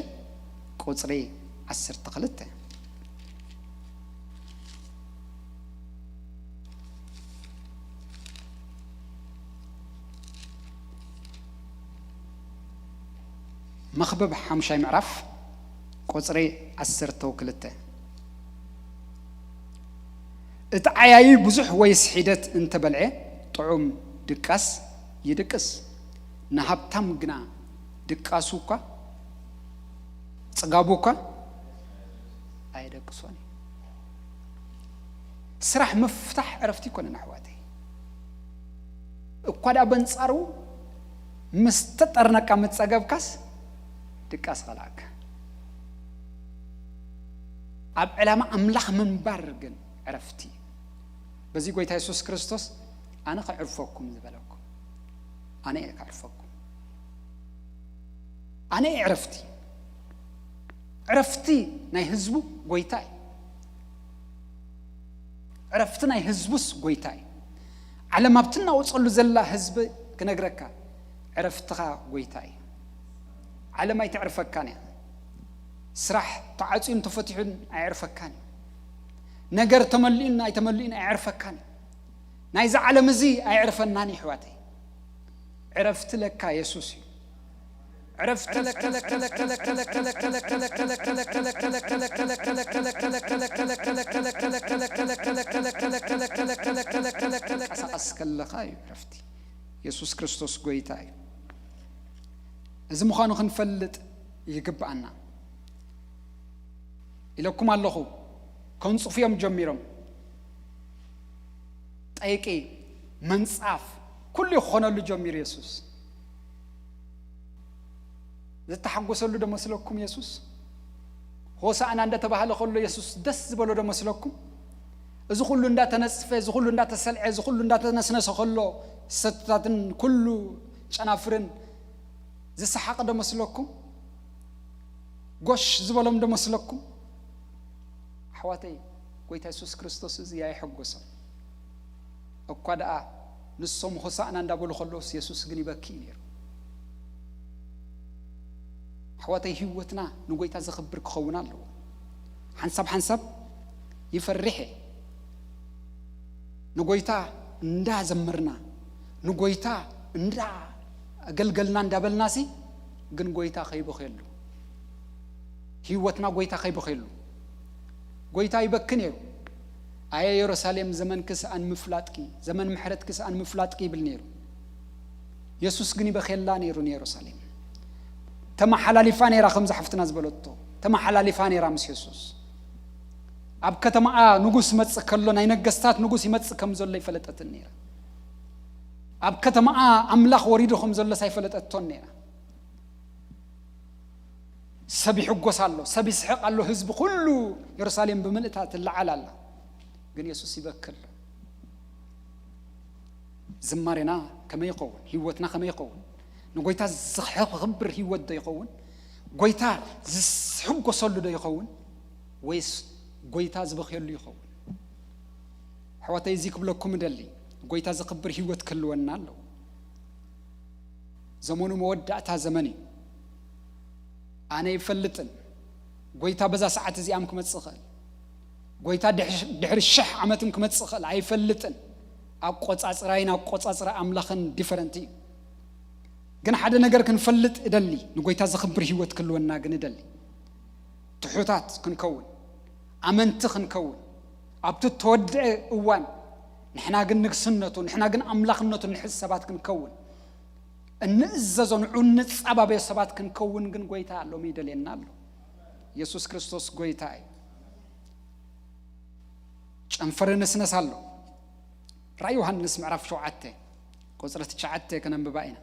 ቁፅሪ ዓሰርተ ክልተ። መኽብብ ሓሙሻይ ምዕራፍ ቁፅሪ ዓሰርተ ክልተ። እቲ ዓያዪ ብዙሕ ወይስ ሒደት እንተበልዐ ጥዑም ድቃስ ይድቅስ፣ ንሃብታም ግና ድቃሱ እኳ ጽጋቡ እኳ ኣየደቅሶን እዩ። ስራሕ ምፍታሕ ዕረፍቲ ይኮነን ኣሕዋተይ። እኳ ደኣ በንጻሩ ምስ ተጠርነካ ምስ ጸገብካስ ድቃስ ኸልኣካ። ኣብ ዕላማ ኣምላኽ ምንባር ግን ዕረፍቲ። በዚ ጎይታ የሱስ ክርስቶስ ኣነ ከዕርፈኩም ዝበለኩም፣ ኣነ እየ ከዕርፈኩም። ኣነ እየ ዕረፍቲ። ዕረፍቲ ናይ ህዝቡ ጎይታ እዩ። ዕረፍቲ ናይ ህዝቡስ ጎይታ እዩ። ዓለም ኣብ ትናወጸሉ ዘላ ህዝቢ ክነግረካ፣ ዕረፍትኻ ጎይታ እዩ። ዓለም ኣይተዕርፈካን እያ። ስራሕ ተዓጽዩን ተፈቲሑን ኣየዕርፈካን እዩ። ነገር ተመሊኡን ኣይተመሊኡን ኣየዕርፈካን እዩ። ናይዚ ዓለም እዚ ኣየዕርፈናን እዩ፣ ኣሕዋተይ። ዕረፍቲ ለካ የሱስ እዩ። ዕረፍቲ ለካ ቀሳቀስ ከለኻ እዩ ዕረፍቲ። የሱስ ክርስቶስ ጎይታ እዩ። እዚ ምዃኑ ክንፈልጥ ይግብኣና። ኢለኩም ኣለኹ፣ ከንጽፉ እዮም ጀሚሮም። ጠይቂ፣ መንጻፍ፣ ኩሉ ክኾነሉ ጀሚሩ የሱስ። ዝተሓጎሰሉ ዶ መስለኩም የሱስ? ሆሳዕና እንዳተባህለ ከሎ የሱስ ደስ ዝበሎ ዶ መስለኩም? እዚ ኩሉ እንዳተነጽፈ፣ እዚ ኩሉ እንዳተሰልዐ፣ እዚ ኩሉ እንዳተነስነሰ ከሎ፣ ሰትታትን ኩሉ ጨናፍርን ዝሰሓቐ ዶ መስለኩም? ጎሽ ዝበሎም ዶ መስለኩም? ኣሕዋተይ፣ ጎይታ የሱስ ክርስቶስ እዚ ኣየሐጎሶም። እኳ ደኣ ንሶም ሆሳዕና እንዳበሉ ከለውስ፣ የሱስ ግን ይበኪ እዩ ነይሩ። ኣሕዋተይ፣ ህይወትና ንጎይታ ዘኽብር ክኸውን ኣለዎ። ሓንሳብ ሓንሳብ ይፈርሕ እየ። ንጎይታ እንዳዘመርና፣ ንጎይታ እንዳኣገልገልና እንዳበልናሲ፣ ግን ጎይታ ከይበኽየሉ፣ ህይወትና ጎይታ ከይበኽየሉ። ጎይታ ይበኪ ነይሩ። ኣየ የሩሳሌም፣ ዘመንኪ ሰኣን ምፍላጥኪ፣ ዘመን ምሕረትኪ ሰኣን ምፍላጥኪ ይብል ነይሩ። የሱስ ግን ይበኽየላ ነይሩ ንየሩሳሌም። ተመሓላሊፋ ነይራ፣ ከምዛ ሓፍትና ዝበለቶ፣ ተመሓላሊፋ ነይራ ምስ የሱስ። ኣብ ከተማኣ ንጉስ ይመጽእ ከሎ፣ ናይ ነገስታት ንጉስ ይመጽእ ከም ዘሎ ይፈለጠትን ነይራ። ኣብ ከተማኣ ኣምላኽ ወሪዱ ከም ዘሎስ ኣይፈለጠቶን ነይራ። ሰብ ይሕጎስ ኣሎ፣ ሰብ ይስሕቕ ኣሎ፣ ህዝቢ ኩሉ የሩሳሌም ብምልእታ ትለዓል ኣላ። ግን የሱስ ይበኪ ኣሎ። ዝማሬና ከመይ ይኸውን? ህይወትና ከመይ ይኸውን? ንጎይታ ዘኽብር ህይወት ዶ ይኸውን? ጎይታ ዝሕጎሰሉ ዶ ይኸውን? ወይስ ጎይታ ዝበኽየሉ ይኸውን? ኣሕዋተይ፣ እዚ ክብለኩም እደሊ፣ ጎይታ ዘኽብር ህይወት ክህልወና ኣለዎ። ዘመኑ መወዳእታ ዘመን እዩ። ኣነ ይፈልጥን፣ ጎይታ በዛ ሰዓት እዚኣም ክመጽእ ይኽእል። ጎይታ ድሕ-፣ ድሕሪ ሽሕ ዓመትም ክመጽእ ይኽእል፣ ኣይፈልጥን። ኣቆጻጽራይን ኣቆጻጽራ ኣምላኽን ዲፈረንት እዩ። ግን ሓደ ነገር ክንፈልጥ እደሊ፣ ንጎይታ ዘኽብር ህይወት ክህልወና ግን እደሊ። ትሑታት ክንከውን፣ ኣመንቲ ክንከውን፣ ኣብቲ እተወድአ እዋን ንሕና ግን ንግስነቱ፣ ንሕና ግን ኣምላኽነቱ ንሕዝ ሰባት ክንከውን፣ እንእዘዞ፣ ንዑ እንጻባበዮ ሰባት ክንከውን ግን ጎይታ ሎሚ ይደልየና ኣሎ። የሱስ ክርስቶስ ጎይታ እዩ። ጨንፈር ንስነስ ኣሎ። ራእይ ዮሃንስ ምዕራፍ ሸውዓተ ቁጽሪ ትሽዓተ ከነንብባ ኢና።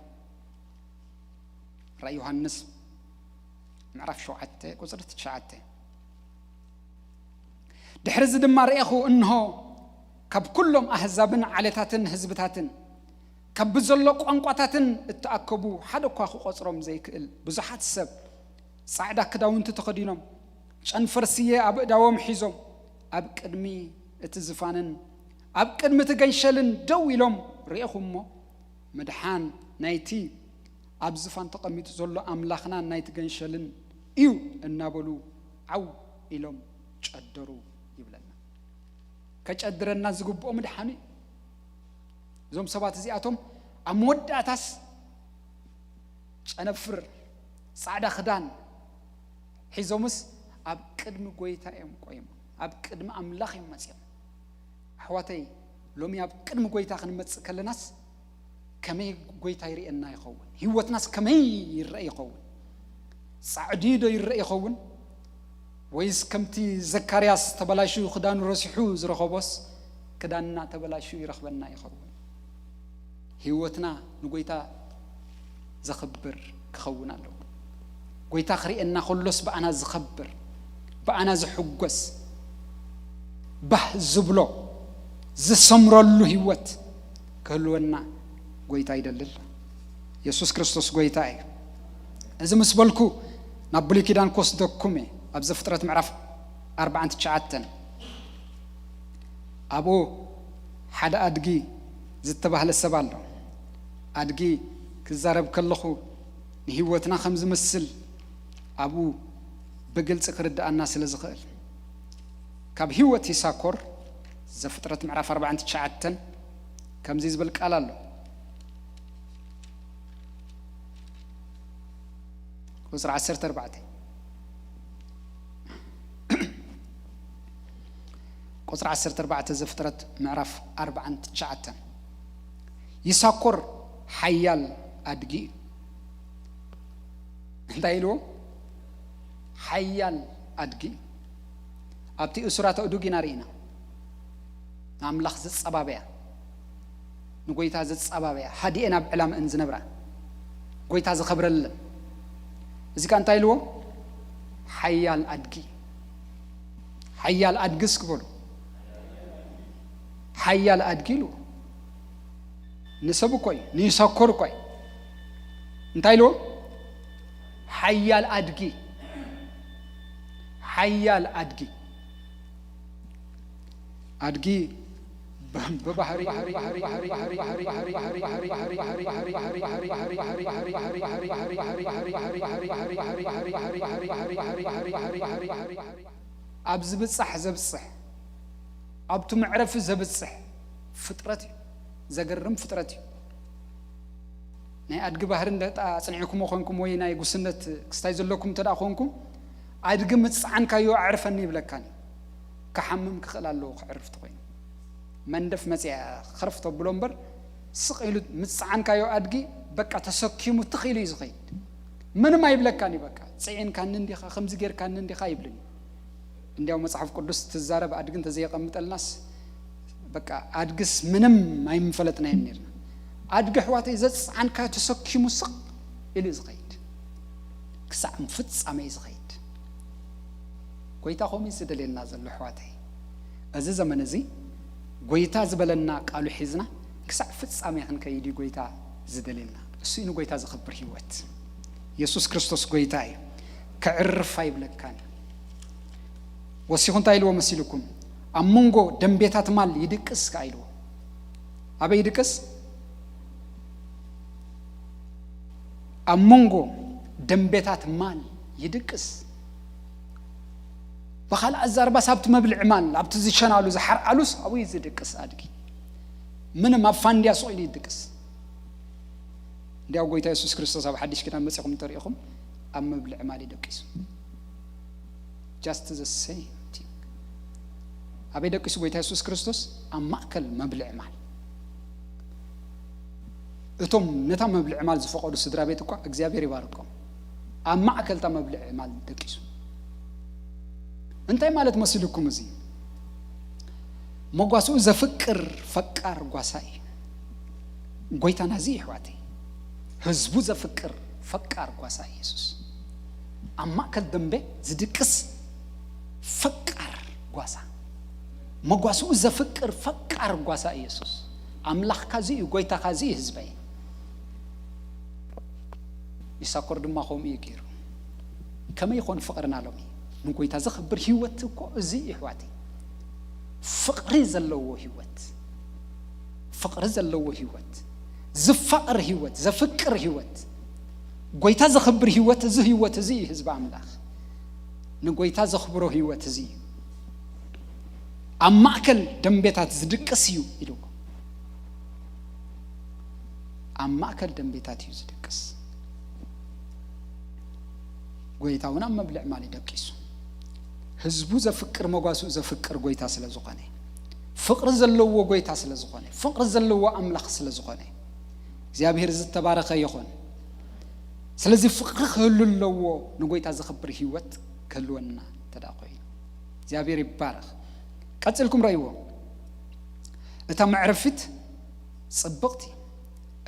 ራእይ ዮሃንስ ምዕራፍ ሸውዓተ ቁጽሪ ትሽዓተ። ድሕሪ እዚ ድማ ርኤኹ፣ እንሆ፣ ካብ ኩሎም ኣህዛብን ዓሌታትን ህዝብታትን፣ ካብ ብዘሎ ቋንቋታትን እተኣከቡ፣ ሓደ እኳ ክቖጽሮም ዘይክእል ብዙሓት ሰብ፣ ጻዕዳ ክዳውንቲ ተኸዲኖም፣ ጨንፈር ስየ ኣብ እዳዎም ሒዞም፣ ኣብ ቅድሚ እቲ ዝፋንን ኣብ ቅድሚ እቲ ገንሸልን ደው ኢሎም ርኤኹ እሞ፣ ምድሓን ናይቲ ኣብ ዝፋን ተቐሚጡ ዘሎ ኣምላኽናን ናይቲ ገንሸልን እዩ እናበሉ ዓው ኢሎም ጨደሩ ይብለና። ከጨድረና ዝግብኦ ምድሓኑ እዩ። እዞም ሰባት እዚኣቶም ኣብ መወዳእታስ ጨነፍር ጻዕዳ ክዳን ሒዞምስ ኣብ ቅድሚ ጎይታ እዮም ቆይሞም፣ ኣብ ቅድሚ ኣምላኽ እዮም መጺኦም። ኣሕዋተይ፣ ሎሚ ኣብ ቅድሚ ጎይታ ክንመጽእ ከለናስ ከመይ ጎይታ ይርእየና ይኸውን? ህይወትናስ ከመይ ይረአ ይኸውን? ጻዕዲ ዶ ይረአ ይኸውን? ወይስ ከምቲ ዘካርያስ ተበላሽዩ ክዳኑ ረሲሑ ዝረኸቦስ፣ ክዳንና ተበላሽዩ ይረኽበና ይኸውን? ህይወትና ንጎይታ ዘኽብር ክኸውን ኣለዎ። ጎይታ ክርእየና ከሎስ ብኣና ዝኸብር፣ ብኣና ዝሕጎስ፣ ባህ ዝብሎ፣ ዝሰምረሉ ህይወት ክህልወና ጎይታ ይደሊ ኣሎ። የሱስ ክርስቶስ ጎይታ እዩ። እዚ ምስ በልኩ ናብ ብሉይ ኪዳን ክወስደኩም እየ። ኣብ ዘፍጥረት ምዕራፍ ኣርባዓን ትሽዓተን ኣብኡ ሓደ ኣድጊ ዝተባህለ ሰብ ኣሎ። ኣድጊ ክዛረብ ከለኹ ንህይወትና ከም ዝምስል ኣብኡ ብግልጺ ክርድኣና ስለ ዝኽእል፣ ካብ ህይወት ይሳኮር ዘፍጥረት ምዕራፍ ኣርባዓን ትሽዓተን ከምዚ ዝብል ቃል ኣሎ። ቁጽሪ ዓሰርተ ኣርባዕተ፣ ቁጽሪ ዓሰርተ ኣርባዕተ ዘፍጥረት ምዕራፍ ኣርባዓን ትሽዓተን፣ ይሳኮር ሓያል ኣድጊ እዩ። እንታይ ኢልዎ? ሓያል ኣድጊ እዩ። ኣብቲ እሱራት ኣእዱግ ኢና ርኢና። ንኣምላኽ ዘጸባበያ፣ ንጎይታ ዘጸባበያ፣ ሃዲኤን ኣብ ዕላምእን ዝነብራ፣ ጎይታ ዝኸብረለን። እዚ ከ እንታይ ኢልዎ? ሓያል ኣድጊ። ሓያል ኣድጊ እስኪ በሉ። ሓያል ኣድጊ ኢልዎ። ንሰብ እኮ እዩ፣ ንይሳኮር እኮ እዩ። እንታይ ኢልዎ? ሓያል ኣድጊ። ሓያል ኣድጊ። ኣድጊ ብባህሪ ኣብ ዝብጻሕ ዘብጽሕ፣ ኣብቲ መዕረፊ ዘብጽሕ ፍጥረት እዩ። ዘገርም ፍጥረት እዩ። ናይ ኣድጊ ባህሪ እንደ ኣጽኒዕኩሞ ኮንኩም ወይ ናይ ጉስነት ክስታይ ዘለኩም እንተ ደኣ ኮንኩም፣ ኣድጊ ምጽዓንካዮ ኣዕርፈኒ ይብለካን እዩ። ክሓምም ክኽእል ኣለዎ ክዕርፍ ተኾይኑ። መንደፍ መጽያ ክረፍ ተብሎ እምበር፣ ስቕ ኢሉ ምጽዓንካዮ ኣድጊ በቃ ተሰኪሙ ትኽ ኢሉ እዩ ዝኸይድ። ምንም ኣይብለካን እዩ። በቃ ጽዒንካኒ እንዲኻ፣ ከምዚ ጌርካኒ እንዲኻ ይብልን እዩ። እንዲያው መጽሓፍ ቅዱስ ትዛረብ ኣድጊ እንተዘየቐምጠልናስ፣ በቃ ኣድግስ ምንም ኣይምፈለጥናዮን ነርና። ኣድጊ ኣሕዋተይ ዘጽዓንካዮ ተሰኪሙ ስቕ ኢሉ እዩ ዝኸይድ። ክሳዕ ፍጻሜ እዩ ዝኸይድ። ጎይታ ከምኡ እዩ ዝደልየና ዘሎ ኣሕዋተይ። እዚ ዘመን እዚ ጎይታ ዝበለና ቃሉ ሒዝና ክሳዕ ፍጻሜ ክንከይድ እዩ ጎይታ ዝደልየና። እሱ እዩ ንጎይታ ዘኽብር ህይወት። የሱስ ክርስቶስ ጎይታ እዩ። ከዕርፍ ኣይብለካን። ወሲኹ እንታይ ኢልዎ መሲልኩም? ኣብ መንጎ ደንቤታት ማል ይድቅስ ከኣ ኢልዎ። ኣበይ ይድቅስ? ኣብ መንጎ ደንቤታት ማል ይድቅስ። ብኻልእ ኣዛርባስ ኣብቲ መብልዒ ማል፣ ኣብቲ ዝሸናሉ ዝሓርኣሉስ ኣብኡ እዩ ዝድቅስ ኣድጊ። ምንም ኣብ ፋንድያ ስቕ ኢሉ ይድቅስ። እንዲያው ጎይታ የሱስ ክርስቶስ ኣብ ሓድሽ ኪዳን መጺኹም እንተሪኢኹም ኣብ መብልዒ ማል እዩ ደቂሱ። Just the same thing። ኣበይ ደቂሱ ጎይታ የሱስ ክርስቶስ? ኣብ ማእከል መብልዒ ማል። እቶም ነታ መብልዒ ማል ዝፈቐዱ ስድራ ቤት እኳ እግዚኣብሔር ይባርኮም። ኣብ ማእከል እታ መብልዒ ማል ደቂሱ። እንታይ ማለት መሲልኩም እዚ? መጓስኡ ዘፍቅር ፈቃር ጓሳ እዩ። ጎይታና እዚ እዩ ኣሕዋተይ። ህዝቡ ዘፍቅር ፈቃር ጓሳ እዩ የሱስ። ኣብ ማእከል ደንቤ ዝድቅስ ፈቃር ጓሳ። መጓስኡ ዘፍቅር ፈቃር ጓሳ እዩ የሱስ። ኣምላኽካ እዚ እዩ፣ ጎይታኻ እዚ እዩ ህዝበይ። ይሳኮር ድማ ከምኡ እዩ ገይሩ። ከመይ ይኾን ፍቕርና ሎሚ? ንጎይታ ዘኽብር ህይወት እኮ እዚ እዩ ኣሕዋተይ። ፍቕሪ ዘለዎ ህይወት፣ ፍቕሪ ዘለዎ ህይወት፣ ዝፋቕር ህይወት፣ ዘፍቅር ህይወት፣ ጎይታ ዘኽብር ህይወት፣ እዚ ህይወት እዚ እዩ ህዝቢ ኣምላኽ። ንጎይታ ዘኽብሮ ህይወት እዚ እዩ። ኣብ ማእከል ደንቤታት ዝድቅስ እዩ ኢልዎ። ኣብ ማእከል ደንቤታት እዩ ዝድቅስ። ጎይታ እውን ኣብ መብልዕ ማል እዩ ደቂሱ። ህዝቡ ዘፍቅር፣ መጓስኡ ዘፍቅር ጎይታ ስለ ዝኾነ፣ ፍቕሪ ዘለዎ ጎይታ ስለ ዝኾነ፣ ፍቕሪ ዘለዎ ኣምላኽ ስለ ዝኾነ፣ እግዚኣብሔር ዝተባረኸ ይኹን። ስለዚ ፍቕሪ ክህሉ ኣለዎ፣ ንጎይታ ዘኽብር ህይወት ክህልወና እንተ ደኣ ኮይኑ። እግዚኣብሔር ይባረኽ። ቀጺልኩም ረእይዎ። እታ መዕረፊት ጽብቕቲ፣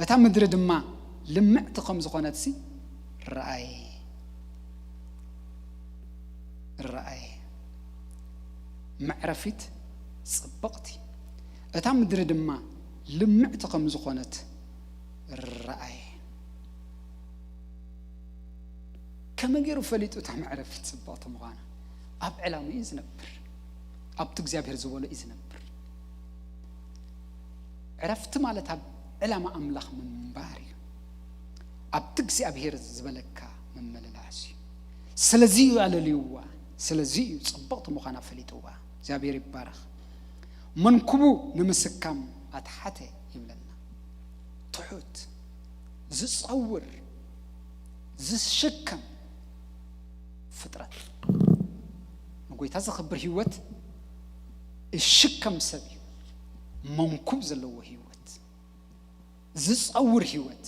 እታ ምድሪ ድማ ልምዕቲ ከም ዝኾነትሲ ረኣየ። ረኣየ። መዕረፊት ጽብቕቲ፣ እታ ምድሪ ድማ ልምዕቲ ከም ዝኾነት ረኣየ። ከመይ ገይሩ ፈሊጡ እታ መዕረፊት ጽብቕቲ ምዃና? ኣብ ዕላማ እዩ ዝነብር። ኣብቲ እግዚኣብሔር ዝበሎ እዩ ዝነብር። ዕረፍቲ ማለት ኣብ ዕላማ ኣምላኽ ምንባር እዩ። ኣብቲ እግዚኣብሔር ዝበለካ ምምልላስ እዩ። ስለዚ እዩ ኣለልይዋ። ስለዚ እዩ ጽብቕቲ ምዃና ፈሊጥዋ። እግዚኣብሔር ይባረኽ። መንኩቡ ንምስካም ኣትሓተ ይብለና። ትሑት፣ ዝጸውር፣ ዝሽከም ፍጥረት። ንጎይታ ዘኽብር ህይወት እሽከም ሰብ እዩ። መንኩብ ዘለዎ ህይወት፣ ዝጸውር ህይወት፣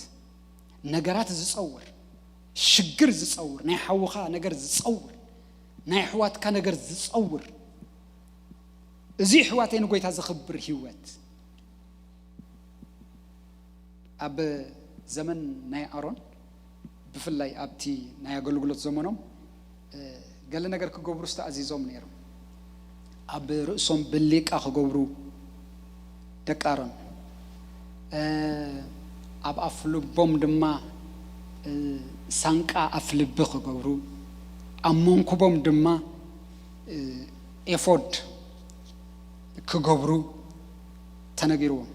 ነገራት ዝጸውር፣ ሽግር ዝጸውር፣ ናይ ሓውኻ ነገር ዝጸውር፣ ናይ ኣሕዋትካ ነገር ዝጸውር። እዚ ኣሕዋተይ ንጎይታ ዘኽብር ህይወት። ኣብ ዘመን ናይ ኣሮን ብፍላይ ኣብቲ ናይ ኣገልግሎት ዘመኖም፣ እ፣ ገለ ነገር ክገብሩ ዝተኣዚዞም ነይሮም። ኣብ ርእሶም ብሊቃ ክገብሩ ደቂ ኣሮን፣ እ፣ ኣብ ኣፍ ልቦም ድማ፣ እ፣ ሳንቃ ኣፍ ልቢ ክገብሩ፣ ኣብ መንኩቦም ድማ፣ እ፣ ኤፎድ ክገብሩ ተነጊርዎም።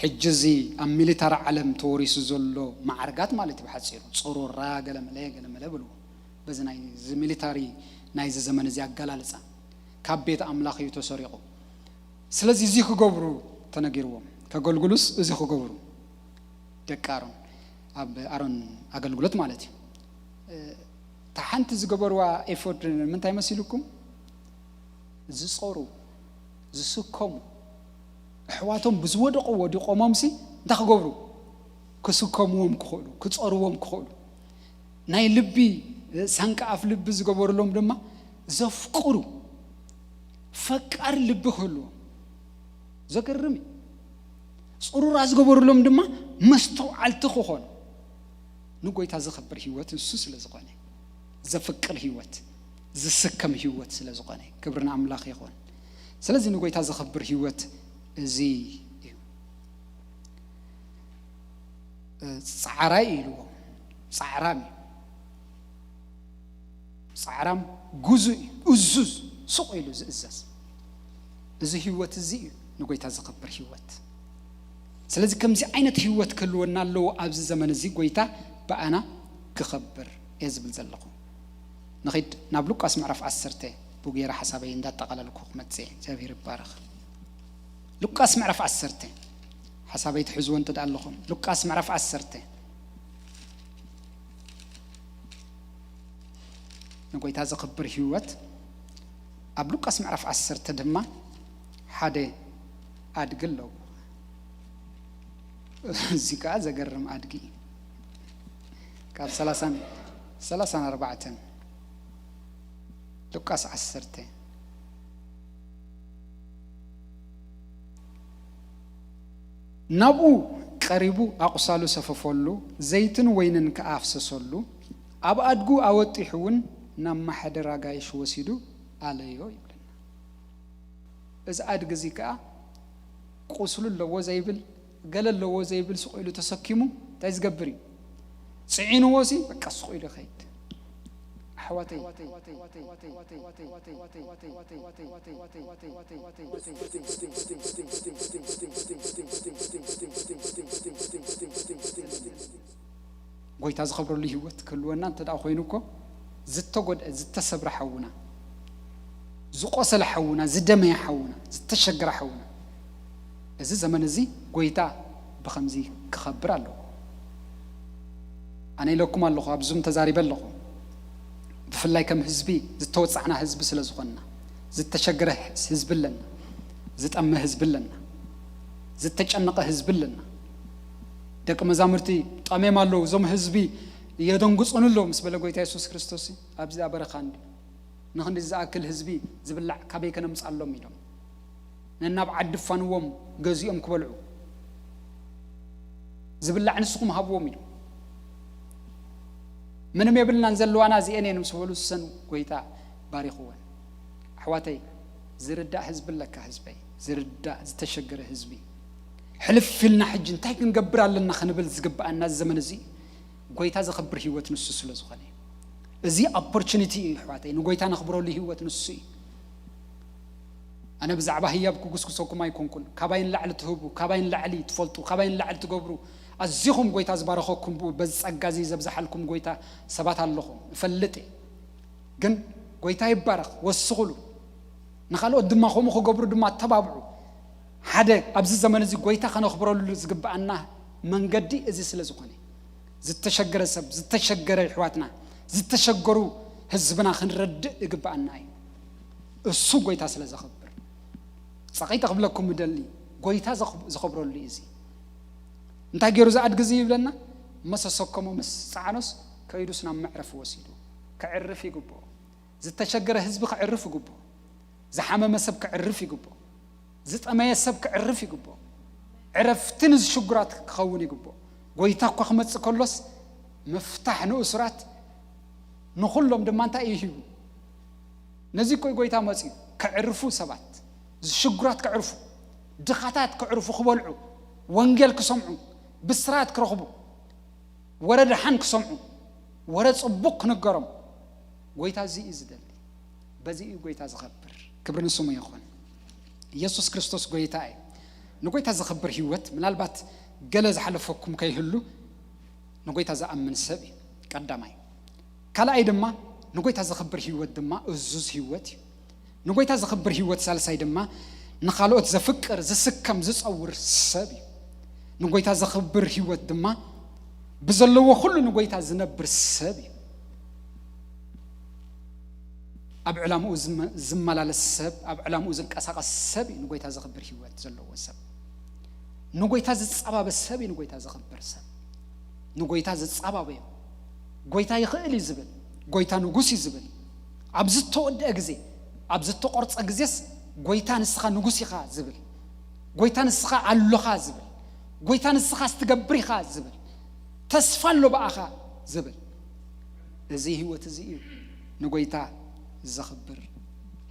ሕጂ እዚ ኣብ ሚሊታሪ ዓለም ተወሪሱ ዘሎ ማዕርጋት ማለት እዩ፣ ብሓጺሩ ጽሩራ፣ ገለመለ፣ ገለመለ ብልዎ። በዚ ናይ፣ እዚ ሚሊታሪ ናይዚ ዘመን እዚ ኣገላልጻ ካብ ቤት ኣምላኽ እዩ ተሰሪቑ። ስለዚ እዚ ክገብሩ ተነጊርዎም፣ ከገልግሉስ እዚ ክገብሩ ደቂ ኣሮን፣ ኣብ ኣሮን ኣገልግሎት ማለት እዩ። እ፣ እታ ሓንቲ ዝገበርዋ ኤፎድ ንምንታይ መሲልኩም? ዝጾሩ፣ ዝስከሙ፣ ኣሕዋቶም ብዝወደቑ ወዲቖሞምሲ እንታይ ክገብሩ? ክስከምዎም ክኽእሉ፣ ክጾርዎም ክኽእሉ። ናይ ልቢ፣ ሳንቃ ኣፍ ልቢ ዝገበሩሎም ድማ ዘፍቅሩ፣ ፈቃር ልቢ ክህልዎም። ዘገርም እዩ። ጽሩራ ዝገበሩሎም ድማ መስተውዓልቲ ክኾኑ። ንጎይታ ዘኽብር ህይወት እሱ ስለ ዝኾነ፣ ዘፍቅር ህይወት፣ ዝስከም ህይወት ስለ ዝኾነ፣ ክብሪ ንኣምላኽ ይኹን። ስለዚ ንጎይታ ዘኽብር ህይወት እዚ እዩ። እ፣ ጻዕራይ ኢልዎ፣ ጻዕራም እዩ። ጻዕራም ግዙእ እዩ፣ እዙዝ፣ ስቕ ኢሉ ዝእዘዝ። እዚ ህይወት እዚ እዩ ንጎይታ ዘኽብር ህይወት። ስለዚ ከምዚ ዓይነት ህይወት ክህልወና ኣለዎ ኣብዚ ዘመን እዚ፣ ጎይታ ብኣና ክኸብር እየ ዝብል ዘለኹ። ንኺድ ናብ ሉቃስ ምዕራፍ ዓሰርተ ብኡ ገይረ ሓሳበይ እንዳጠቓለልኩ ክመጽእ እየ። እግዚኣብሔር ይባረኽ። ሉቃስ ምዕራፍ ዓሰርተ፣ ሓሳበይ ትሕዝዎ እንተ ደኣ ኣለኹም፣ ሉቃስ ምዕራፍ ዓሰርተ። ንጎይታ ዘኽብር ህይወት። ኣብ ሉቃስ ምዕራፍ ዓሰርተ ድማ ሓደ ኣድጊ ኣለዎ። እዚ ከኣ ዘገርም ኣድጊ እዩ። ካብ ሰላሳን፣ ሰላሳን ኣርባዕተን፣ ሉቃስ ዓሰርተ። ናብኡ ቀሪቡ ኣቑሳሉ ሰፈፈሉ፣ ዘይትን ወይንን ከኣ ኣፍሰሰሉ፣ ኣብ ኣድጉ ኣወጢሑ እውን ናብ ማሕደር ኣጋይሽ ወሲዱ ኣለዮ ይብለና። እዚ ኣድጊ እዚ ከኣ ቁስሉ ኣለዎ ዘይብል፣ ገለ ኣለዎ ዘይብል ስቕ ኢሉ ተሰኪሙ እንታይ ዝገብር እዩ? ጽዒንዎ ሲ በቃ ስቕ ኢሉ ይኸይድ። ኣሕዋተይ፣ ጎይታ ዝኸብረሉ ህይወት ክህልወና እንተ ደኣ ኮይኑ እኮ፣ ዝተጎድአ፣ ዝተሰብረ ሓውና፣ ዝቆሰለ ሓውና፣ ዝደመየ ሓውና፣ ዝተሸገረ ሓውና፣ እዚ ዘመን እዚ ጎይታ ብኸምዚ ክኸብር ኣለዎ። ኣነ ኢለኩም ኣለኹ፣ ኣብ ዙም ተዛሪበ ኣለኹ። ብፍላይ ከም ህዝቢ ዝተወጻዕና ህዝቢ ስለ ዝኾንና፣ ዝተሸገረ ህዝቢ ኣለና፣ ዝጠመ ህዝቢ ኣለና፣ ዝተጨነቐ ህዝቢ ኣለና። ደቂ መዛሙርቲ ጠሜም ኣለዉ፣ እዞም ህዝቢ የደንግጹኒ ኣለዉ ምስ በለ ጎይታ የሱስ ክርስቶስ፣ ኣብዚ በረኻ እንዲ ንኽንዲ ዝኣክል ህዝቢ ዝብላዕ ካበይ ከነምጻሎም ኢሎም ነናብ ዓዲ ፋንዎም ገዚኦም ክበልዑ፣ ዝብላዕ ንስኹም ሃብዎም ኢሉ። ምንም የብልናን፣ ዘለዋና እዚኤን እየን ምስ በሉ፣ ሰን ጎይታ ባሪኽወን። ኣሕዋተይ፣ ዝርዳእ ህዝቢ ኣለካ ህዝበይ፣ ዝርዳእ ዝተሸገረ ህዝቢ። ሕልፍ ኢልና ሕጂ እንታይ ክንገብር ኣለና ክንብል ዝግብኣና እዚ ዘመን እዚ፣ ጎይታ ዘኽብር ህይወት ንሱ ስለ ዝኾነ። እዚ ኦፖርቹኒቲ እዩ ኣሕዋተይ፣ ንጎይታ ነኽብረሉ ህይወት ንሱ እዩ። ኣነ ብዛዕባ ህያብ ክጉስጉሰኩም ኣይኮንኩን። ካባይ ንላዕሊ ትህቡ፣ ካባይ ንላዕሊ ትፈልጡ፣ ካባይ ንላዕሊ ትገብሩ፣ ኣዚኹም ጎይታ ዝባረኸኩም ብኡ፣ በዚ ጸጋ እዚ ዘብዝሓልኩም ጎይታ ሰባት ኣለኹም እፈልጥ እየ። ግን ጎይታ ይባረኽ፣ ወስኹሉ። ንኻልኦት ድማ ከምኡ ክገብሩ ድማ ኣተባብዑ። ሓደ ኣብዚ ዘመን እዚ ጎይታ ከነኽብረሉ ዝግብኣና መንገዲ እዚ ስለ ዝኾነ፣ ዝተሸገረ ሰብ፣ ዝተሸገረ ኣሕዋትና፣ ዝተሸገሩ ህዝብና ክንረድእ ይግብኣና እዩ። እሱ ጎይታ ስለ ዘኽብር፣ ጸቒጠ ክብለኩም ምደሊ፣ ጎይታ ዘኽ-፣ ዝኸብረሉ እዩ እዚ። እንታይ ገይሩ ዝኣድግ እዚ ይብለና? መሰሰከሞ ምስ ጸዓኖስ ከይዱስ ናብ መዕረፊ ወሲዱ። ከዕርፍ ይግብኦ። ዝተሸገረ ህዝቢ ከዕርፍ ይግብኦ። ዝሓመመ ሰብ ከዕርፍ ይግብኦ። ዝጠመየ ሰብ ከዕርፍ ይግብኦ። ዕረፍቲ ንዝሽጉራት ክኸውን ይግብኦ። ጎይታ እኳ ክመጽእ ከሎስ፣ ምፍታሕ ንእሱራት ንኹሎም ድማ እንታይ እዩ ሂቡ? ነዚ እኮ እዩ ጎይታ መጺኡ። ከዕርፉ ሰባት፣ ዝሽጉራት ከዕርፉ፣ ድኻታት ከዕርፉ፣ ክበልዑ፣ ወንጌል ክሰምዑ፣ ብስራት ክረኽቡ፣ ወረ ደሓን ክሰምዑ፣ ወረ ጽቡቕ ክንገሮም። ጎይታ እዚ እዩ ዝደሊ። በዚ እዩ ጎይታ ዝኸብር። ክብሪ ንስሙ ይኹን። ኢየሱስ ክርስቶስ ጎይታ እዩ። ንጎይታ ዘኽብር ህይወት፣ ምናልባት ገለ ዝሓለፈኩም ከይህሉ፣ ንጎይታ ዝኣምን ሰብ እዩ ቀዳማይ። ካልኣይ ድማ ንጎይታ ዘኽብር ህይወት ድማ እዙዝ ህይወት እዩ። ንጎይታ ዘኽብር ህይወት ሳልሳይ ድማ ንኻልኦት ዘፍቅር፣ ዝስከም፣ ዝጸውር ሰብ እዩ። ንጎይታ ዘኽብር ህይወት ድማ ብዘለዎ ኩሉ ንጎይታ ዝነብር ሰብ እዩ። ኣብ ዕላምኡ ዝመ-፣ ዝመላለስ ሰብ፣ ኣብ ዕላምኡ ዝንቀሳቐስ ሰብ እዩ ንጎይታ ዘኽብር ህይወት ዘለዎ ሰብ። ንጎይታ ዝጸባበ ሰብ እዩ ንጎይታ ዘኽብር ሰብ። ንጎይታ ዝጸባበዮ፣ ጎይታ ይኽእል እዩ ዝብል፣ ጎይታ ንጉስ እዩ ዝብል፣ ኣብ ዝተወድአ ግዜ፣ ኣብ ዝተቖርጸ ግዜስ ጎይታ ንስኻ ንጉስ ኢኻ ዝብል፣ ጎይታ ንስኻ ኣሎኻ ዝብል፣ ጎይታ ንስኻስ ትገብር ኢኻ ዝብል፣ ተስፋ ኣሎ ብኣኻ ዝብል፣ እዚ ህይወት እዚ እዩ ንጎይታ ዘኽብር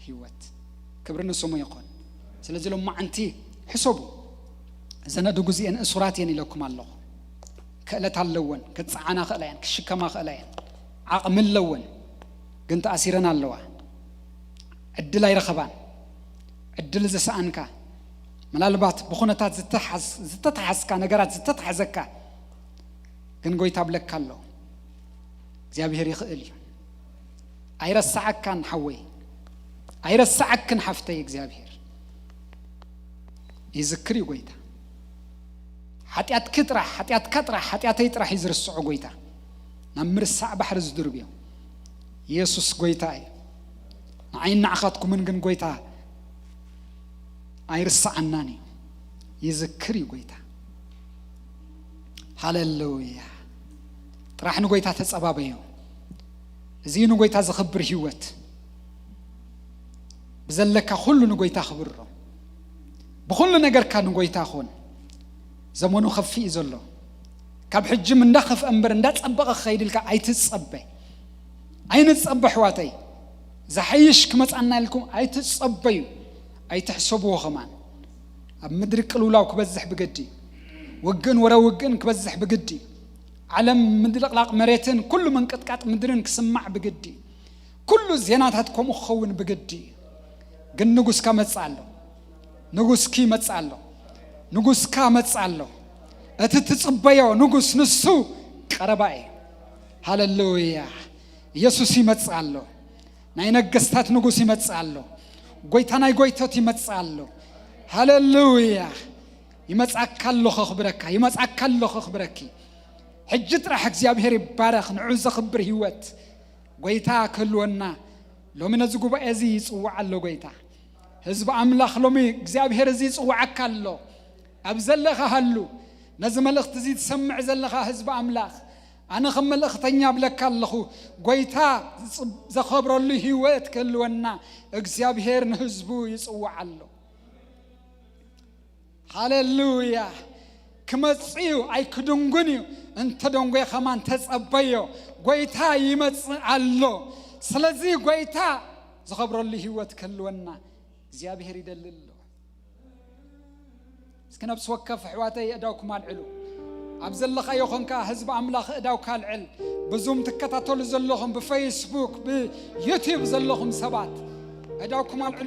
ህይወት። ክብሪ ንስሙ ይኹን። ስለዚ ሎማዓንቲ ሕሰቡ፣ እዘን ኣእዱግ እዚአን እሱራት እየን ኢለኩም ኣለኹ። ክእለት ኣለወን፣ ክጸዓና ክእላ እየን፣ ክሽከማ ክእላ እየን፣ ዓቕሚ ኣለወን፣ ግን ተኣሲረን ኣለዋ። ዕድል ኣይረኸባን። ዕድል ዝሰኣንካ፣ ምናልባት ብኹነታት ዝተሓዝ-፣ ዝተተሓዝካ፣ ነገራት ዝተተሓዘካ፣ ግን ጎይታ ብለካ ኣሎ። እግዚኣብሔር ይኽእል እዩ። ኣይረስዓካን ሓወይ፣ ኣይረስዓክን ሓፍተይ። እግዚኣብሔር ይዝክር እዩ ጎይታ። ሓጢኣትኪ ጥራሕ፣ ሓጢኣትካ ጥራሕ፣ ሓጢኣተይ ጥራሕ እዩ ዝርስዖ ጎይታ። ናብ ምርሳዕ ባሕሪ ዝድርብዮ ኢየሱስ ጎይታ እዩ። ንዓይን ንዓኻትኩምን ግን ጎይታ ኣይርስዓናን እዩ። ይዝክር እዩ ጎይታ። ሃሌሉያ። ጥራሕ ንጎይታ ተጸባበዮ። እዚ ንጎይታ ዘኽብር ህይወት። ብዘለካ ኩሉ ንጎይታ ክብሮ። ብኹሉ ነገርካ ንጎይታ ኹን። ዘመኑ ከፊ እዩ ዘሎ። ካብ ሕጂ እንዳኸፍአ እምበር እንዳጸበቐ ክኸይድ ኢልካ ኣይትጸበ። ኣይንጸበ ኣሕዋተይ። ዝሓይሽ ክመጻና ኢልኩም ኣይትጸበዩ። ኣይትሕሰብዎ ከማን። ኣብ ምድሪ ቅልውላው ክበዝሕ ብግዲ እዩ። ውግእን ወረ ውግእን ክበዝሕ ብግዲ እዩ። ዓለም ምድልቕላቕ መሬትን ኩሉ ምንቅጥቃጥ ምድርን ክስማዕ ብግዲ እዩ። ኩሉ ዜናታት ከምኡ ክኸውን ብግዲ እዩ። ግን ንጉስካ መጽእ ኣሎ። ንጉስኪ መጽእ ኣሎ። ንጉስካ መጽእ ኣሎ። እቲ ትጽበዮ ንጉስ ንሱ ቀረባ እዩ። ሃሌሉያ። ኢየሱስ ይመጽእ ኣሎ። ናይ ነገስታት ንጉስ ይመጽእ ኣሎ። ጎይታ ናይ ጎይቶት ይመጽእ ኣሎ። ሃሌሉያ። ይመጽኣካ ኣሎ ከኽብረካ፣ ይመጽኣካ ኣሎ ከኽብረኪ። ሕጂ ጥራሕ እግዚኣብሔር ይባረኽ፣ ንዑ ዘኽብር ህይወት ጎይታ ክህልወና ሎሚ ነዚ ጉባኤ እዚ ይጽውዕ ኣሎ ጎይታ። ህዝቢ ኣምላኽ ሎሚ እግዚኣብሔር እዚ ይጽውዓካ ኣሎ። ኣብ ዘለኻ ሃሉ፣ ነዚ መልእኽቲ እዚ ትሰምዕ ዘለኻ ህዝቢ ኣምላኽ፣ ኣነ ከም መልእኽተኛ እብለካ ኣለኹ፣ ጎይታ ዝጽ-፣ ዘኸብረሉ ህይወት ክህልወና እግዚኣብሔር ንህዝቡ ይጽውዕ ኣሎ። ሃሌሉያ። ክመጽእ እዩ፣ ኣይክድንጉን እዩ። እንተ ደንጎየ ከማን ተጸበዮ። ጎይታ ይመጽእ ኣሎ። ስለዚ ጎይታ ዝኸብረሉ ህይወት ክህልወና እግዚኣብሔር ይደሊ ኣሎ። እስኪ ነብሲ ወከፍ ኣሕዋተይ ኣእዳውኩም ኣልዕሉ። ኣብ ዘለኻዮ ኾንካ ህዝቢ ኣምላኽ እዳውካ ኣልዕል። ብዙም ትከታተሉ ዘለኹም ብፌስቡክ ብዩቲዩብ ዘለኹም ሰባት እዳውኩም ኣልዕሉ።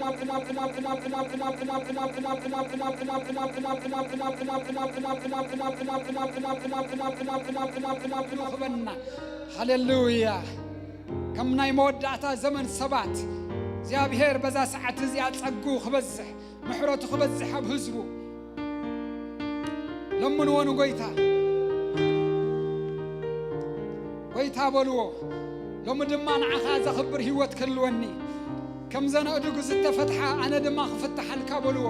ሃሌሉያ። ከም ናይ መወዳእታ ዘመን ሰባት እግዚኣብሔር በዛ ሰዓት እዚኣ ጸጉ ክበዝሕ ምሕረቱ ክበዝሕ ኣብ ህዝቡ ለምንዎ ንጎይታ። ጎይታ በልዎ፣ ሎሚ ድማ ንዓኻ ዘኽብር ህይወት ክህልወኒ፣ ከም ዘነእድጉ ዝተፈትሓ ኣነ ድማ ክፍትሓልካ በልዎ።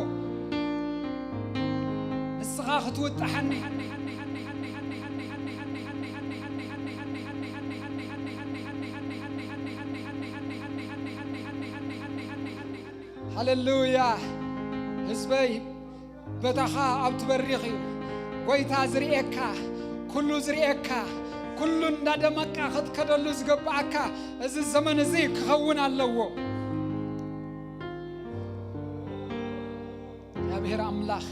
ንስኻ ክትውጥሓኒ ሃሌሉያ። ህዝበይ በታኻ ኣብ ትበሪኽ እዩ። ጎይታ ዝርእየካ፣ ኩሉ ዝርእየካ፣ ኩሉ እንዳደመቃ ክትከደሉ ዝገባኣካ እዚ ዘመን እዚ ክኸውን ኣለዎ። እግዚኣብሔር ኣምላኽ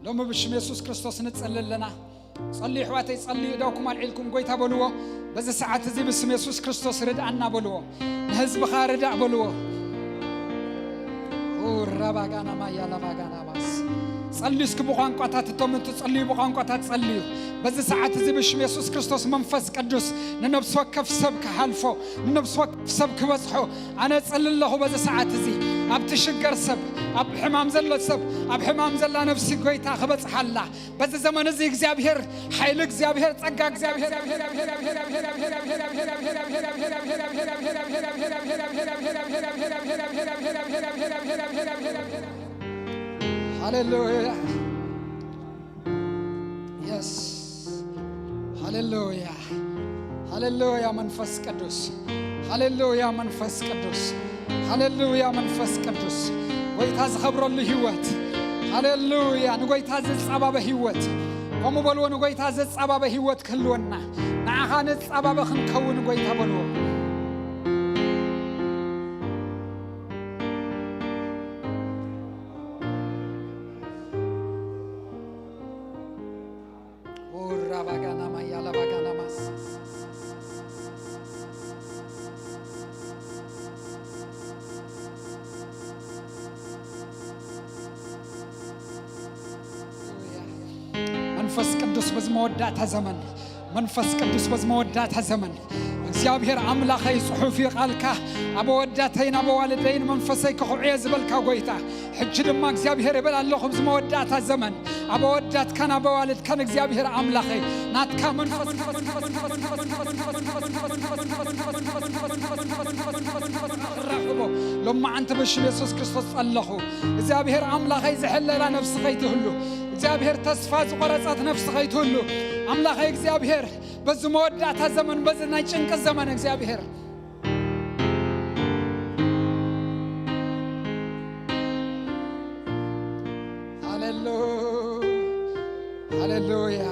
ሎሚ ብሽም የሱስ ክርስቶስ ንጸሊ ኣለና። ጸልዩ ኣሕዋተይ፣ ጸልዩ፣ እዳውኩም ኣልዒልኩም ጎይታ በልዎ። በዚ ሰዓት እዚ ብስም የሱስ ክርስቶስ ርድኣና በልዎ። ንህዝብኻ ርዳእ በልዎ። ራባጋና ማያ ላባጋና ባስ ጸልዩ እስኪ ብቋንቋታት፣ እቶም እትጸልዩ ብቋንቋታት ጸልዩ። በዚ ሰዓት እዚ ብሽም የሱስ ክርስቶስ መንፈስ ቅዱስ ንነብሲ ወከፍ ሰብ ክሓልፎ፣ ንነብሲ ወከፍ ሰብ ክበጽሖ ኣነ ጸሊ ኣለኹ። በዚ ሰዓት እዚ ኣብ ትሽገር ሰብ፣ ኣብ ሕማም ዘሎ ሰብ፣ ኣብ ሕማም ዘላ ነብሲ ጎይታ ክበጽሓላ በዚ ዘመን እዚ እግዚኣብሔር ሓይሊ እግዚኣብሔር ጸጋ እግዚኣብሔር ሃሌሉያ። የስ ሃሌሉያ። ሃሌሉያ መንፈስ ቅዱስ። ሃሌሉያ መንፈስ ቅዱስ። ሃሌሉያ መንፈስ ቅዱስ። ጎይታ ዝኸብረሉ ህይወት። ሃሌሉያ ንጎይታ ዝጸባበ ህይወት። ከምኡ በልዎ፣ ንጎይታ ዝጸባበ ህይወት ክህልወና፣ ንዓኻ ንጸባበ ክንከውን ጎይታ በልዎ። ኦራ ባጋና ማያላ ባጋና ማስ መንፈስ ቅዱስ በዚ መወዳእታ ዘመን፣ መንፈስ ቅዱስ በዚ መወዳእታ ዘመን እግዚኣብሔር ኣምላኸይ ጽሑፍ እዩ ቃልካ፣ ኣብ ኣወዳተይን ኣብ ኣዋልደይን መንፈሰይ ክኹዕየ ዝበልካ ጎይታ፣ ሕጂ ድማ እግዚኣብሔር እብል ኣለኹ ኣብዚ መወዳእታ ዘመን ኣብ ኣወዳትካን ኣብ ኣዋልድካን እግዚኣብሔር ኣምላኸይ ናትካ መንፈስ ራኽቦ። ሎማዓንቲ ብሽም የሱስ ክርስቶስ ጸለኹ። እግዚኣብሔር ኣምላኸይ ዝሕለላ ነፍሲ ኸይትህሉ፣ እግዚኣብሔር ተስፋ ዝቖረጸት ነፍሲ ኸይትህሉ፣ ኣምላኸይ እግዚኣብሔር በዚ መወዳእታ ዘመን በዚ ናይ ጭንቂ ዘመን እግዚኣብሔር ሃሌሉ ሃሌሉያ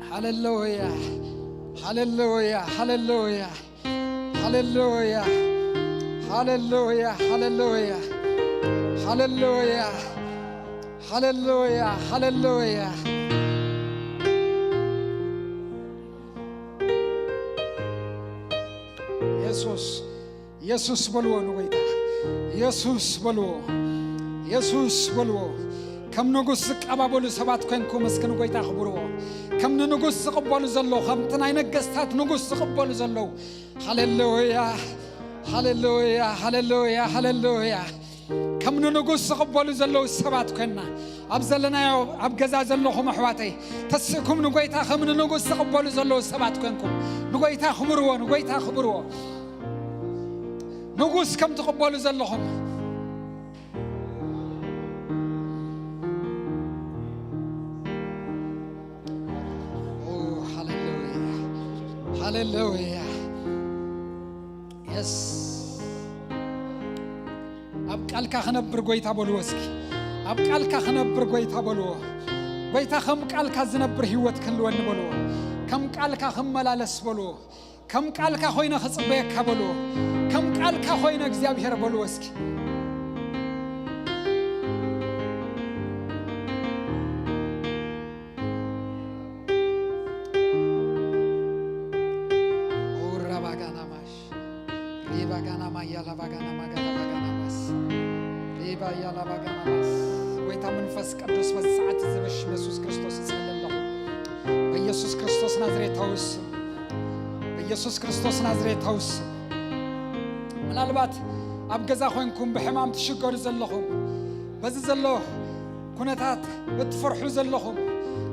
ሃሌሉያ ሃሌሉያ ሃሌሉያ ሃሌሉያ ሃሌሉያ ሃሌሉያ ሃሌሉያ ሃሌሉያ ሃሌሉያ። የሱስ የሱስ በልዎ ንጎይታ የሱስ በልዎ የሱስ በልዎ። ከም ንጉስ ዝቀባበሉ ሰባት ኮንኩም እስኪ ንጎይታ ክብርዎ። ከም ንንጉስ ዝቕበሉ ዘለዉ፣ ከምቲ ናይ ነገስታት ንጉስ ዝቕበሉ ዘለዉ። ሃሌሉያ ሃሌሉያ ሃሌሉያ ሃሌሉያ። ከም ንንጉስ ዝቕበሉ ዘለዉ ሰባት ኮይንና ኣብ ዘለናዮ ኣብ ገዛ ዘለኹም ኣሕዋተይ ተስእኩም ንጎይታ ከም ንንጉስ ዝቕበሉ ዘለዉ ሰባት ኮንኩም ንጎይታ ክብርዎ ንጎይታ ክብርዎ። ንጉስ ከም ትቕበሉ ዘለኹም ሃሌሉያ ሃሌሉያ። የስ ኣብ ቃልካ ክነብር ጎይታ በልዎ እስኪ። ኣብ ቃልካ ክነብር ጎይታ በልዎ። ጎይታ ከም ቃልካ ዝነብር ህይወት ክህልወኒ በልዎ። ከም ቃልካ ክመላለስ በልዎ። ከም ቃልካ ኮይነ ክጽበየካ በልዎ። ከም ቃልካ ኮይነ እግዚኣብሔር በልዎ እስኪ። ላባጋና ማጋላ ባጋና ማስ ሌባ ያላ ባጋና ማስ። ጎይታ መንፈስ ቅዱስ፣ በዚ ሰዓት እዚ ብሽም የሱስ ክርስቶስ እጸሊ ኣለኹ። በኢየሱስ ክርስቶስ ናዝሬታዊ ስም፣ በኢየሱስ ክርስቶስ ናዝሬታዊ ስም። ምናልባት ኣብ ገዛ ኮይንኩም ብሕማም ትሽገሩ ዘለኹም፣ በዚ ዘሎ ኩነታት እትፈርሑ ዘለኹም፣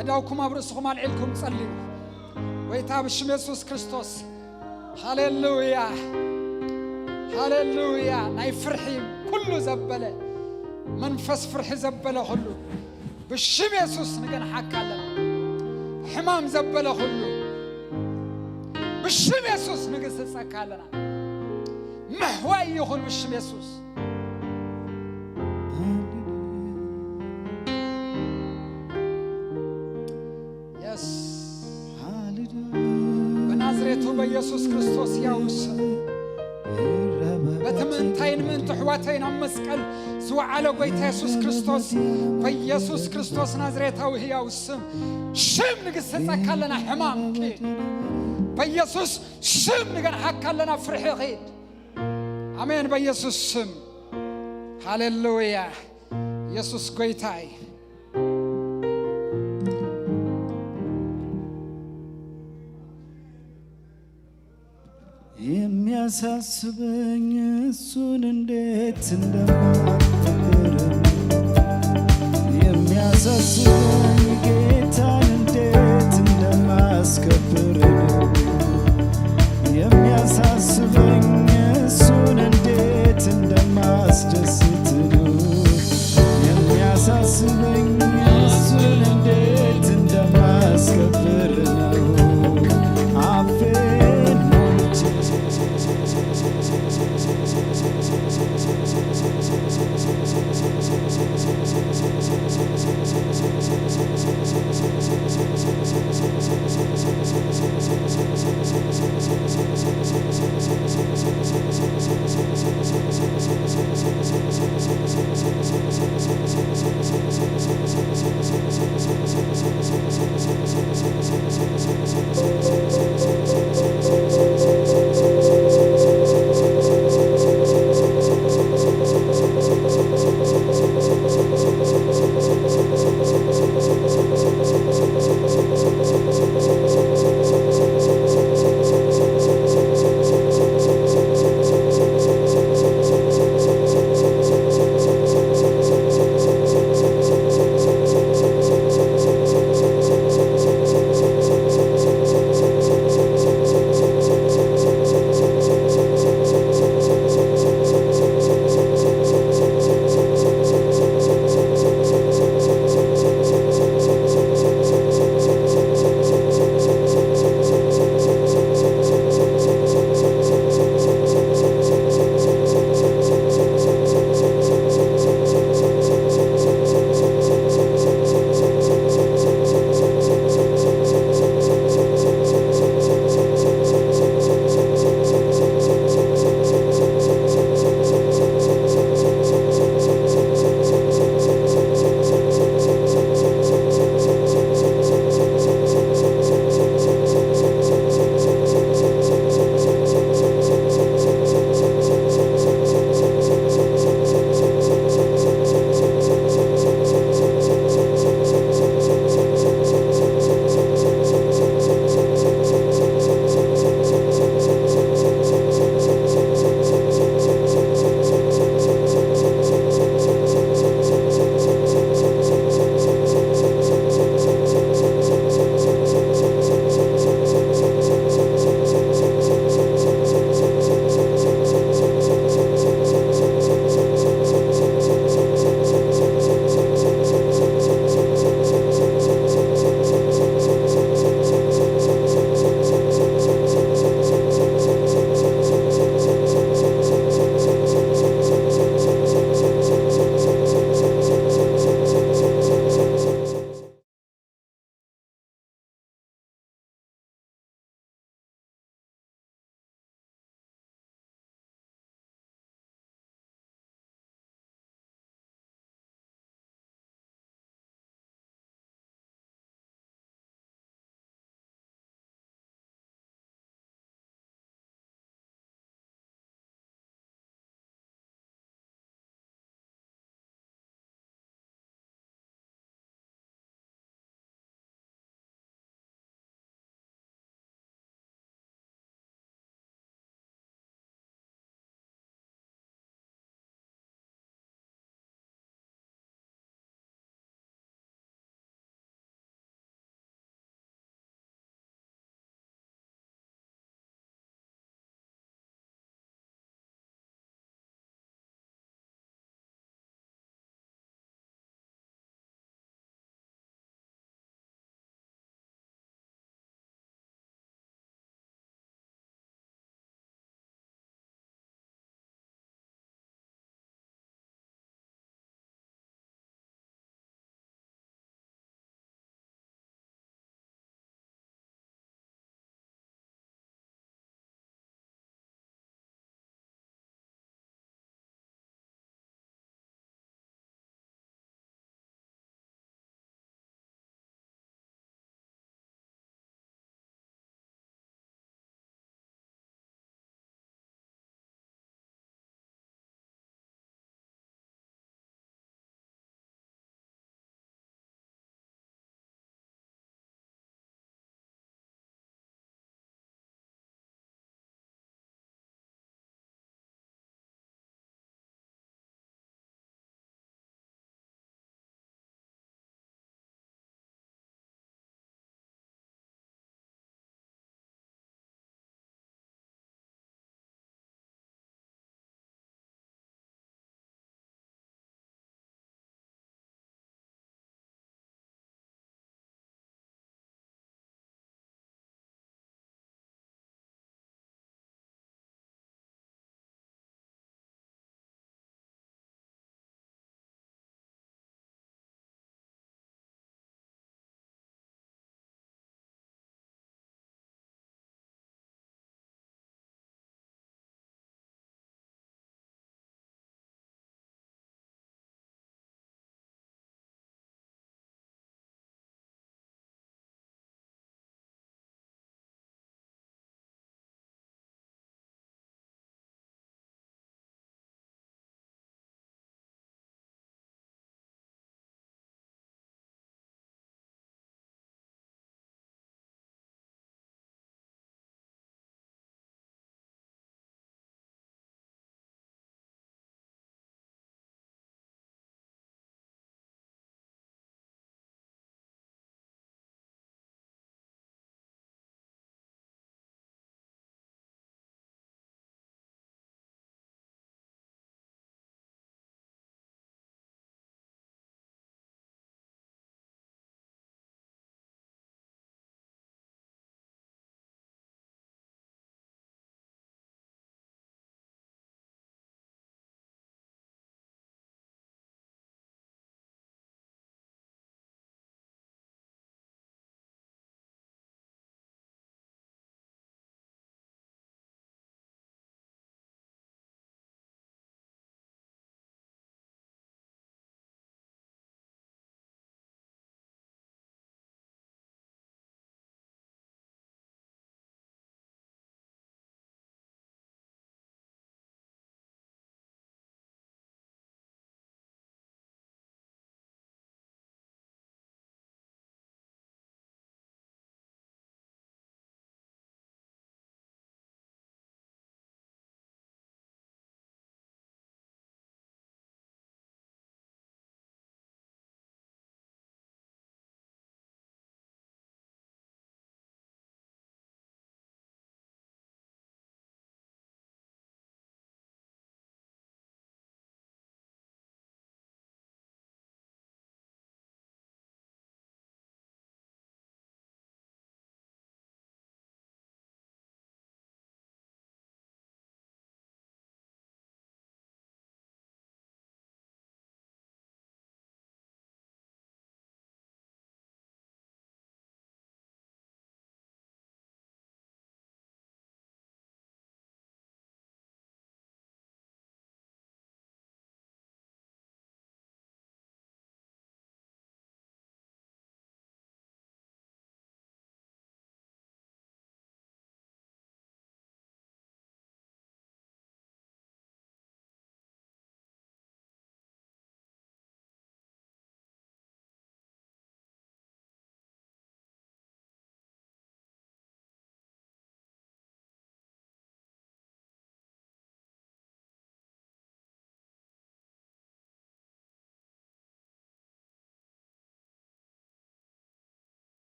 እዳውኩም ኣብ ርእስኹም ኣልዒልኩም ጸልዩ። ጎይታ ብሽም የሱስ ክርስቶስ፣ ሃሌሉያ፣ ሃሌሉያ። ናይ ፍርሒ ኩሉ ዘበለ፣ መንፈስ ፍርሒ ዘበለ ኩሉ ብሽም የሱስ ንገንሓካ ኣለና። ሕማም ዘበለ ኩሉ ብሽም የሱስ ንግስጸካ ኣለና። ምሕዋይ ይኹን ብሽም የሱስ። የስ፣ ብናዝሬቱ በኢየሱስ ክርስቶስ ሕያው ስም፣ በቲ ምእንታይን ምእንቲ ኣሕዋተይን ኣብ መስቀል ዝወዓለ ጎይታ የሱስ ክርስቶስ፣ በኢየሱስ ክርስቶስ ናዝሬታዊ ሕያው ስም፣ ሽም ንግስጸካ ኣለና። ሕማም ኪድ፣ በኢየሱስ ሽም ንገንሓካ ኣለና። ፍርሒ ኪድ። ኣሜን። በኢየሱስ ስም። ሃሌሉያ። የሱስ ጎይታ እዩ። የሚያሳስበኝ እሱን እንዴት እንደማከብር፣ የሚያሳስበኝ ጌታን እንዴት እንደማስከብር፣ የሚያሳስበኝ እሱን እንዴት እንደማስደስት ነው። የሚያሳስበኝ እሱን እንዴት እንደማስከብር ነው። አፌን ሞልቼ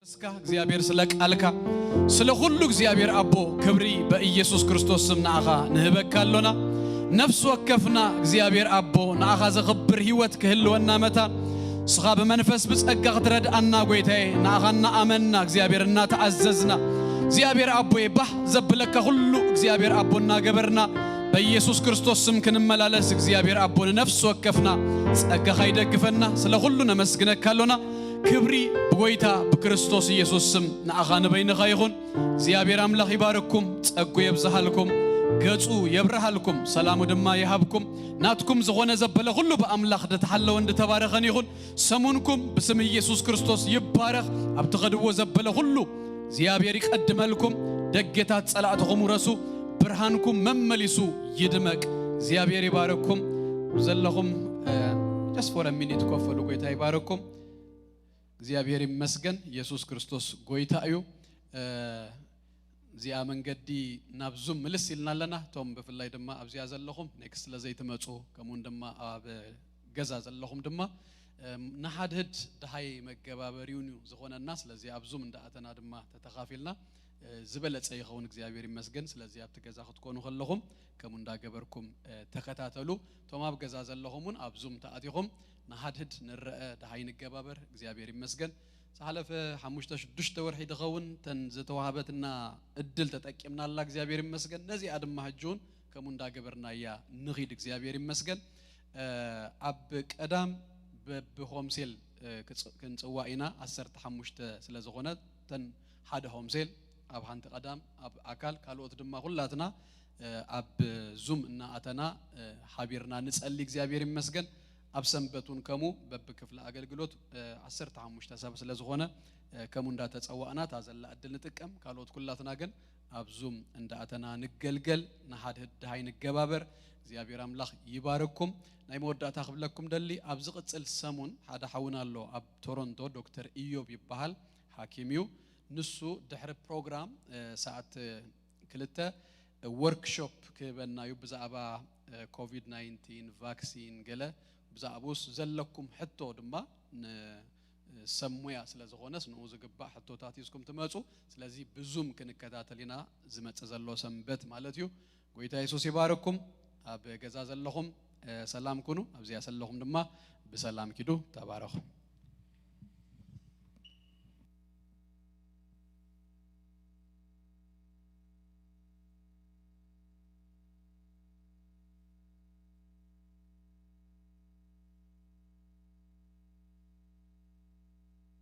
እስካ እግዚኣብሔር ስለ ቃልካ ስለ ኩሉ እግዚኣብሔር ኣቦ ክብሪ በኢየሱስ ክርስቶስ ስም ንኣኻ ንህበካ ኣሎና። ነፍሲ ወከፍና እግዚኣብሔር ኣቦ ንኣኻ ዘኽብር ህይወት ክህልወና መታን እስኻ ብመንፈስ ብጸጋ ክትረድኣና ጎይታዬ ንኣኻ እናኣመንና እግዚኣብሔር እናተኣዘዝና እግዚኣብሔር ኣቦዬ ባህ ዘብለካ ኩሉ እግዚኣብሔር ኣቦ እናገበርና በኢየሱስ ክርስቶስ ስም ክንመላለስ እግዚኣብሔር ኣቦ ንነፍሲ ወከፍና ጸጋኻ ይደግፈና። ስለ ኩሉ ነመስግነካ ኣሎና። ክብሪ ብጎይታ ብክርስቶስ ኢየሱስ ስም ንኣኻ ንበይንኻ ይኹን። እግዚኣብሔር ኣምላኽ ይባርኩም፣ ጸጉ የብዝሃልኩም፣ ገጹ የብርሃልኩም፣ ሰላሙ ድማ ይሃብኩም። ናትኩም ዝኾነ ዘበለ ኩሉ ብኣምላኽ ድተሓለወን ድተባረኸን ይኹን። ሰሙንኩም ብስም ኢየሱስ ክርስቶስ ይባረኽ። ኣብ ትኸድዎ ዘበለ ኩሉ እግዚኣብሔር ይቀድመልኩም። ደገታት ጸላእትኹም ውረሱ። ብርሃንኩም መመሊሱ ይድመቅ። እግዚኣብሔር ይባረኩም። ዘለኹም just for a minute ኮፍ በሉ። ጎይታ ይባረኩም። እግዚኣብሔር ይመስገን። ኢየሱስ ክርስቶስ ጎይታ እዩ። እ፣ እዚኣ መንገዲ ናብ ዙም ምልስ ኢልና ኣለና። እቶም ብፍላይ ድማ ኣብዚኣ ዘለኹም ኔክስት ስለዘይትመፁ ከምኡውን ድማ ኣብ ገዛ ዘለኹም ድማ እ፣ ንሓድህድ ደሃይ መገባበሪውን እዩ ዝኾነና። ስለዚ ኣብ ዙም እንዳኣተና ድማ ተተኻፊልና እ፣ ዝበለፀ ይኸውን። እግዚኣብሔር ይመስገን። ስለዚ ኣብቲ ገዛ ክትኮኑ ከለኹም ከምኡ እንዳገበርኩም እ፣ ተኸታተሉ። እቶም ኣብ ገዛ ዘለኹም እውን ኣብ ዙም ተኣቲኹም ንሓድህድ ንረአ ደሃይ ንገባበር። እግዚኣብሔር ይመስገን። ዝሓለፈ ሓሙሽተ ሽዱሽተ ወርሒ ድኸውን ተን ዝተዋህበትና እድል ተጠቂምናላ። እግዚኣብሔር ይመስገን። ነዚኣ ድማ ሕጂ እውን ከምኡ እንዳገበርናያ ንኺድ። እግዚኣብሔር ይመስገን። እ፣ ኣብ ቀዳም በብሆምሴል እ፣ ክጽ- ክንጽዋእ ኢና። ዓሰርተ ሓሙሽተ ስለ ዝኾነ ተን ሓደ ሆምሴል ኣብ ሓንቲ ቀዳም ኣብ ኣካል ካልኦት ድማ ኩላትና እ፣ ኣብ ዙም እናኣተና እ፣ ሓቢርና ንጸሊ። እግዚኣብሔር ይመስገን። ኣብ ሰንበት እውን ከሙ በብክፍሊ ኣገልግሎት እ፣ ዓሰርተ ሓሙሽተ ሰብ ስለ ዝኾነ እ፣ ከሙ እንዳተጸዋእና እታ ዘላ ዕድል ንጥቀም። ካልኦት ኩላትና ግን ኣብ ዙም እንዳኣተና ንገልገል። ንሓድህድ ደሃይ ንገባበር። እግዚኣብሔር ኣምላኽ ይባርኩም። ናይ መወዳእታ ክብለኩም ደሊ ኣብ ዝቕጽል ሰሙን ሓደ ሓውና ኣሎ ኣብ ቶሮንቶ ዶክተር ኢዮብ ይበሃል። ሓኪም እዩ። ንሱ ድሕሪ ፕሮግራም እ፣ ሰዓት ክልተ ወርክሾፕ ክህበና እዩ ብዛዕባ ኮቪድ ናይንቲን ቫክሲን ገለ ብዛዕባኡስ ዘለኩም ሕቶ ድማ ንሰብ ሙያ ስለ ዝኾነስ ንኡ ዝግባእ ሕቶታት ሒዝኩም ትመፁ። ስለዚ ብዙም ክንከታተል ኢና ዝመፅእ ዘሎ ሰንበት ማለት እዩ። ጎይታ የሱስ ይባርኩም። ኣብ ገዛ ዘለኹም ሰላም ኩኑ። ኣብዚኣ ዘለኹም ድማ ብሰላም ኪዱ። ተባረኹ።